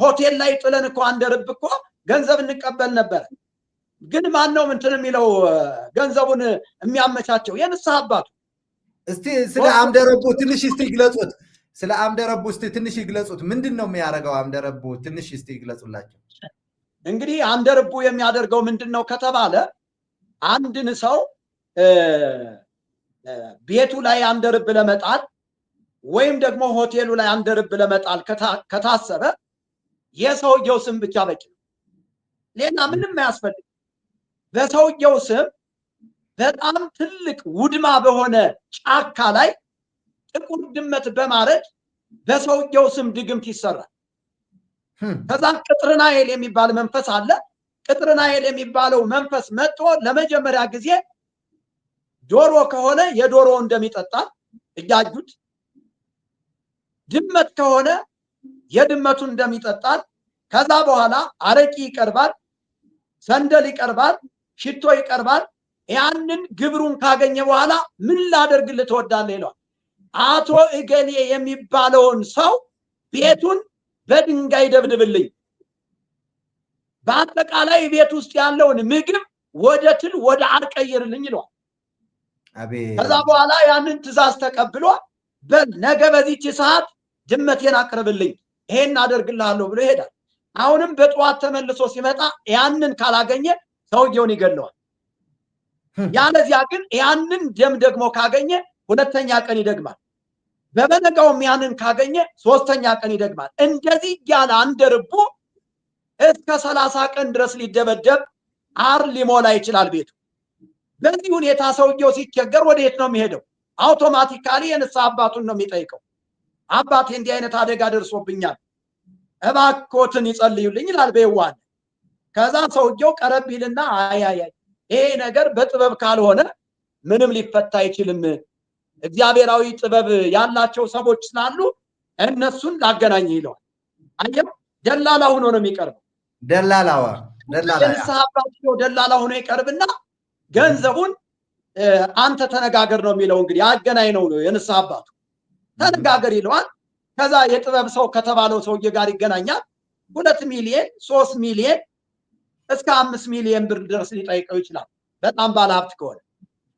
ሆቴል ላይ ጥለን እኮ አንድ ርብ እኮ ገንዘብ እንቀበል ነበር። ግን ማን ነው እንትን የሚለው፣ ገንዘቡን የሚያመቻቸው? የንስሐ አባቱ። እስቲ ስለ አምደረቡ ትንሽ እስቲ ይግለጹት። ስለ አምደረቡ እስቲ ትንሽ ይግለጹት። ምንድን ነው የሚያደርገው አምደረቡ? ትንሽ እስቲ ይግለጹላቸው። እንግዲህ አምደረቡ የሚያደርገው ምንድን ነው ከተባለ አንድን ሰው ቤቱ ላይ አንድ ርብ ለመጣል ወይም ደግሞ ሆቴሉ ላይ አንድ ርብ ለመጣል ከታሰበ የሰውየው ስም ብቻ በቂ ነው። ሌላ ምንም አያስፈልግም። በሰውየው ስም በጣም ትልቅ ውድማ በሆነ ጫካ ላይ ጥቁር ድመት በማረድ በሰውየው ስም ድግምት ይሰራል። ከዛ ቅጥርናኤል የሚባል መንፈስ አለ። ቅጥርናኤል የሚባለው መንፈስ መጥቶ ለመጀመሪያ ጊዜ ዶሮ ከሆነ የዶሮ እንደሚጠጣ እያዩት፣ ድመት ከሆነ የድመቱን እንደሚጠጣል። ከዛ በኋላ አረቂ ይቀርባል፣ ሰንደል ይቀርባል፣ ሽቶ ይቀርባል። ያንን ግብሩን ካገኘ በኋላ "ምን ላደርግልህ ትወዳለህ?" ይለዋል። "አቶ እገሌ የሚባለውን ሰው ቤቱን በድንጋይ ደብድብልኝ፣ በአጠቃላይ ቤት ውስጥ ያለውን ምግብ ወደ ትል ወደ አር ቀይርልኝ" ይለዋል። ከዛ በኋላ ያንን ትእዛዝ ተቀብሎ "በል ነገ በዚህች ሰዓት ድመቴን አቅርብልኝ፣ ይሄን አደርግልሃለሁ" ብሎ ይሄዳል። አሁንም በጠዋት ተመልሶ ሲመጣ ያንን ካላገኘ ሰውየውን ይገለዋል። ያለዚያ ግን ያንን ደም ደግሞ ካገኘ ሁለተኛ ቀን ይደግማል። በበነጋውም ያንን ካገኘ ሶስተኛ ቀን ይደግማል። እንደዚህ እያለ አንድ ርቡ እስከ 30 ቀን ድረስ ሊደበደብ አር ሊሞላ ይችላል ቤቱ። በዚህ ሁኔታ ሰውየው ሲቸገር ወደ የት ነው የሚሄደው? Automatically የንስሐ አባቱን ነው የሚጠይቀው። አባቴ፣ እንዲህ አይነት አደጋ ደርሶብኛል፣ እባክዎትን ይጸልዩልኝ ይላል በየዋህነት። ከዛ ሰውየው ቀረብ ይልና አይ አይ አይ፣ ይሄ ነገር በጥበብ ካልሆነ ምንም ሊፈታ አይችልም፣ እግዚአብሔራዊ ጥበብ ያላቸው ሰዎች ስላሉ እነሱን ላገናኝ ይለዋል። አየው፣ ደላላ ሆኖ ነው የሚቀርበው። ደላላዋ ደላላ። የንስሐ አባትየው ደላላ ሆኖ ይቀርብና ገንዘቡን አንተ ተነጋገር ነው የሚለው። እንግዲህ አገናኝ ነው የንስሐ አባቱ፣ ተነጋገር ይለዋል። ከዛ የጥበብ ሰው ከተባለው ሰውዬ ጋር ይገናኛል። 2 ሚሊየን፣ 3 ሚሊየን፣ እስከ 5 ሚሊየን ብር ድረስ ሊጠይቀው ይችላል። በጣም ባለሀብት ከሆነ።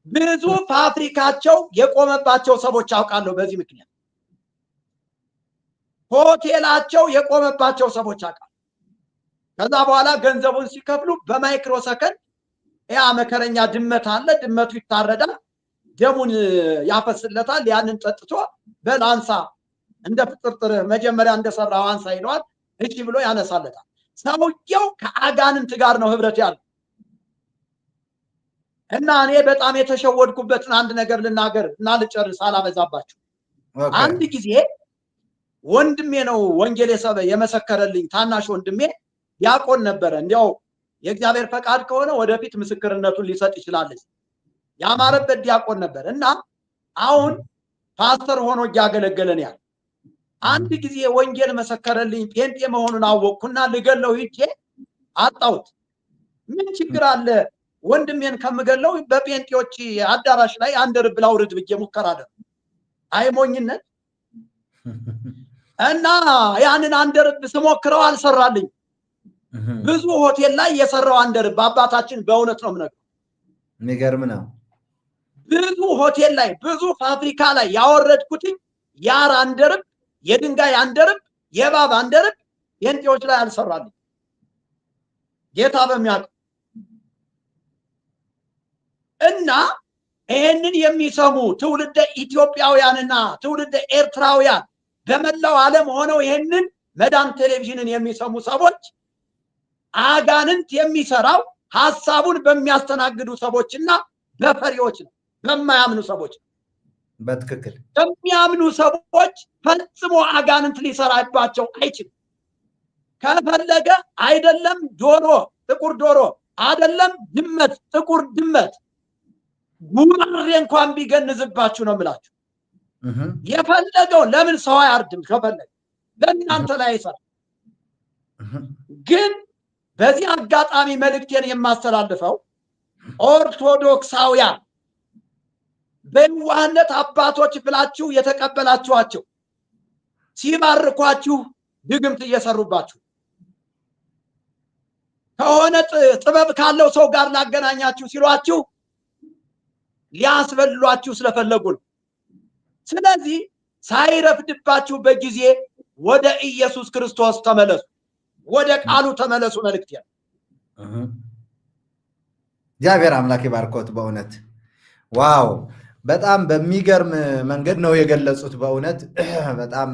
ብዙ ፋብሪካቸው የቆመባቸው ሰዎች አውቃለሁ። በዚህ ምክንያት ሆቴላቸው የቆመባቸው ሰዎች አውቃለሁ። ከዛ በኋላ ገንዘቡን ሲከፍሉ በማይክሮ ሰከንድ ያ መከረኛ ድመት አለ። ድመቱ ይታረዳል፣ ደሙን ያፈስለታል። ያንን ጠጥቶ በል አንሳ፣ እንደ ፍጥርጥርህ መጀመሪያ እንደሰራው አንሳ ይለዋል። እሺ ብሎ ያነሳለታል። ሰውየው ከአጋንንት ጋር ነው ህብረት ያለው። እና እኔ በጣም የተሸወድኩበትን አንድ ነገር ልናገር እና ልጨርስ፣ አላበዛባችሁ። አንድ ጊዜ ወንድሜ ነው ወንጌል የመሰከረልኝ፣ ታናሽ ወንድሜ ዲያቆን ነበረ። እንዲያው የእግዚአብሔር ፈቃድ ከሆነ ወደፊት ምስክርነቱን ሊሰጥ ይችላል። ያማረበት ዲያቆን ነበር እና አሁን ፓስተር ሆኖ እያገለገለን ያለ። አንድ ጊዜ ወንጌል መሰከረልኝ፣ ጴንጤ መሆኑን አወቅኩና ልገለው ሂጄ አጣሁት። ምን ችግር አለ፣ ወንድሜን ከምገለው በጴንጤዎች አዳራሽ ላይ አንድ ርብ ላውርድ ብዬ ሙከራ አደረኩ። አይሞኝነት። እና ያንን አንድ ርብ ስሞክረው አልሰራልኝ። ብዙ ሆቴል ላይ የሰራው አንድ ርብ፣ አባታችን፣ በእውነት ነው የምነግረው። የሚገርም ነው። ብዙ ሆቴል ላይ፣ ብዙ ፋብሪካ ላይ ያወረድኩትኝ ያር አንደርብ፣ የድንጋይ አንደርብ፣ የእባብ አንደርብ ጴንጤዎች ላይ አልሰራልኝ። ጌታ በሚያውቀው። እና ይሄንን የሚሰሙ ትውልደ ኢትዮጵያውያንና ትውልደ ኤርትራውያን በመላው ዓለም ሆነው ይሄንን መዳን ቴሌቪዥንን የሚሰሙ ሰዎች፣ አጋንንት የሚሰራው ሐሳቡን በሚያስተናግዱ ሰዎችና በፈሪዎች ነው፣ በማያምኑ ሰዎች ነው። በሚያምኑ ሰዎች ፈጽሞ አጋንንት ሊሰራባቸው አይችልም። ከፈለገ አይደለም ዶሮ፣ ጥቁር ዶሮ አይደለም ድመት፣ ጥቁር ድመት፣ ጉማሬ እንኳን ቢገንዝባችሁ ነው የምላችሁ። የፈለገው ለምን ሰው አያርድም? ከፈለገ በእናንተ ላይ አይሰራም። ግን በዚህ አጋጣሚ መልእክቴን የማስተላልፈው ኦርቶዶክሳውያን፣ በየዋህነት አባቶች ብላችሁ የተቀበላችኋቸው ሲባርኳችሁ ድግምት እየሰሩባችሁ ከሆነ ጥበብ ካለው ሰው ጋር ላገናኛችሁ ሲሏችሁ ሊያስበሏችሁ ስለፈለጉ ነው። ስለዚህ ሳይረፍድባችሁ በጊዜ ወደ ኢየሱስ ክርስቶስ ተመለሱ፣ ወደ ቃሉ ተመለሱ። መልእክት ነው። እግዚአብሔር አምላክ ይባርኮት። በእውነት wow፣ በጣም በሚገርም መንገድ ነው የገለጹት። በእውነት በጣም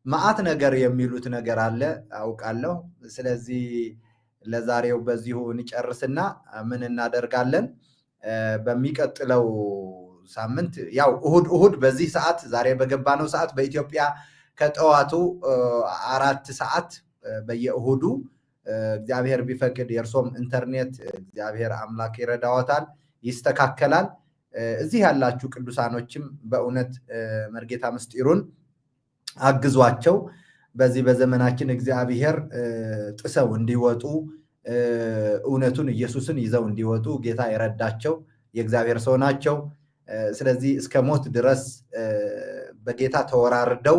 መዓት ነገር የሚሉት ነገር አለ አውቃለሁ። ስለዚህ ለዛሬው በዚሁ እንጨርስና ምን እናደርጋለን? በሚቀጥለው ሳምንት ያው እሁድ እሁድ በዚህ ሰዓት፣ ዛሬ በገባነው ሰዓት፣ በኢትዮጵያ ከጠዋቱ 4 ሰዓት በየእሁዱ እግዚአብሔር ቢፈቅድ፣ የእርሶም ኢንተርኔት እግዚአብሔር አምላክ ይረዳዎታል፣ ይስተካከላል። እዚህ ያላችሁ ቅዱሳኖችም በእውነት መርጌታ ምስጢሩን አግዟቸው። በዚህ በዘመናችን እግዚአብሔር ጥሰው እንዲወጡ፣ እውነቱን ኢየሱስን ይዘው እንዲወጡ ጌታ የረዳቸው የእግዚአብሔር ሰው ናቸው። ስለዚህ እስከ ሞት ድረስ በጌታ ተወራርደው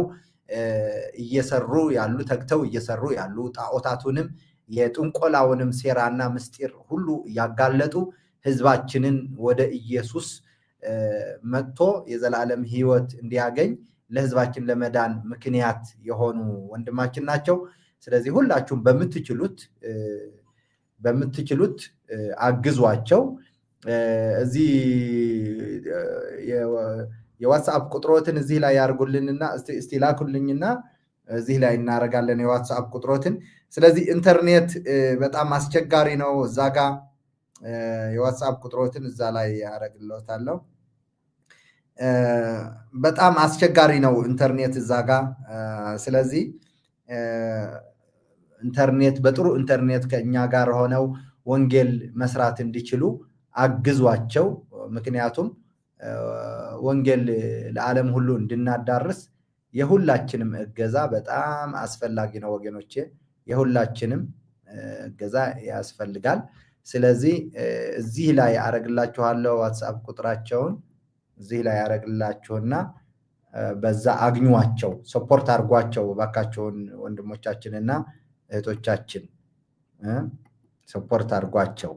እየሰሩ ያሉ፣ ተግተው እየሰሩ ያሉ፣ ጣዖታቱንም የጥንቆላውንም ሴራና ምስጢር ሁሉ እያጋለጡ ህዝባችንን ወደ ኢየሱስ መጥቶ የዘላለም ሕይወት እንዲያገኝ ለህዝባችን ለመዳን ምክንያት የሆኑ ወንድማችን ናቸው። ስለዚህ ሁላችሁም በምትችሉት በምትችሉት አግዟቸው። እዚህ የ WhatsApp ቁጥሮትን እዚህ ላይ ያርጉልንና፣ እስቲ ላኩልኝና እዚህ ላይ እናደርጋለን የ WhatsApp ቁጥሮትን። ስለዚህ ኢንተርኔት በጣም አስቸጋሪ ነው እዛ ጋ። የዋትስአፕ ቁጥሮትን እዛ ላይ ያደረግልዎታለሁ። በጣም አስቸጋሪ ነው ኢንተርኔት እዛ ጋ። ስለዚህ ኢንተርኔት በጥሩ ኢንተርኔት ከእኛ ጋር ሆነው ወንጌል መስራት እንዲችሉ አግዟቸው። ምክንያቱም ወንጌል ለዓለም ሁሉ እንድናዳርስ የሁላችንም እገዛ በጣም አስፈላጊ ነው ወገኖቼ፣ የሁላችንም እገዛ ያስፈልጋል። ስለዚህ እዚህ ላይ አረግላችኋለሁ ዋትስአፕ ቁጥራቸውን እዚህ ላይ አረግላችሁና በዛ አግኟቸው፣ support አድርጓቸው እባካቸውን ወንድሞቻችንና እህቶቻችን support አድርጓቸው።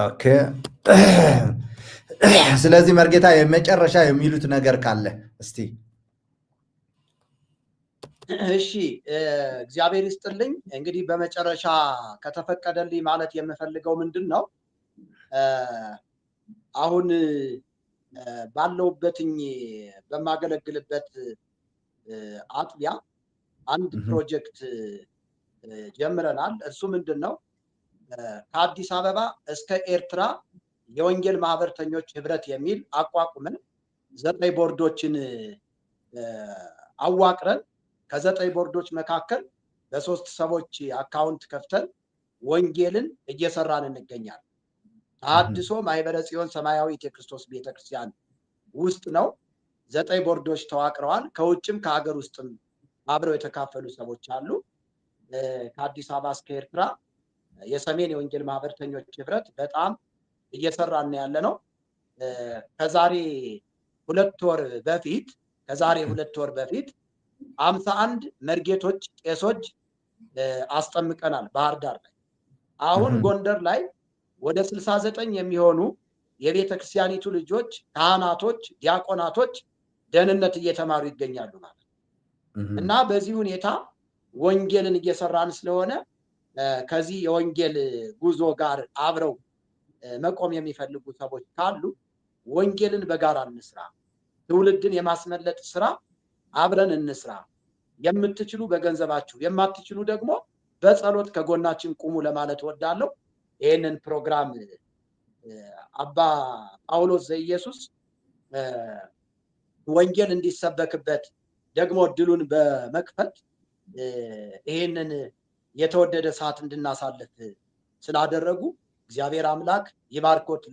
Okay። ስለዚህ መርጌታ የመጨረሻ የሚሉት ነገር ካለ እስቲ። እሺ፣ እግዚአብሔር ይስጥልኝ። እንግዲህ በመጨረሻ ከተፈቀደልኝ ማለት የምፈልገው ምንድን ነው፣ አሁን ባለውበትኝ በማገለግልበት አጥቢያ አንድ ፕሮጀክት ጀምረናል። እርሱ ምንድን ነው? ከአዲስ አበባ እስከ ኤርትራ የወንጌል ማህበርተኞች ህብረት የሚል አቋቁመን 9 ቦርዶችን አዋቅረን ከ9 ቦርዶች መካከል በ3 ሰዎች account ከፍተን ወንጌልን እየሰራን እንገኛለን። ተሐድሶ ማህበረ ጽዮን ሰማያዊት የክርስቶስ ቤተክርስቲያን ውስጥ ነው። 9 ቦርዶች ተዋቅረዋል። ከውጭም ከሀገር ውስጥም አብረው የተካፈሉ ሰዎች አሉ። ከአዲስ አበባ እስከ ኤርትራ የሰሜን የወንጌል ማህበርተኞች ህብረት በጣም እየሰራን ያለ ነው። ከዛሬ 2 ወር በፊት ከዛሬ 2 ወር በፊት 51 መርጌቶች ቄሶች አስጠምቀናል ባህር ዳር ላይ። አሁን ጎንደር ላይ ወደ 69 የሚሆኑ የቤተክርስቲያኒቱ ልጆች ካህናቶች፣ ዲያቆናቶች ደህንነት እየተማሩ ይገኛሉ ማለት ነው። እና በዚህ ሁኔታ ወንጌልን እየሰራን ስለሆነ ከዚህ የወንጌል ጉዞ ጋር አብረው መቆም የሚፈልጉ ሰዎች ካሉ ወንጌልን በጋራ እንስራ፣ ትውልድን የማስመለጥ ስራ አብረን እንስራ። የምትችሉ በገንዘባችሁ፣ የማትችሉ ደግሞ በጸሎት ከጎናችን ቁሙ ለማለት እወዳለሁ። ይሄንን ፕሮግራም አባ ጳውሎስ ዘኢየሱስ ወንጌል እንዲሰበክበት ደግሞ እድሉን በመክፈት ይሄንን የተወደደ ሰዓት እንድናሳልፍ ስላደረጉ እግዚአብሔር አምላክ ይባርኮት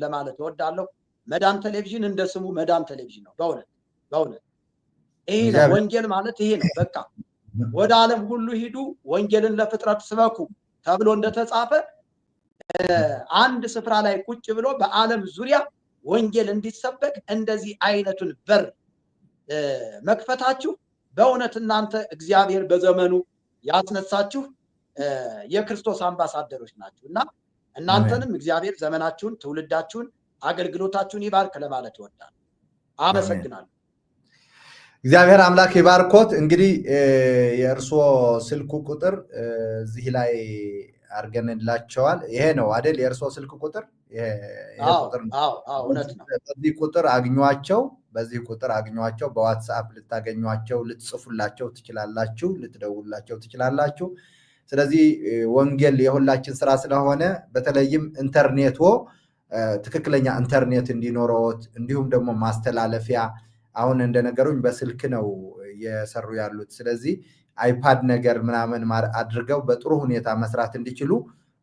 ለማለት እወዳለሁ። መዳን ቴሌቪዥን እንደ ስሙ መዳን ቴሌቪዥን ነው። በእውነት በእውነት ይሄ ነው ወንጌል ማለት ይሄ ነው። በቃ ወደ ዓለም ሁሉ ሂዱ ወንጌልን ለፍጥረት ስበኩ ተብሎ እንደተጻፈ አንድ ስፍራ ላይ ቁጭ ብሎ በዓለም ዙሪያ ወንጌል እንዲሰበክ እንደዚህ አይነቱን በር መክፈታችሁ በእውነት እናንተ እግዚአብሔር በዘመኑ ያስነሳችሁ የክርስቶስ አምባሳደሮች ናችሁ እና እናንተንም እግዚአብሔር ዘመናችሁን፣ ትውልዳችሁን፣ አገልግሎታችሁን ይባርክ ለማለት እወዳለሁ። አመሰግናለሁ። እግዚአብሔር አምላክ ይባርኮት። እንግዲህ የእርሶ ስልኩ ቁጥር እዚህ ላይ አርገንላቸዋል። ይሄ ነው አይደል? የእርሶ ስልክ ቁጥር ይሄ ቁጥር ነው። አዎ፣ እውነት ነው። በዚህ ቁጥር አግኟቸው። በዚህ ቁጥር አግኟቸው። በዋትስአፕ ልታገኟቸው፣ ልትጽፉላቸው ትችላላችሁ፣ ልትደውሉላቸው ትችላላችሁ። ስለዚህ ወንጌል የሁላችን ስራ ስለሆነ በተለይም ኢንተርኔቶ ትክክለኛ ኢንተርኔት እንዲኖረዎት እንዲሁም ደግሞ ማስተላለፊያ አሁን እንደነገሩኝ በስልክ ነው እየሰሩ ያሉት። ስለዚህ አይፓድ ነገር ምናምን አድርገው በጥሩ ሁኔታ መስራት እንዲችሉ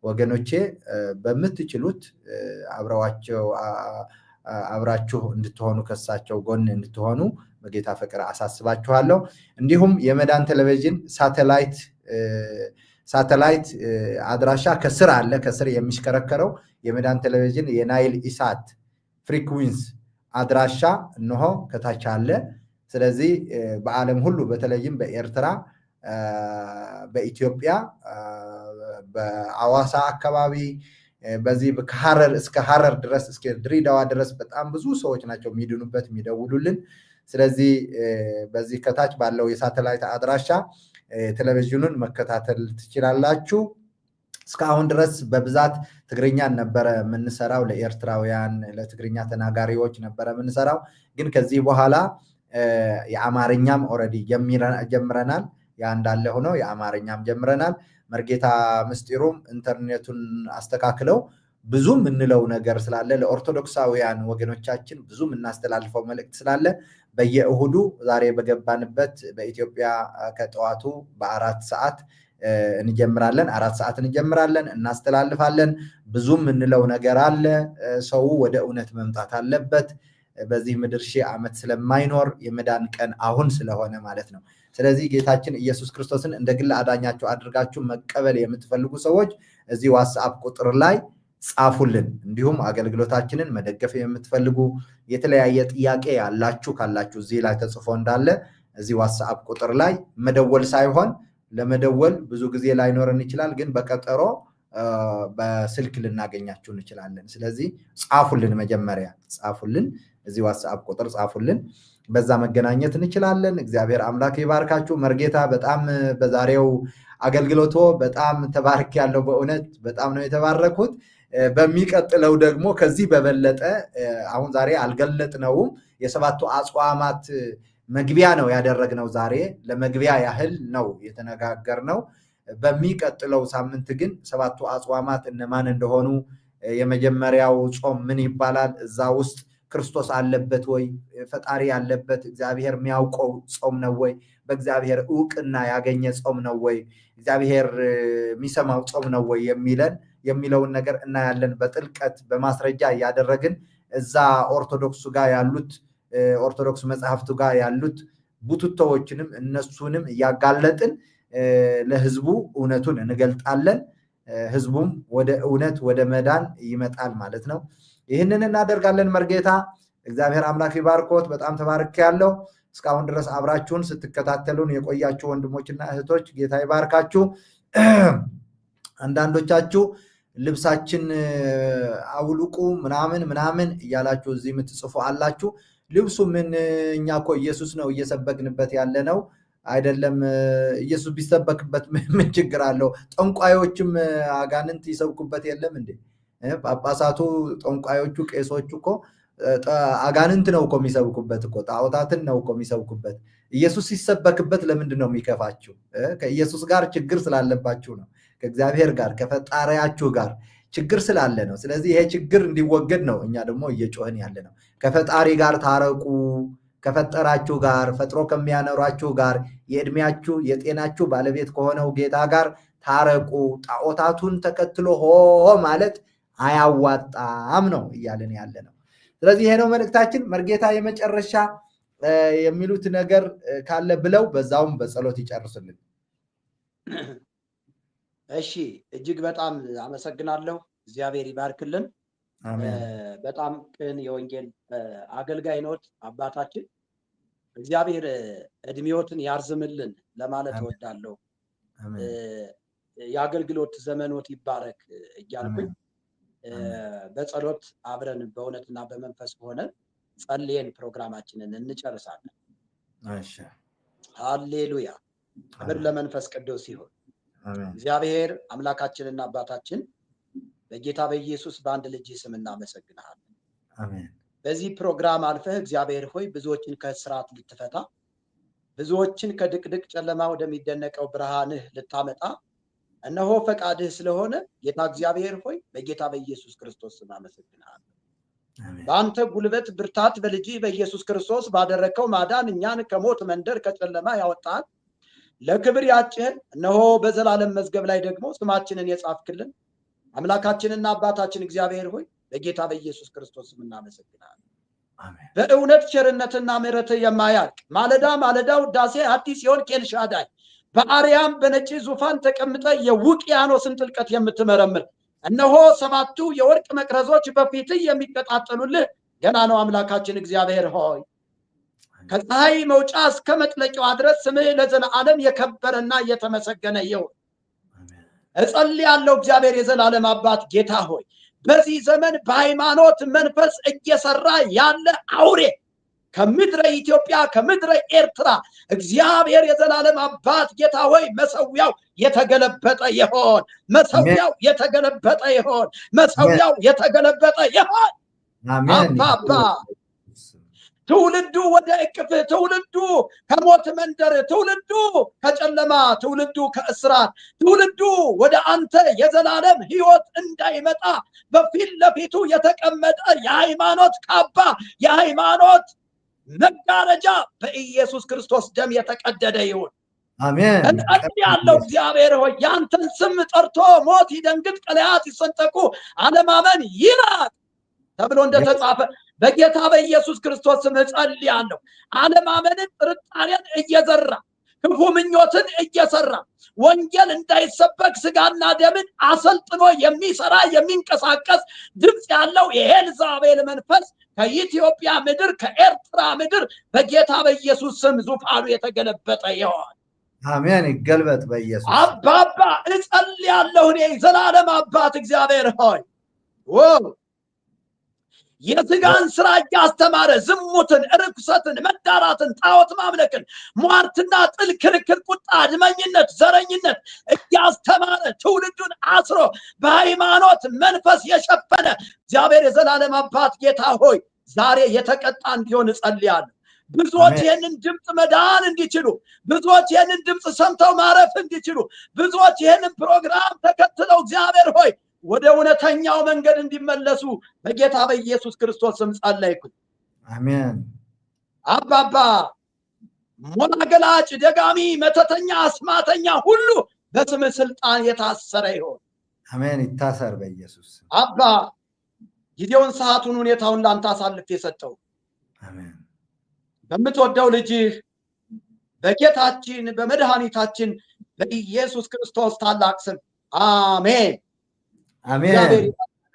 ወገኖቼ በምትችሉት አብረዋቸው አብራችሁ እንድትሆኑ ከሳቸው ጎን እንድትሆኑ በጌታ ፍቅር አሳስባችኋለሁ። እንዲሁም የመዳን ቴሌቪዥን ሳተላይት አድራሻ ከስር አለ። ከስር የሚሽከረከረው የመዳን ቴሌቪዥን የናይል ኢሳት frequency አድራሻ እነሆ ከታች አለ። ስለዚህ በዓለም ሁሉ በተለይም በኤርትራ፣ በኢትዮጵያ፣ በአዋሳ አካባቢ በዚህ ከሐረር እስከ ሐረር ድረስ እስከ ድሬዳዋ ድረስ በጣም ብዙ ሰዎች ናቸው የሚድኑበት የሚደውሉልን። ስለዚህ በዚህ ከታች ባለው የሳተላይት አድራሻ ቴሌቪዥኑን መከታተል ትችላላችሁ። እስካሁን ድረስ በብዛት ትግርኛን ነበረ የምንሰራው፣ ለኤርትራውያን ለትግርኛ ተናጋሪዎች ነበረ የምንሰራው። ግን ከዚህ በኋላ የአማርኛም already ጀምረናል። ያ እንዳለ ሆኖ የአማርኛም ጀምረናል። መርጌታ ምስጢሩም ኢንተርኔቱን አስተካክለው ብዙ የምንለው ነገር ስላለ፣ ለኦርቶዶክሳውያን ወገኖቻችን ብዙ የምናስተላልፈው መልእክት ስላለ፣ በየእሁዱ ዛሬ በገባንበት በኢትዮጵያ ከጠዋቱ በ4 ሰዓት እንጀምራለን። 4 ሰዓት እንጀምራለን፣ እናስተላልፋለን። ብዙ የምንለው ነገር አለ። ሰው ወደ እውነት መምጣት አለበት። በዚህ ምድር 1000 ዓመት ስለማይኖር፣ የመዳን ቀን አሁን ስለሆነ ማለት ነው። ስለዚህ ጌታችን ኢየሱስ ክርስቶስን እንደ ግል አዳኛችሁ አድርጋችሁ መቀበል የምትፈልጉ ሰዎች እዚህ WhatsApp ቁጥር ላይ ጻፉልን። እንዲሁም አገልግሎታችንን መደገፍ የምትፈልጉ፣ የተለያየ ጥያቄ ያላችሁ ካላችሁ፣ እዚህ ላይ ተጽፎ እንዳለ እዚህ WhatsApp ቁጥር ላይ መደወል ሳይሆን፣ ለመደወል ብዙ ጊዜ ላይኖረን ይችላል፣ ግን በቀጠሮ በስልክ ልናገኛችሁ እንችላለን። ስለዚህ ጻፉልን፣ መጀመሪያ ጻፉልን፣ እዚህ WhatsApp ቁጥር ጻፉልን። በዛ መገናኘት እንችላለን። እግዚአብሔር አምላክ ይባርካችሁ። መርጌታ፣ በጣም በዛሬው አገልግሎቶ በጣም ተባርኬያለሁ። በእውነት በጣም ነው የተባረኩት። በሚቀጥለው ደግሞ ከዚህ በበለጠ፣ አሁን ዛሬ አልገለጥነውም። የሰባቱ አጽዋማት መግቢያ ነው ያደረግነው። ዛሬ ለመግቢያ ያህል ነው የተነጋገርነው። በሚቀጥለው ሳምንት ግን ሰባቱ አጽዋማት እነማን እንደሆኑ፣ የመጀመሪያው ጾም ምን ይባላል፣ እዛ ውስጥ ክርስቶስ አለበት ወይ፣ ፈጣሪ ያለበት እግዚአብሔር የሚያውቀው ጾም ነው ወይ፣ በእግዚአብሔር እውቅና ያገኘ ጾም ነው ወይ፣ እግዚአብሔር የሚሰማው ጾም ነው ወይ የሚለውን ነገር እናያለን። በጥልቀት በማስረጃ እያደረግን እዛ ኦርቶዶክሱ ጋር ያሉት፣ ኦርቶዶክስ መጽሐፍቱ ጋር ያሉት ቡትቶዎችንም እነሱንም እያጋለጥን ለህዝቡ እውነቱን እንገልጣለን። ህዝቡም ወደ እውነት ወደ መዳን ይመጣል ማለት ነው። ይህንን እናደርጋለን። መርጌታ፣ እግዚአብሔር አምላክ ይባርኮት። በጣም ተባርኬያለሁ። እስካሁን ድረስ አብራችሁን ስትከታተሉን የቆያችሁ ወንድሞችና እህቶች ጌታ ይባርካችሁ። አንዳንዶቻችሁ ልብሳችን አውልቁ ምናምን ምናምን እያላችሁ እዚህ የምትጽፉ አላችሁ። ልብሱ ምን፣ እኛ እኮ ኢየሱስ ነው እየሰበክንበት ያለ ነው አይደለም። ኢየሱስ ቢሰበክበት ምን ችግር አለው? ጠንቋዮችም አጋንንት ይሰብኩበት የለም እንዴ? ጳጳሳቱ፣ ጠንቋዮቹ፣ ቄሶቹ እኮ አጋንንት ነው እኮ የሚሰብኩበት እኮ፣ ጣዖታትን ነው እኮ የሚሰብኩበት። ኢየሱስ ሲሰበክበት ለምንድን ነው የሚከፋችሁ? ከኢየሱስ ጋር ችግር ስላለባችሁ ነው። ከእግዚአብሔር ጋር፣ ከፈጣሪያችሁ ጋር ችግር ስላለ ነው። ስለዚህ ይሄ ችግር እንዲወገድ ነው እኛ ደግሞ እየጮህን ያለ ነው። ከፈጣሪ ጋር ታረቁ፣ ከፈጠራችሁ ጋር፣ ፈጥሮ ከሚያኖራችሁ ጋር፣ የእድሜያችሁ የጤናችሁ ባለቤት ከሆነው ጌታ ጋር ታረቁ። ጣዖታቱን ተከትሎ ሆ ማለት አያዋጣም ነው እያልን ያለ ነው። ስለዚህ ይሄ ነው መልእክታችን። መርጌታ፣ የመጨረሻ የሚሉት ነገር ካለ ብለው በዛውም በጸሎት ይጨርሱልን። እሺ፣ እጅግ በጣም አመሰግናለሁ። እግዚአብሔር ይባርክልን። በጣም ቅን የወንጌል አገልጋይ ኖት አባታችን። እግዚአብሔር እድሜዎትን ያርዝምልን ለማለት እወዳለሁ። የአገልግሎት ዘመኖት ይባረክ እያልኩኝ በጸሎት አብረን በእውነትና በመንፈስ ሆነን ጸልየን ፕሮግራማችንን እንጨርሳለን። ሃሌሉያ! ክብር ለመንፈስ ቅዱስ ይሁን። እግዚአብሔር አምላካችንና አባታችን፣ በጌታ በኢየሱስ በአንድ ልጅ ስም እናመሰግንሃለን። በዚህ ፕሮግራም አልፈህ እግዚአብሔር ሆይ፣ ብዙዎችን ከእስራት ልትፈታ፣ ብዙዎችን ከድቅድቅ ጨለማ ወደሚደነቀው ብርሃንህ ልታመጣ እነሆ ፈቃድህ ስለሆነ፣ ጌታ እግዚአብሔር ሆይ፣ በጌታ በኢየሱስ ክርስቶስ ስም አመሰግንሃለሁ። በአንተ ጉልበት ብርታት በልጅህ በኢየሱስ ክርስቶስ ባደረግከው ማዳን እኛን ከሞት መንደር ከጨለማ ያወጣን፣ ለክብር ያጭህን፣ እነሆ በዘላለም መዝገብ ላይ ደግሞ ስማችንን የጻፍክልን አምላካችንና አባታችን እግዚአብሔር ሆይ፣ በጌታ በኢየሱስ ክርስቶስ ስም እናመሰግናለን። በእውነት ቸርነትና ምሕረትህ የማያልቅ፣ ማለዳ ማለዳ ውዳሴ አዲስ የሆንክ ኤልሻዳይ፣ በአርያም በነጭ ዙፋን ተቀምጠህ የውቅያኖስን ጥልቀት የምትመረምር፣ እነሆ ሰባቱ የወርቅ መቅረዞች በፊትህ የሚቀጣጠሉልህ ገናናው አምላካችን እግዚአብሔር ሆይ፣ ከፀሐይ መውጫ እስከ መጥለቂያዋ ድረስ ስምህ ለዘለዓለም የከበረና የተመሰገነ ይሁን። እጸልያለሁ፣ እግዚአብሔር የዘላለም አባት ጌታ ሆይ፣ በዚህ ዘመን በሃይማኖት መንፈስ እየሰራ ያለ አውሬ ከምድረ ኢትዮጵያ፣ ከምድረ ኤርትራ፣ እግዚአብሔር የዘላለም አባት ጌታ ሆይ፣ መሰዊያው የተገለበጠ ይሆን፣ መሰዊያው የተገለበጠ ይሆን፣ መሰዊያው የተገለበጠ ይሆን። አባባ፣ ትውልዱ ወደ እቅፍህ፣ ትውልዱ ከሞት መንደር፣ ትውልዱ ከጨለማ፣ ትውልዱ ከእስራት፣ ትውልዱ ወደ አንተ የዘላለም ሕይወት እንዳይመጣ በፊት ለፊቱ የተቀመጠ የሃይማኖት ካባ፣ የሃይማኖት መጋረጃ በኢየሱስ ክርስቶስ ደም የተቀደደ ይሁን። አሜን። እጸልያለሁ፣ እግዚአብሔር ሆይ፣ ያንተን ስም ጠርቶ ሞት ይደንግጥ፣ ቀላያት ይሰንጠቁ፣ አለማመን ይራቅ ተብሎ እንደተጻፈ በጌታ በኢየሱስ ክርስቶስ ስም እጸልያለሁ። አለማመንን፣ ጥርጣሬን እየዘራ፣ ክፉ ምኞትን እየሰራ፣ ወንጌል እንዳይሰበክ ስጋና ደምን አሰልጥኖ የሚሰራ፣ የሚንቀሳቀስ ድምፅ ያለው የኤልዛቤል መንፈስ ከኢትዮጵያ ምድር፣ ከኤርትራ ምድር በጌታ በኢየሱስ ስም ዙፋኑ የተገለበጠ ይሆን። አሜን። ይገልበጥ በኢየሱስ። አባባ፣ እጸልያለሁ። እኔ ዘላለም አባት እግዚአብሔር ሆይ፣ wow፣ የስጋን ስራ እያስተማረ ዝሙትን፣ ርኩሰትን፣ መዳራትን፣ ጣዖት ማምለክን፣ ሟርትና ጥል፣ ክርክር፣ ቁጣ፣ አድመኝነት፣ ዘረኝነት እያስተማረ ትውልዱን አስሮ በሃይማኖት መንፈስ የሸፈነ እግዚአብሔር የዘላለም አባት ጌታ ሆይ፣ ዛሬ የተቀጣ እንዲሆን እጸልያለሁ። ብዙዎች ይህንን ድምፅ መዳን እንዲችሉ፣ ብዙዎች ይህንን ድምፅ ሰምተው ማረፍ እንዲችሉ፣ ብዙዎች ይህንን ፕሮግራም ተከትለው እግዚአብሔር ሆይ ወደ እውነተኛው መንገድ እንዲመለሱ በጌታ በኢየሱስ ክርስቶስ ስም ጸለይኩኝ። አሜን። አባባ፣ ሞራ ገላጭ፣ ደጋሚ፣ መተተኛ፣ አስማተኛ ሁሉ በስምህ ስልጣን የታሰረ ይሆን። አሜን። ይታሰር በኢየሱስ። አባ፣ ጊዜውን፣ ሰዓቱን፣ ሁኔታውን ለአንተ አሳልፌ የሰጠው አሜን። በምትወደው ልጅህ በጌታችን በመድኃኒታችን በኢየሱስ ክርስቶስ ታላቅ ስም አሜን። አሜን።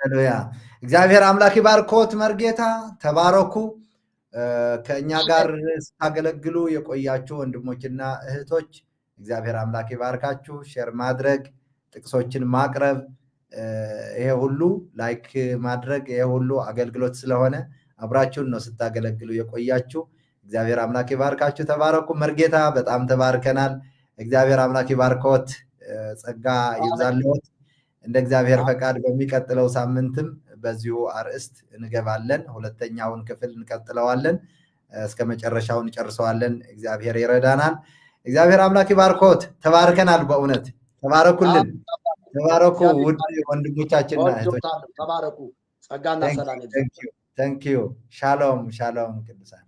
ሃሌሉያ። እግዚአብሔር አምላክ ይባርኮት። መርጌታ፣ ተባረኩ። ከእኛ ጋር ስታገለግሉ የቆያችሁ ወንድሞችና እህቶች እግዚአብሔር አምላክ ይባርካችሁ። Share ማድረግ፣ ጥቅሶችን ማቅረብ፣ ይሄ ሁሉ like ማድረግ፣ ይሄ ሁሉ አገልግሎት ስለሆነ አብራችሁን ነው ስታገለግሉ የቆያችሁ። እግዚአብሔር አምላክ ይባርካችሁ። ተባረኩ። መርጌታ፣ በጣም ተባርከናል። እግዚአብሔር አምላክ ይባርኮት፣ ጸጋ ይብዛልዎት። እንደ እግዚአብሔር ፈቃድ በሚቀጥለው ሳምንትም በዚሁ አርዕስት እንገባለን። ሁለተኛውን ክፍል እንቀጥለዋለን። እስከ መጨረሻው እንጨርሰዋለን። እግዚአብሔር ይረዳናል። እግዚአብሔር አምላክ ይባርኮት። ተባርከናል። በእውነት ተባረኩልን። ተባረኩ ውድ ወንድሞቻችንና እህቶች። ተባረኩ። ጸጋና ሰላም። Thank you። ሻሎም ሻሎም ቅዱሳን።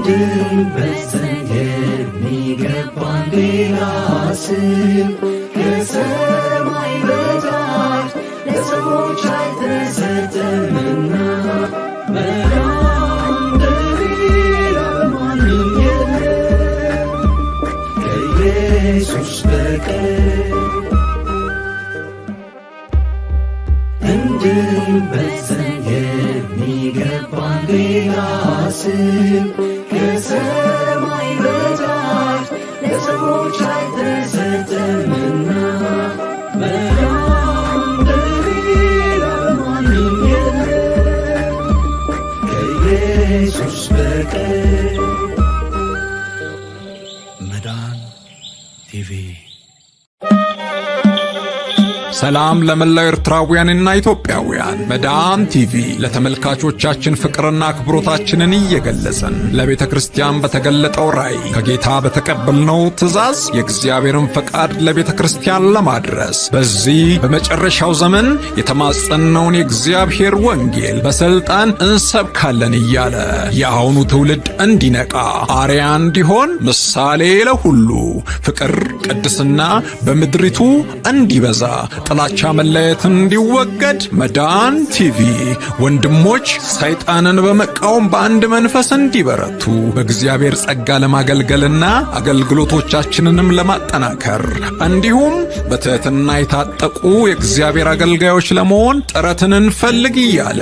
እንድንበዘን የሚገባን ሌላ ስም ከሰማይ በታች ለሰዎች አልተሰጠምና መዳን በሌላ በማንም የለም ከኢየሱስ በቀር። እንድንበዘን የሚገባን ሌላ ስም ከሰማይ በታች ለሰዎች አልተሰጠምና መዳን በሌላ በማንም የለም ከኢየሱስ በቀር። መዳን ቲቪ። ሰላም ለመላው ኤርትራውያንና ኢትዮጵያውያን። መዳን ቲቪ ለተመልካቾቻችን ፍቅርና አክብሮታችንን እየገለጽን፣ ለቤተ ክርስቲያን በተገለጠው ራእይ ከጌታ በተቀበልነው ትእዛዝ የእግዚአብሔርን ፈቃድ ለቤተ ክርስቲያን ለማድረስ፣ በዚህ በመጨረሻው ዘመን የተማጸነውን የእግዚአብሔር ወንጌል በሥልጣን እንሰብካለን እያለ የአሁኑ ትውልድ እንዲነቃ፣ አርአያ እንዲሆን፣ ምሳሌ ለሁሉ፣ ፍቅር፣ ቅድስና በምድሪቱ እንዲበዛ፣ ጥላቻ፣ መለየት እንዲወገድ መዳን ቲቪ ወንድሞች ሰይጣንን በመቃወም በአንድ መንፈስ እንዲበረቱ፣ በእግዚአብሔር ጸጋ ለማገልገልና አገልግሎቶቻችንንም ለማጠናከር፣ እንዲሁም በትሕትና የታጠቁ የእግዚአብሔር አገልጋዮች ለመሆን ጥረትን እንፈልግ እያለ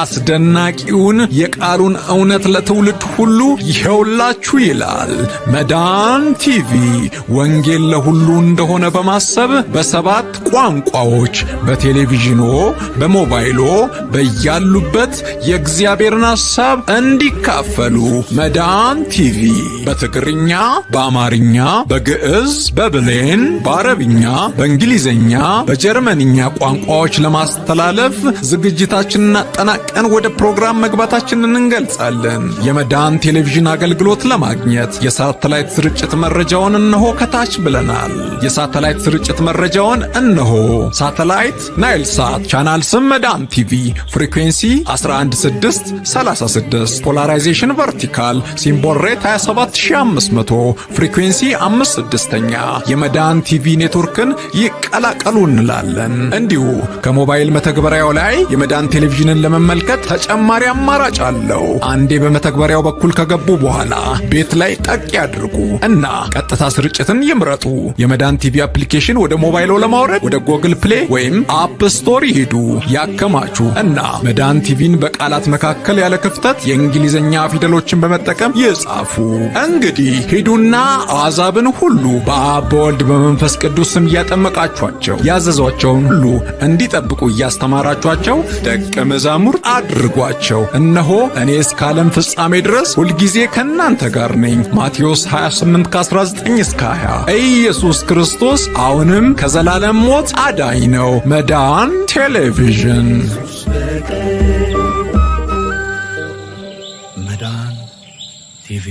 አስደናቂውን የቃሉን እውነት ለትውልድ ሁሉ ይኸውላችሁ ይላል። መዳን ቲቪ ወንጌል ለሁሉ እንደሆነ በማሰብ በሰባት ቋንቋ ቋንቋዎች በቴሌቪዥኖ፣ በሞባይሎ በያሉበት የእግዚአብሔርን ሐሳብ እንዲካፈሉ መዳን ቲቪ በትግርኛ፣ በአማርኛ፣ በግዕዝ፣ በብሌን፣ በአረብኛ፣ በእንግሊዝኛ፣ በጀርመንኛ ቋንቋዎች ለማስተላለፍ ዝግጅታችንን አጠናቀን ወደ ፕሮግራም መግባታችንን እንገልጻለን። የመዳን ቴሌቪዥን አገልግሎት ለማግኘት የሳተላይት ስርጭት መረጃውን እነሆ ከታች ብለናል። የሳተላይት ስርጭት መረጃውን እነሆ። ሳተላይት ናይል ሳት፣ ቻናል ስም መዳን ቲቪ፣ frequency 11636፣ polarization vertical፣ symbol rate 27500፣ frequency 5/6። የመዳን ቲቪ ኔትወርክን ይቀላቀሉ እንላለን። እንዲሁ ከሞባይል መተግበሪያው ላይ የመዳን ቴሌቪዥንን ለመመልከት ተጨማሪ አማራጭ አለው። አንዴ በመተግበሪያው በኩል ከገቡ በኋላ ቤት ላይ ጠቅ ያድርጉ እና ቀጥታ ስርጭትን ይምረጡ። የመዳን ቲቪ application ወደ ሞባይሎ ለማውረድ ወደ Google Play ወይም App Store ይሂዱ፣ ያከማቹ እና መዳን ቲቪን በቃላት መካከል ያለ ክፍተት የእንግሊዝኛ ፊደሎችን በመጠቀም ይጻፉ። እንግዲህ ሂዱና አሕዛብን ሁሉ በአብ፣ በወልድ፣ በመንፈስ ቅዱስ ስም እያጠመቃችኋቸው ያዘዝኋቸውን ሁሉ እንዲጠብቁ እያስተማራችኋቸው ደቀ መዛሙርት አድርጓቸው። እነሆ እኔ እስከ ዓለም ፍጻሜ ድረስ ሁልጊዜ ከእናንተ ጋር ነኝ። ማቴዎስ 28 ከ19 እስከ 20። ኢየሱስ ክርስቶስ አሁንም ከዘላለም ሞት አዳኝ ነው። መዳን ቴሌቪዥን። መዳን ቲቪ።